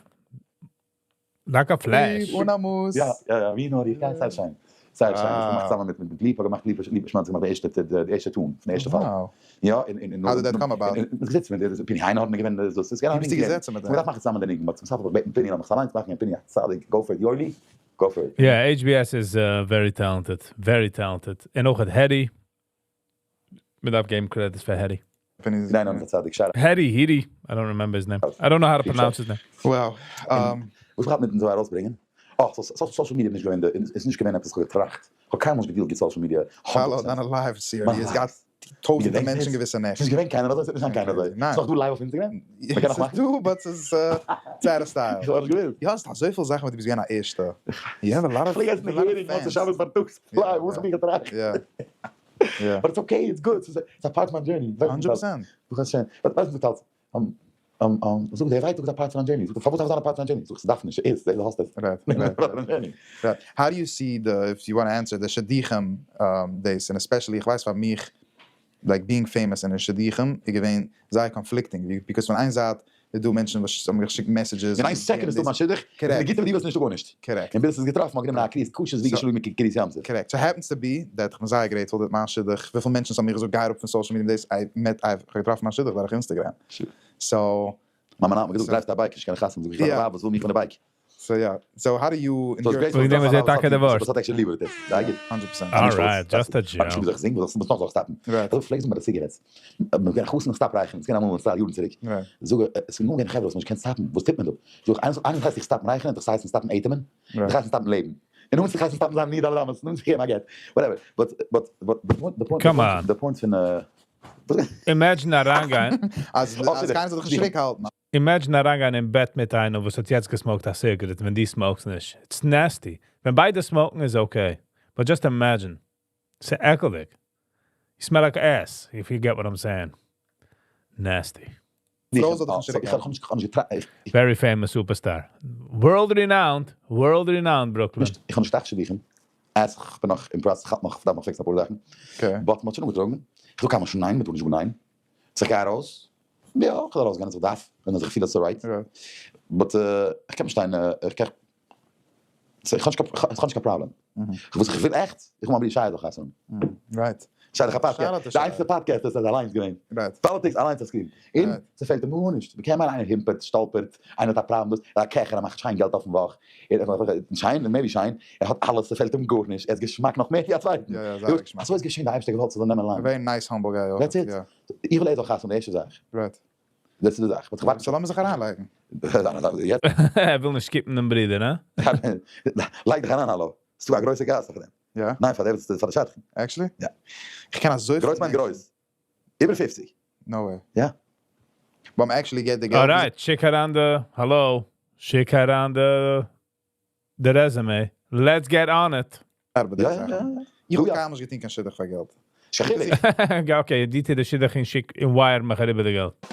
Like a flash. ליב אן א מאס. יא יא יא, ווי נאר איך גיי, זייער שיין. זייער שיין. דאס געמאכט צוזאמען מיט מיט ליפא, געמאכט ליפא ליפא שמאלץ געמאכט די ערשטע די ערשטע tune פון די ערשטע פאל. יא, און און How did that come about? און געזיצן מיט די פיני היינע האט מיר געווען דאס איז געווען א ווי ביסטו געזעצן מיט זיי? מ'דארף מאכן צוזאמען די ניגון, but צום סוף האב איך געבעטן פיני לאמיך עס אליינס מאכן און פיני א צדיק, go for it יואלי, go for it. Yeah, HBS איז very talented, very talented. און אויך הערי. מ'דארף געבן credit פאר הערי. ניין און צדיק shout הערי, הירי, I don't remember his name. I don't know how to pronounce his name. Wow. וואס מ'האט מיטן אזוי ארויסברענגען? אה, social media איז נישט געווען די, איז נישט געווען עפעס כ'האב געטראכט. כ'האב קיינמאל נישט גע deal ט מיט social media. האלא, דיינע live סיריע איז געהאט טויזענטער מענטשן געוויסע נעכט. ס'נישט געווען קיינער אזוי, ס'וועט נישט זיין קיינער אזוי. ס'איז נאך דא live אויף Instagram? מ'קען נאך מאכן? ס'איז דא, but ס'איז צו out of style. איך האב נישט געוואוסט. יא, האסט אזויפיל זאכן וואס דו ביסט געווען א ערשטע. You have a lot of כ'פלעג עסן הערינג מוצאי שבת פארטאגס live, וואס האב איך געטראכט? יא. יא. But it's okay, it's good, ס'איז א part פון מיין journey. 100%. ברוך השם. ווייסט וואס אלס? זאג, דער ווייטאג איז א part פון דיין journey. זאגט ער, פארוואס דארף עס זיין א part פון דיין journey? זאג איך, ס'דארף נישט, ס'איז, דו האסט עס. Right. How do you see the, if you want to answer, the שידוכים days, and especially, איך ווייס פאר מיך, like being famous אין שידוכים איז געווען זייער conflicting, because פון איין זייט איז דא מענטשן וואס האבן געשיקט messages. אין איין second איז דא מיין שידוך, און די גוטע מיט די וואס נישטא גארנישט. Correct. און ביז עס איז געטראפן, מ'האט גענומען א קריאת קשה ווי געשלאגן מיט קריעת ים סוף. Correct. So happens to be that איך בין זייער grateful that מיין שידוך, וויפיל מענטשן ס'האבן מיר געזאגט גיי אראפ פון social media דאס, I met, איך האב געטראפן מיין שידוך דורך Instagram. So. מיין מאן האט מיר געזאגט drive סט א bike, נישט קיין חתן, זאג איך פאר די ווייב וואס וויל מיך פון די bike. So יא, so how do you So it's וועגן דעם איז ער טאקע divorced. וואס האט actually ליבער דאס? זייער גוט. 100%. Alright, just a joke. איך זאל זינגען, וואס נאך זאל איך stop ן? אזוי פלעג זאגן ביי די cigarettes. מען גייט חתן stop רייכערן, ס'געווען אמאל צוויי יארן צוריק. זאג איך, עס איז נאר געווען חברה וואס נישט קען stop ן, וואס טוט מען דא? זאג איך, איינס איינס הייסט איך stop ן רייכערן, דאס הייסט stop ן אטעמען, דאס הייסט stop ן לעבן. און נאכדעם הייסט stop ן זיין מיד אלע אמות, נאכדעם זיך געבן א גט. Whatever. But but but the point the point Come on. The point פון Imagine אריינגיין. אז אז קיינער זאל דיך נישט צוריקהאלטן. Imagine אריינגיין אין בעט מיט איינעם וואס האט יעצט גע smoke ט א cigarette ווען דו smoke סט נישט. It's nasty. ווען ביידע smoke ן איז okay. But just imagine. ס'איז עקלדיג. You smell like ass, if you get what I'm saying. Nasty. פרוי זאל דיך נישט צוריקהאלטן. Very famous superstar. World renowned, world renowned Brooklyn. איך האב נישט געטראכט שידוכים. אז איך בין נאך אין process, איך האלט נאך, כ'דארף נאך fix ן אפאר זאכן. But מ'האט שוין אנגעטראגן. איך זאג קיינמאל נישט ניין, מ'טאר נישט זאגן ניין. צו איך גיי ארויס? יא, איך וועל ארויסגיין אז איך דארף, ווען איך פיל אז ס'איז right. But איך קען נישט שטיין, איך קען, איך האב נישט קיין פראבלעם. וואס איך וויל עכט, איך וויל מיין ברודער שייע זאל חתונה האבן. Right. שייע דאך א podcast, די איינציגסטע podcast וואס ער איז אליינס געווען. Politics אליינס אויף screen. און ס'פעלט אים גארנישט. מ'קען מיינען איינער הימפערט, שטאלפערט, איינער האט א פראבלעם דאס, ער איז א קעכער, ער מאכט שיין געלט אויפן וואך. שיין, maybe שיין, ער האט אלעס, ס'פעלט אים גארנישט, ער איז געשמאק נאך מער ווי א צווייטן. יא יא, זייער געשמאק. אזוי איז געשען, די אייבערשטער געוואלט ס'זאל נעמען לאנג. Very nice humble guy אויך. That's it. איך וויל ער זאל חתונה, די ערשטע זאך. Right. דאס איז די זאך. But כ'ווארט. So לאמיר זיך אריינלייגן. יעצט. ער וויל נישט skip ן דעם ברודער, הא? לייג דיך אריין האלא. ס'דא א גרויסע גאס אויף דעם. יא? ניין פאר דער וואס פאר די שדכן. Actually? יא. איך קען אזויפיל גרויס מיינט גרויס. איבער 50. No way. יא. But actually get די געלט. Alright, שיק אריין די, האלא, שיק אריין די די resume. Let's get on it. ארבעט די זאכן. איך האב קיינמאל נישט געטון קיין שידוך פאר געלט. שכיליק. Okay, די טוט די שידוך און שיק און wire מיך אריבער די געלט.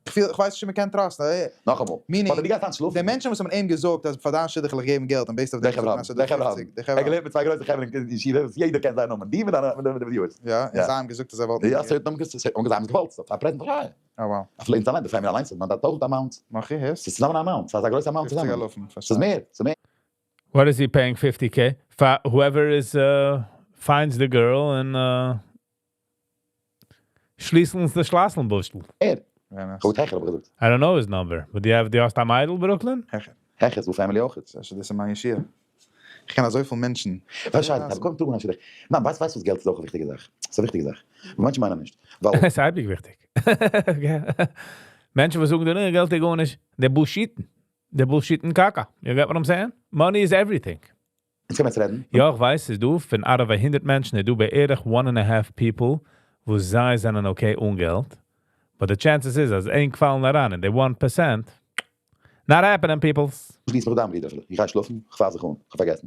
איך פיל, איך ווייס נישט צו מ'קען trust ן. נאכאמאל. Meaning, ווייל דו גייסט היינט שלאפן. די מענטשן וואס האבן אים געזאגט אז פאר דיין שידוך וועל איך געבן געלט און based אויף די דעם חברה האבן, די חברה האבן. די חברה ער האט געלערנט מיט צוויי גרויסע חברה אין ישיבה וואס יעדער קען זייער נאמען. די מיט דיינע מיט די viewers. יא, און זיי האבן געזאגט אז זיי וואלטן. יא, ס'האט נאמען געזאגט, זיי האבן געוואלט, ס'איז א present פאר זיי. Oh wow. אפילו אונז אליין, די family אליינס, מען דארף טויזנט amount. מאך איך עס? ס'איז צוזאמען א amount, ס'איז א גרויסע amount צוזאמען. 50 אלפים, ס'איז מער, ס'איז מער. What is he paying 50K? פאר whoever is finds the girl און שליסלנס די שלאסלן-בושל. ער. גוט העכער האב איך געזאגט. I don't know his number, but do you have, דו האסט א מיידל Brooklyn? העכער. העכער איז דא family אויך. ס'איז דאס אין מיין ישיבה. איך קען אזויפיל מענטשן. ווארשיינליך, אבער קודם טראג אן א שידוך. ניין, ווייסט ווייסט וואס געלט איז אויך א וויכטיגע זאך. ס'איז א וויכטיגע זאך. מענטשן מיינען נישט. ווייל. ס'איז אייביג וויכטיג. מענטשן וואס זאגן דיר נע געלט איז גארנישט, די bullshit ן. די bullshit ן קאקא. You get what I'm saying? Money is everything. אונז קען מען יעצט רעדן. יא איך ווייס ס'איז דא פון out of א 100 מענטשן איז דא בערך one and a half people וואס זיי זענען okay אן געלט. But the chances is, אז ענק פאלן אריין אין די 1%, not happening, peoples. שליס מיך דיין ברודער אפילו. איך גיי שלאפן, איך פאר זיך אן, איך האב פארגעסן.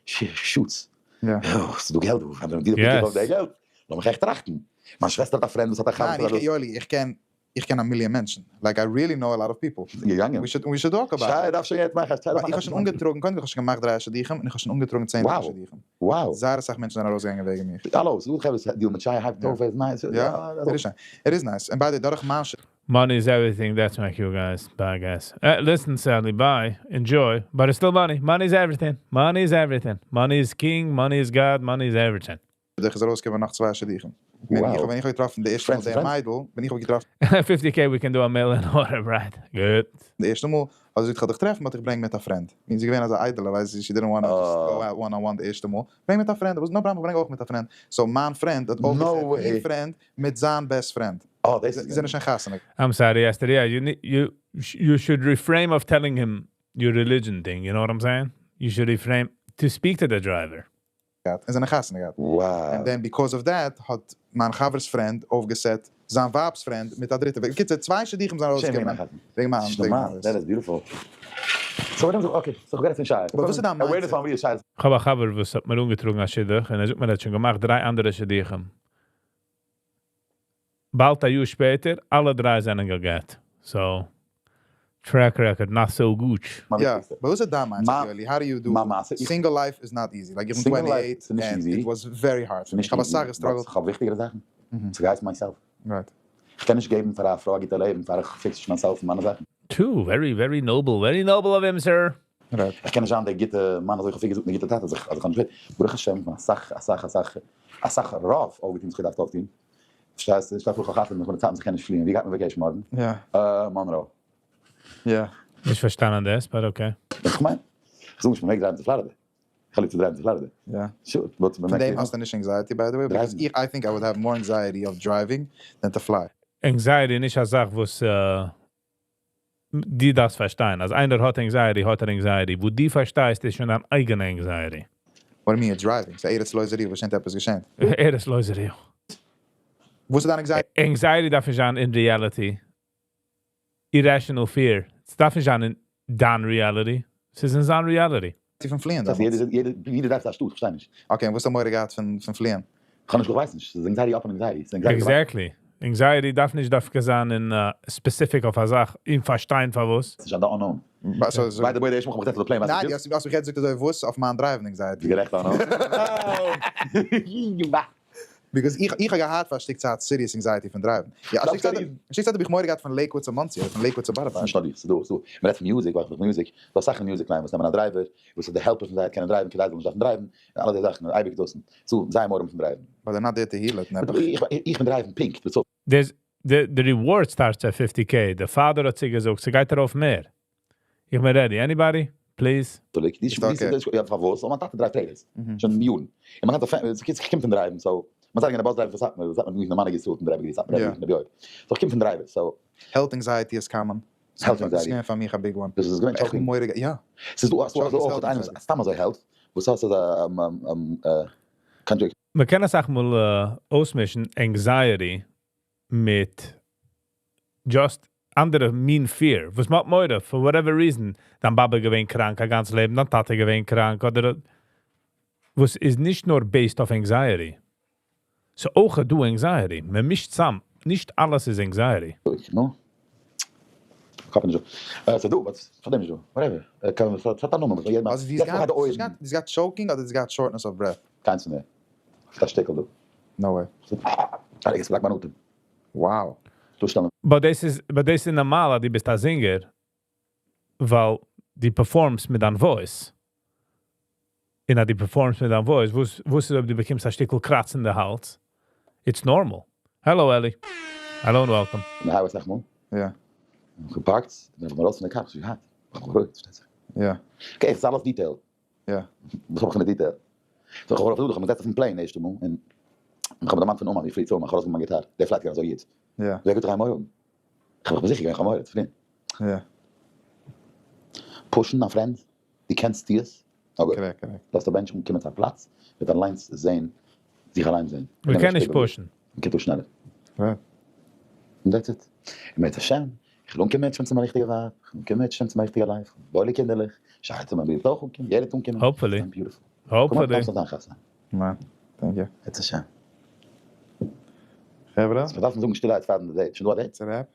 שוץ. ס'איז דא געלט דא, ווען די pick אויף די געלט. לאמיך עכט טראכטן. מיין שוועסטער האט א friend וואס האט א חבר. ניין, איך, יואלי, איך קען, איך קען א מיליאן מענטשן. Like I really know a lot of people. געגאנגען. We should, we should talk about it. שי דארף שוין יעצט מאכן א איך האב שוין אנגעטראגן, קודם איך האב שוין געמאכט דריי שידוכים, און איך האב שוין אנגעטראגן 10 שידוכים. Wow. זייער אסאך מענטשן זענען ארויסגעגאנגען וועגן מיך. האלא, ס'איז דא חברה וואס deal ן מיט שי הייבט אויף, ער איז nice. יא, ער איז שיין. ער איז nice. And by the דורך מיין Money is everything. That's my cue, guys. Bye, guys. Listen, sadly, bye. Enjoy. But it's still money. Money is everything. Money is everything. Money is king. Money is God. Money is everything. שידוך איז ארויסגעקומען נאך צוויי שידוכים. ווען איך, ווען איך האב געטראפן די ערשטע מאל די מיידל, ווען איך האב געטראפן 50K, we can do a million order, right? Good. די ערשטע מאל, האט זי געזאגט, איך וועל דיך טרעפן, but איך ברענג מיט א friend. און זי איז געווען אזא איידעלע, ווייסט זי, she didn't want to just go out one on one די ערשטע מאל. ברענג מיט א friend, no problem, איך ברענג אויך מיט א friend. So מיין friend האט אויפגעסעט איר friend מיט זיין best friend. זיי זענען שוין חתונה. I'm sorry, Esther. Yeah, you need, you should reframe of telling him your religion thing. You know what I'm saying? You should reframe to speak to the driver. געהאט, און זענען חתונה געהאט. Wow. And then because of that האט מיין חבר'ס friend אויפגעסעט זיין ווייב'ס friend מיט א דריטע. בקיצור, צוויי שידוכים זענען ארויסגעקומען וועגן מיין. ס'איז נארמאל, that is beautiful. So ווען okay, so איך גיי יעצט אין שייער. אבער וואס איז דיין mindset? איך האב א חבר וואס האט מיר אנגעטראגן א שידוך, און ער זאגט מיר ער האט שוין געמאכט דריי אנדערע שידוכים. באלד א יאר שפעטער, אלע דריי זענען גע'גט. So, track record, not so good. יא, but וואס איז דיין mindset יואלי? How do you do? Single life is not easy. Like איך בין 28 and it was very hard for me. איך האב אסאך געסטראגלט. איך האב וויכטיגערע זאכן. ס'גייט myself. Right. איך קען נישט געבן פאר א פרוי א גוטע לעבן פאר איך fix נישט myself און מיינע זאכן. True, very, very noble, very noble of him, sir. Right. איך קען נישט זיין דער גוטע מאן אזוי איך האב געזאגט, דער גוטע טאטע, אז איך אז איך האב נישט ברוך השם, איך בין אסאך אסאך אסאך אסאך רוב אויפגעטון וואס איך געדארפט אויפטון. פארשטייסט? איך דארף אויך חתונה, איך בין צייט איך קען נישט פליען. ווי גייט מען vacation מארגן? יא. מאנרא. יא. נישט פארשטאנען דאס, but okay. איך מיין, איך זאג נישט מען מעג drive ן צו פלארידע. איך האב ליב צו drive ן צו פלארידע. יא. Sure, but פון דעם האסטו נישט anxiety by the way? Because איך, I think I would have more anxiety of driving than to fly. Anxiety נישט א זאך וואס דו דארפסט פארשטיין. אז איינער האט anxiety, האט ער anxiety. וואו דו פארשטייסט, איז שוין דיין אייגענע anxiety. What do you mean, you're driving? ס'איז ארץ לא זרועה, וואס שענט עפעס געשען? ארץ לא זרועה. וואס איז דיין anxiety? Anxiety דארף נישט זיין אין reality. Irrational fear. עס דארף נישט זיין אין דיין reality. עס איז אין זיין reality. פון פליען דאס יעדער יעדער יעדער דארף א שטות, איך פארשטיי נישט. Okay, און וואס האסטו מורא געהאט פון פון פליען? איך האב נישט, איך ווייס נישט. ס'איז anxiety upon anxiety. ס'איז anxiety. Exactly. Anxiety דארף נישט דווקא זיין אין specific אויף א זאך, אין פארשטיין פארוואס. ס'איז שוין די unknown. By the way, די ערשטע מאל איך האב מיך געזעצט אויף די plane, ניין, דו האסט מיך יעצט געזאגט אזוי וואס אויף מיין driving anxiety. גערעכט, unknown. Because איך איך האב געהאט פאר א שטיק צייט serious anxiety פון drive ן. יא, א שטיק צייט, א שטיק צייט האב איך מורא געהאט פון לעיקוואד צו מאנסי, אדער פון לעיקוואד צו בארא פארק. ס'נישט נאר דיך, ס'איז דא, ס'איז דא. מ'רעדט פון music, ווייל איך בין music. ס'דא אסאך אין music line וואס נעמען א driver, וואס די helper פון זיי קענען drive ן כדי זיי זאלן נישט דארפן drive ן, און אלע די זאכן, אייביג דאס. ס'דא זייער מורא פון drive ן. But they're not there to heal it, נעבעך. איך בין drive ן פונקט, בסוף. There's, the reward starts at 50K. The father האט זיך געזאגט, ס'גייט ארויף מער. איך בין ready. Anybody? Please? די יא, פארוואס? ווייל מיין טאטע drive ט trailers. שוין יארן. און מיין גאנצע family, איך קום פון drive ן, so, מען זאגט א bus driver פון סאטמאר, סאטמאר האט מיך געצאלט און driver געצאלט, סאטמאר רבי יואל. So איך קום פון driver, so. Health anxiety is common. Health anxiety. ס'איז געווען פאר מיך א big one. דאס איז געווען choking. יא. ס'איז דא אזוי אויך איינער וואס סתם אזוי health, וואס האט אזא country. מען קען אסאך מאל אויסמישן anxiety מיט just אנדערע מין fear, וואס מ'האט מורא, for whatever reason, דיין באבע געווען קראנק א גאנץ לעבן, דיין טאטע געווען קראנק, אדער וואס איז נישט נאר based אויף anxiety. So אויך דא anxiety, מען מישט צאם, נישט אלעס איז anxiety. נו? קאפ נישט דא. ס'איז דא, but פאר דעם נישט דא. Whatever. קען ס'האט א נאמען, יעדער מאכט. דו האסט געהאט choking אדער דו האסט געהאט shortness of breath? קיינס פון די. ס'איז א שטיקל דא. No way. אה, איך בלייב מיין אטעם. Wow. דו שטעלן. But דאס איז, but דאס איז נארמאל אז דו ביסט א singer, ווייל דו perform סט מיט דיין voice. און אז דו perform סט מיט דיין voice, וואס וואס איז אויב דו באקומסט א שטיקל קראץ אין די האלז? It's normal. Hello Ellie. Hello and welcome. אין די highway אסאך מאל. יא. געפארקט, בין איך ארויס פון די car, איך געהאט. איך האב גערויט, פארשטייט זיך. יא. Okay, עס איז אלעס detail. יא. וואס האב איך אין די detail? So איך האב ארויף, איך האב געזעצט אויפן plane ערשטע מאל, און איך האב דערמאנט פון אומאן, ווי פרי צו אומאן, איך האב ארויסגענומען מיין גיטאר, דער flight געווען אזוי גוט. יא. זייער גוט ריין מורא. איך האב מיך זיכער געווען, איך האב מורא צו פליען. יא. Push ן א friend, דו קענסט עס? Okay. Correct, correct. דארפסט א bench און קומען צו א פלאץ, וועט אליינס זען, זיך אליינס זען. מען קען נישט push ן. מען קען דא שנעלער. Right. And that's it. אם ירצה השם, איך וויל אנקומען שוין צו מיין ריכטיגע ווייב, איך וויל אנקומען שוין צו מיין ריכטיגע life, וואוילע קינדערלעך, שיינע מאמי וועט אויך אנקומען, יעדער וועט אנקומען, Hopefully. ס'וועט זיין beautiful. Hopefully. קום אויף דיין חתונה. ניין, thank you. ירצה השם. חברה. מיר דארפן זאגן שטילערהייט פאר די date, שוין דא א date? צו wrap.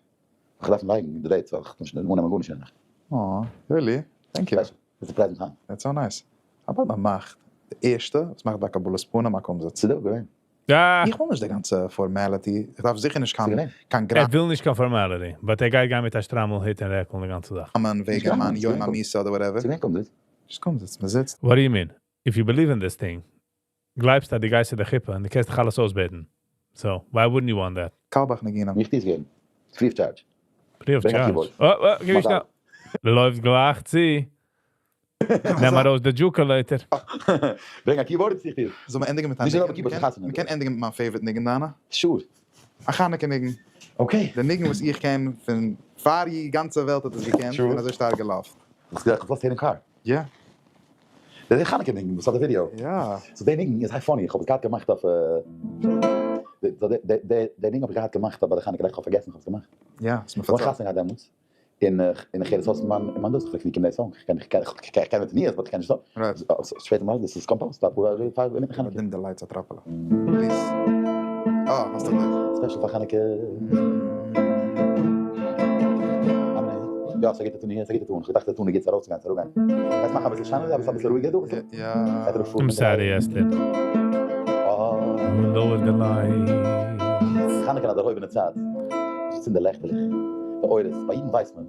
איך דארף לייגן די date ווייל איך קען נישט אננעמען גארנישט יענע נאכט. אה, really? Thank you. It's a present היינט. That's so nice. אבער מען מאכט די ערשטע וואס מאכט ביי קבלת פנים א קומזיץ. ס'דא געווען. איך וויל נישט די גאנצע formality, איך דארף זיכער נישט קיין קיין ער וויל נישט קיין formality, but ער גייט גיין מיט א שטריימל הוט און רעקל און די גאנצע זאך. גראמען וועגן מיין יום המיתה אדער whatever. ס'געווען קומזיץ. נישט קומזיץ, מען זיצט. What do you mean? If you believe in this thing, גלייבסט אז דו גייסט צו די חופה און דו קענסט דיך אלעס אויסבעטן, so why wouldn't you want that? קאלבאך ניגונים. מיך דיס געבן. Free of charge. Free of charge. אה אה גיב שנעל. לויפט גלייך צו. נעם ארויס די דזשוקעלעיטער. ברענג א keyboard צו איך דיר. זאל מען ענדיגן מיט א ניגון? מ'קען ענדיגן מיט מיין favorite ניגון דיינע? Sure. א חנוכה ניגון. Okay. די ניגון וואס איך קען פון פאר די גאנצע וועלט האט עס געקענט און אזוי שטארק געלאפט. האסט געזאגט איך הערן אין קאר. יא. די חנוכה ניגון וואס האט די ווידיאו. יא. So די ניגון איז זייער funny, איך האב עס געהאט געמאכט אויף די ניגון האב איך געהאט געמאכט ביי די חנוכה לעכט, איך האב פארגעסן איך האב עס געמאכט. יא, האסט מיר פארציילט. איך האב חתונה געהאט דעמאלטס, און איך הער עס אויס אין מיין דאס, איך פרעג ווי קומט די song, איך קען מיט מיר, but איך קען נישט דאס. שפעטער מאל, דאס איז composed פאר אינמיטן חנוכה. Dim the lights א טראפעלע. Please. אה, האסט דאך דאס. Special פאר חנוכה. יא, ס'איז א גוטע tune, ס'איז א גוטע tune. איך דאכט די tune גייט ארויסגיין, אראפגיין. קענסט מאכן אביסל שענער, אביסל אביסל רואיגער דא? יא. I'm sorry, Esther. Lower the lights. חנוכה איז א דערהויבענע צייט. עס צינדן די לעכטעלעך, די אורות. ביי אידן ווייסט מען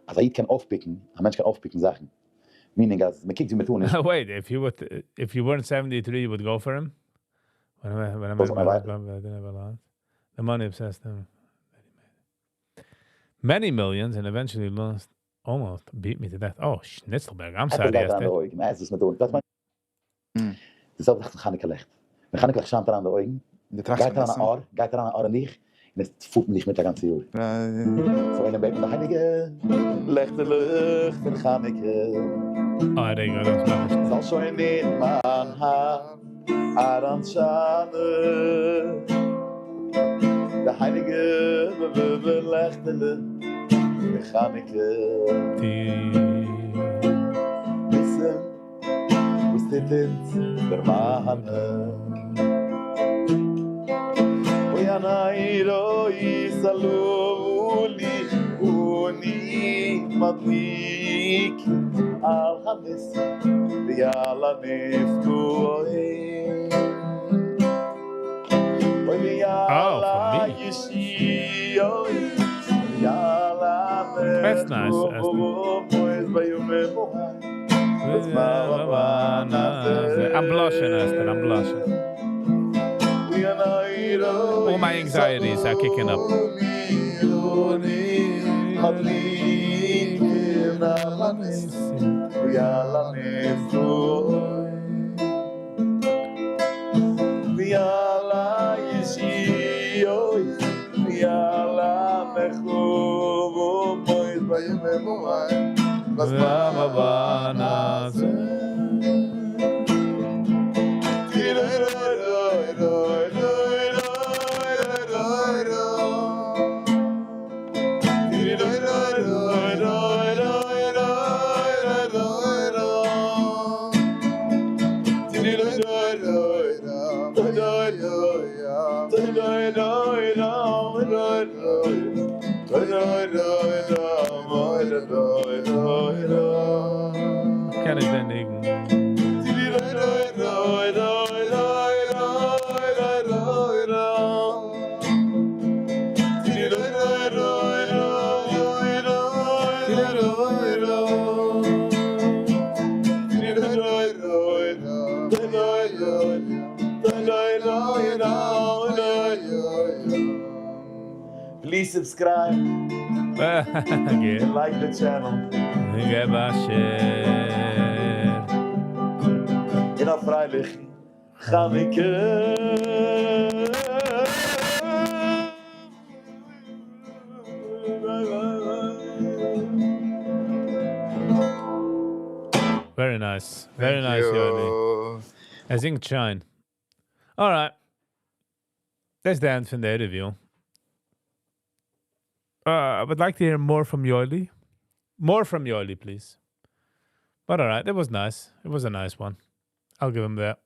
אז א איד קען אויפפיקן, א מענטש קען אויפפיקן זאכן. Meaning אז מען קוקט ווי מען טאר נישט. Wait, if you would, if you weren't 73, you would go for him? When I met my husband, I didn't have a lot. The money obsessed him. Many millions and eventually lost, almost beat me to death. Oh, Schnitzelberg, I'm sorry, Esther. די זעלבע זאך פון חנוכה לעכט. ווען חנוכה לעכט שיינט אריין די אויגן, גייט אריין א אור, גייט אריין א אור אין דיך, און עס פארט מיט דיך מיט א גאנצע יאר. So איינער בעט מיט די הייליגע לעכטעלעך פון חנוכה. אה, רגע, דאס מאך איך. זאל שוין אין מיין הארץ אריינשיינען די הייליגע לעכטעלעך פון חנוכה. ניסים וואס טוט אונז דערמאנען. אוי הנרות הללו אנו מדליקים על הניסים ועל הנפלאות. אוי ועל הישועות ועל That's nice, הנחמות בימים ההם. I'm blushing, Esther, I'm blushing. All my anxieties are kicking up. מדליקים על הניסים ועל הנפלאות ועל הישועות ועל הנחמות בימים ההם בזמן הבא נעשה. קען איך דען ניגון? Please subscribe and like the channel. געב א share. און א פרייליכן חנוכה. Very nice. Very Thank nice, Yoni. you. ער זינגט שיין. All right. That's the end פון די review. I would like to hear more from Yoeli. More from Yoeli, please. But alright, it was nice. It was a nice one. I'll give him that.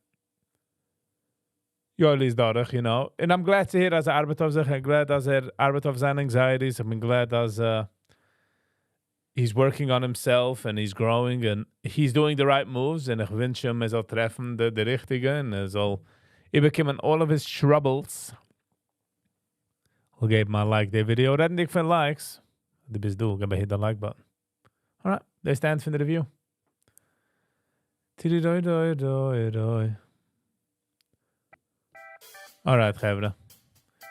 Yoeli איז דורך. And I'm glad to hear אז ער ארבעט אויף זיך. I'm glad אז ער ארבעט אויף זיין anxieties. I'm glad אז he's working on himself and he's growing and he's doing the right moves. און איך ווינטש אים, ער זאל טרעפן די, די ריכטיגע און ער זאל איבערקומען all of his troubles. We'll געבן א like די video. רעדנדיג פון likes. דו ביסט דא, גיב א hit the like button. Alright, דאס איז פון די review. Tididoi-doi-doi-doi. Alright, חברה.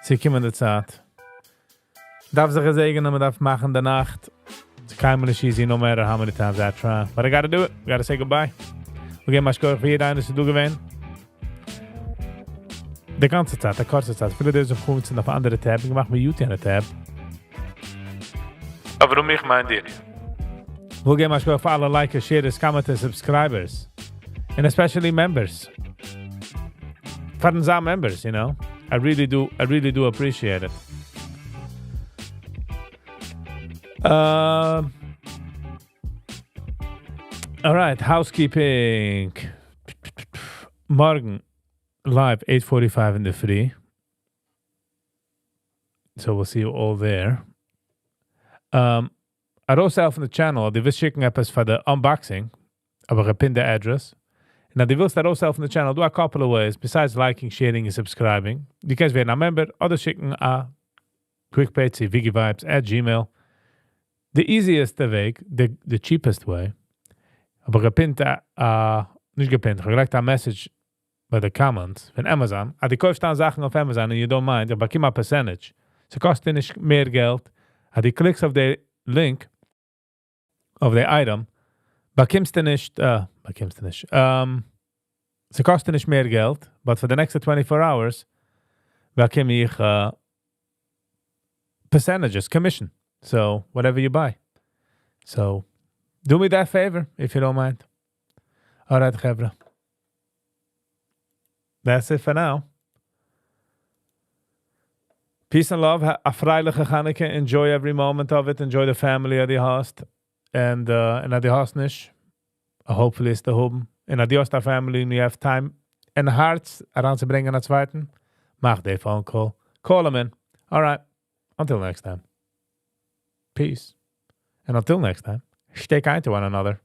ס'געקומען די צייט. דארף זיך געזעגענען, מען דארף מאכן די נאכט. ס'איז קיינמאל נישט easy, no matter how many times I try. But I gotta do it. Gotta say goodbye. מיר געבן א שכוח פאר יעדער איינער, וואס איז דא געווען. די גאנצע צייט, די קורצע צייט. פילע די זענען אויף אנדערע tab, געמאכט mute יענע tab. אבער איך מיין דיר. מיר געבן א שכוח פאר אלע likers, sharers, commenters, subscribers. And especially members. פארן זיין members. I really do appreciate it. All right, housekeeping. מארגן, live, 8.45 אין דער פרי. So we'll see you all there. ארויסהעלפן די channel, דו ווילסט שיקן עפעס פאר די unboxing, אבער איך pin די address. און אז דו ווילסט ארויסהעלפן די channel, דא a couple of ways, besides liking, sharing and subscribing. דו קענסט ווערן א member אדער שיקן א quick pay צו ViggyVibes@gmail. The easiest וועג, the cheapest way, אבער גע pin ט, נישט גע pin ט, איך האב געלייגט א message ביי די comments פון Amazon. אז דו קויפסט דאן זאכן אויף Amazon and you don't mind, איך באקום א percentage. ס'קאסט דיר נישט מער געלט. אז דו click סט אויף די link, אויף די item, באקומסטו נישט, באקומסטו נישט, ס'קאסט דיר נישט מער געלט, but for the next 24 hours, באקום איך percentages, commission. So, whatever you buy. So, do me that favor, if you don't mind. Alright, חברה. That's it for now. Peace and love. א פרייליכע חנוכה. Enjoy every moment of it. Enjoy the family אז דו האסט. And אז דו האסט נישט. Hopefully וועסטו האבן. און אז דו האסט א family and you have time and hearts אריינצוברענגען א צווייטן. מאך די phone call. Call them in. Alright. Until next time. Peace. And until next time, stay kind to one another.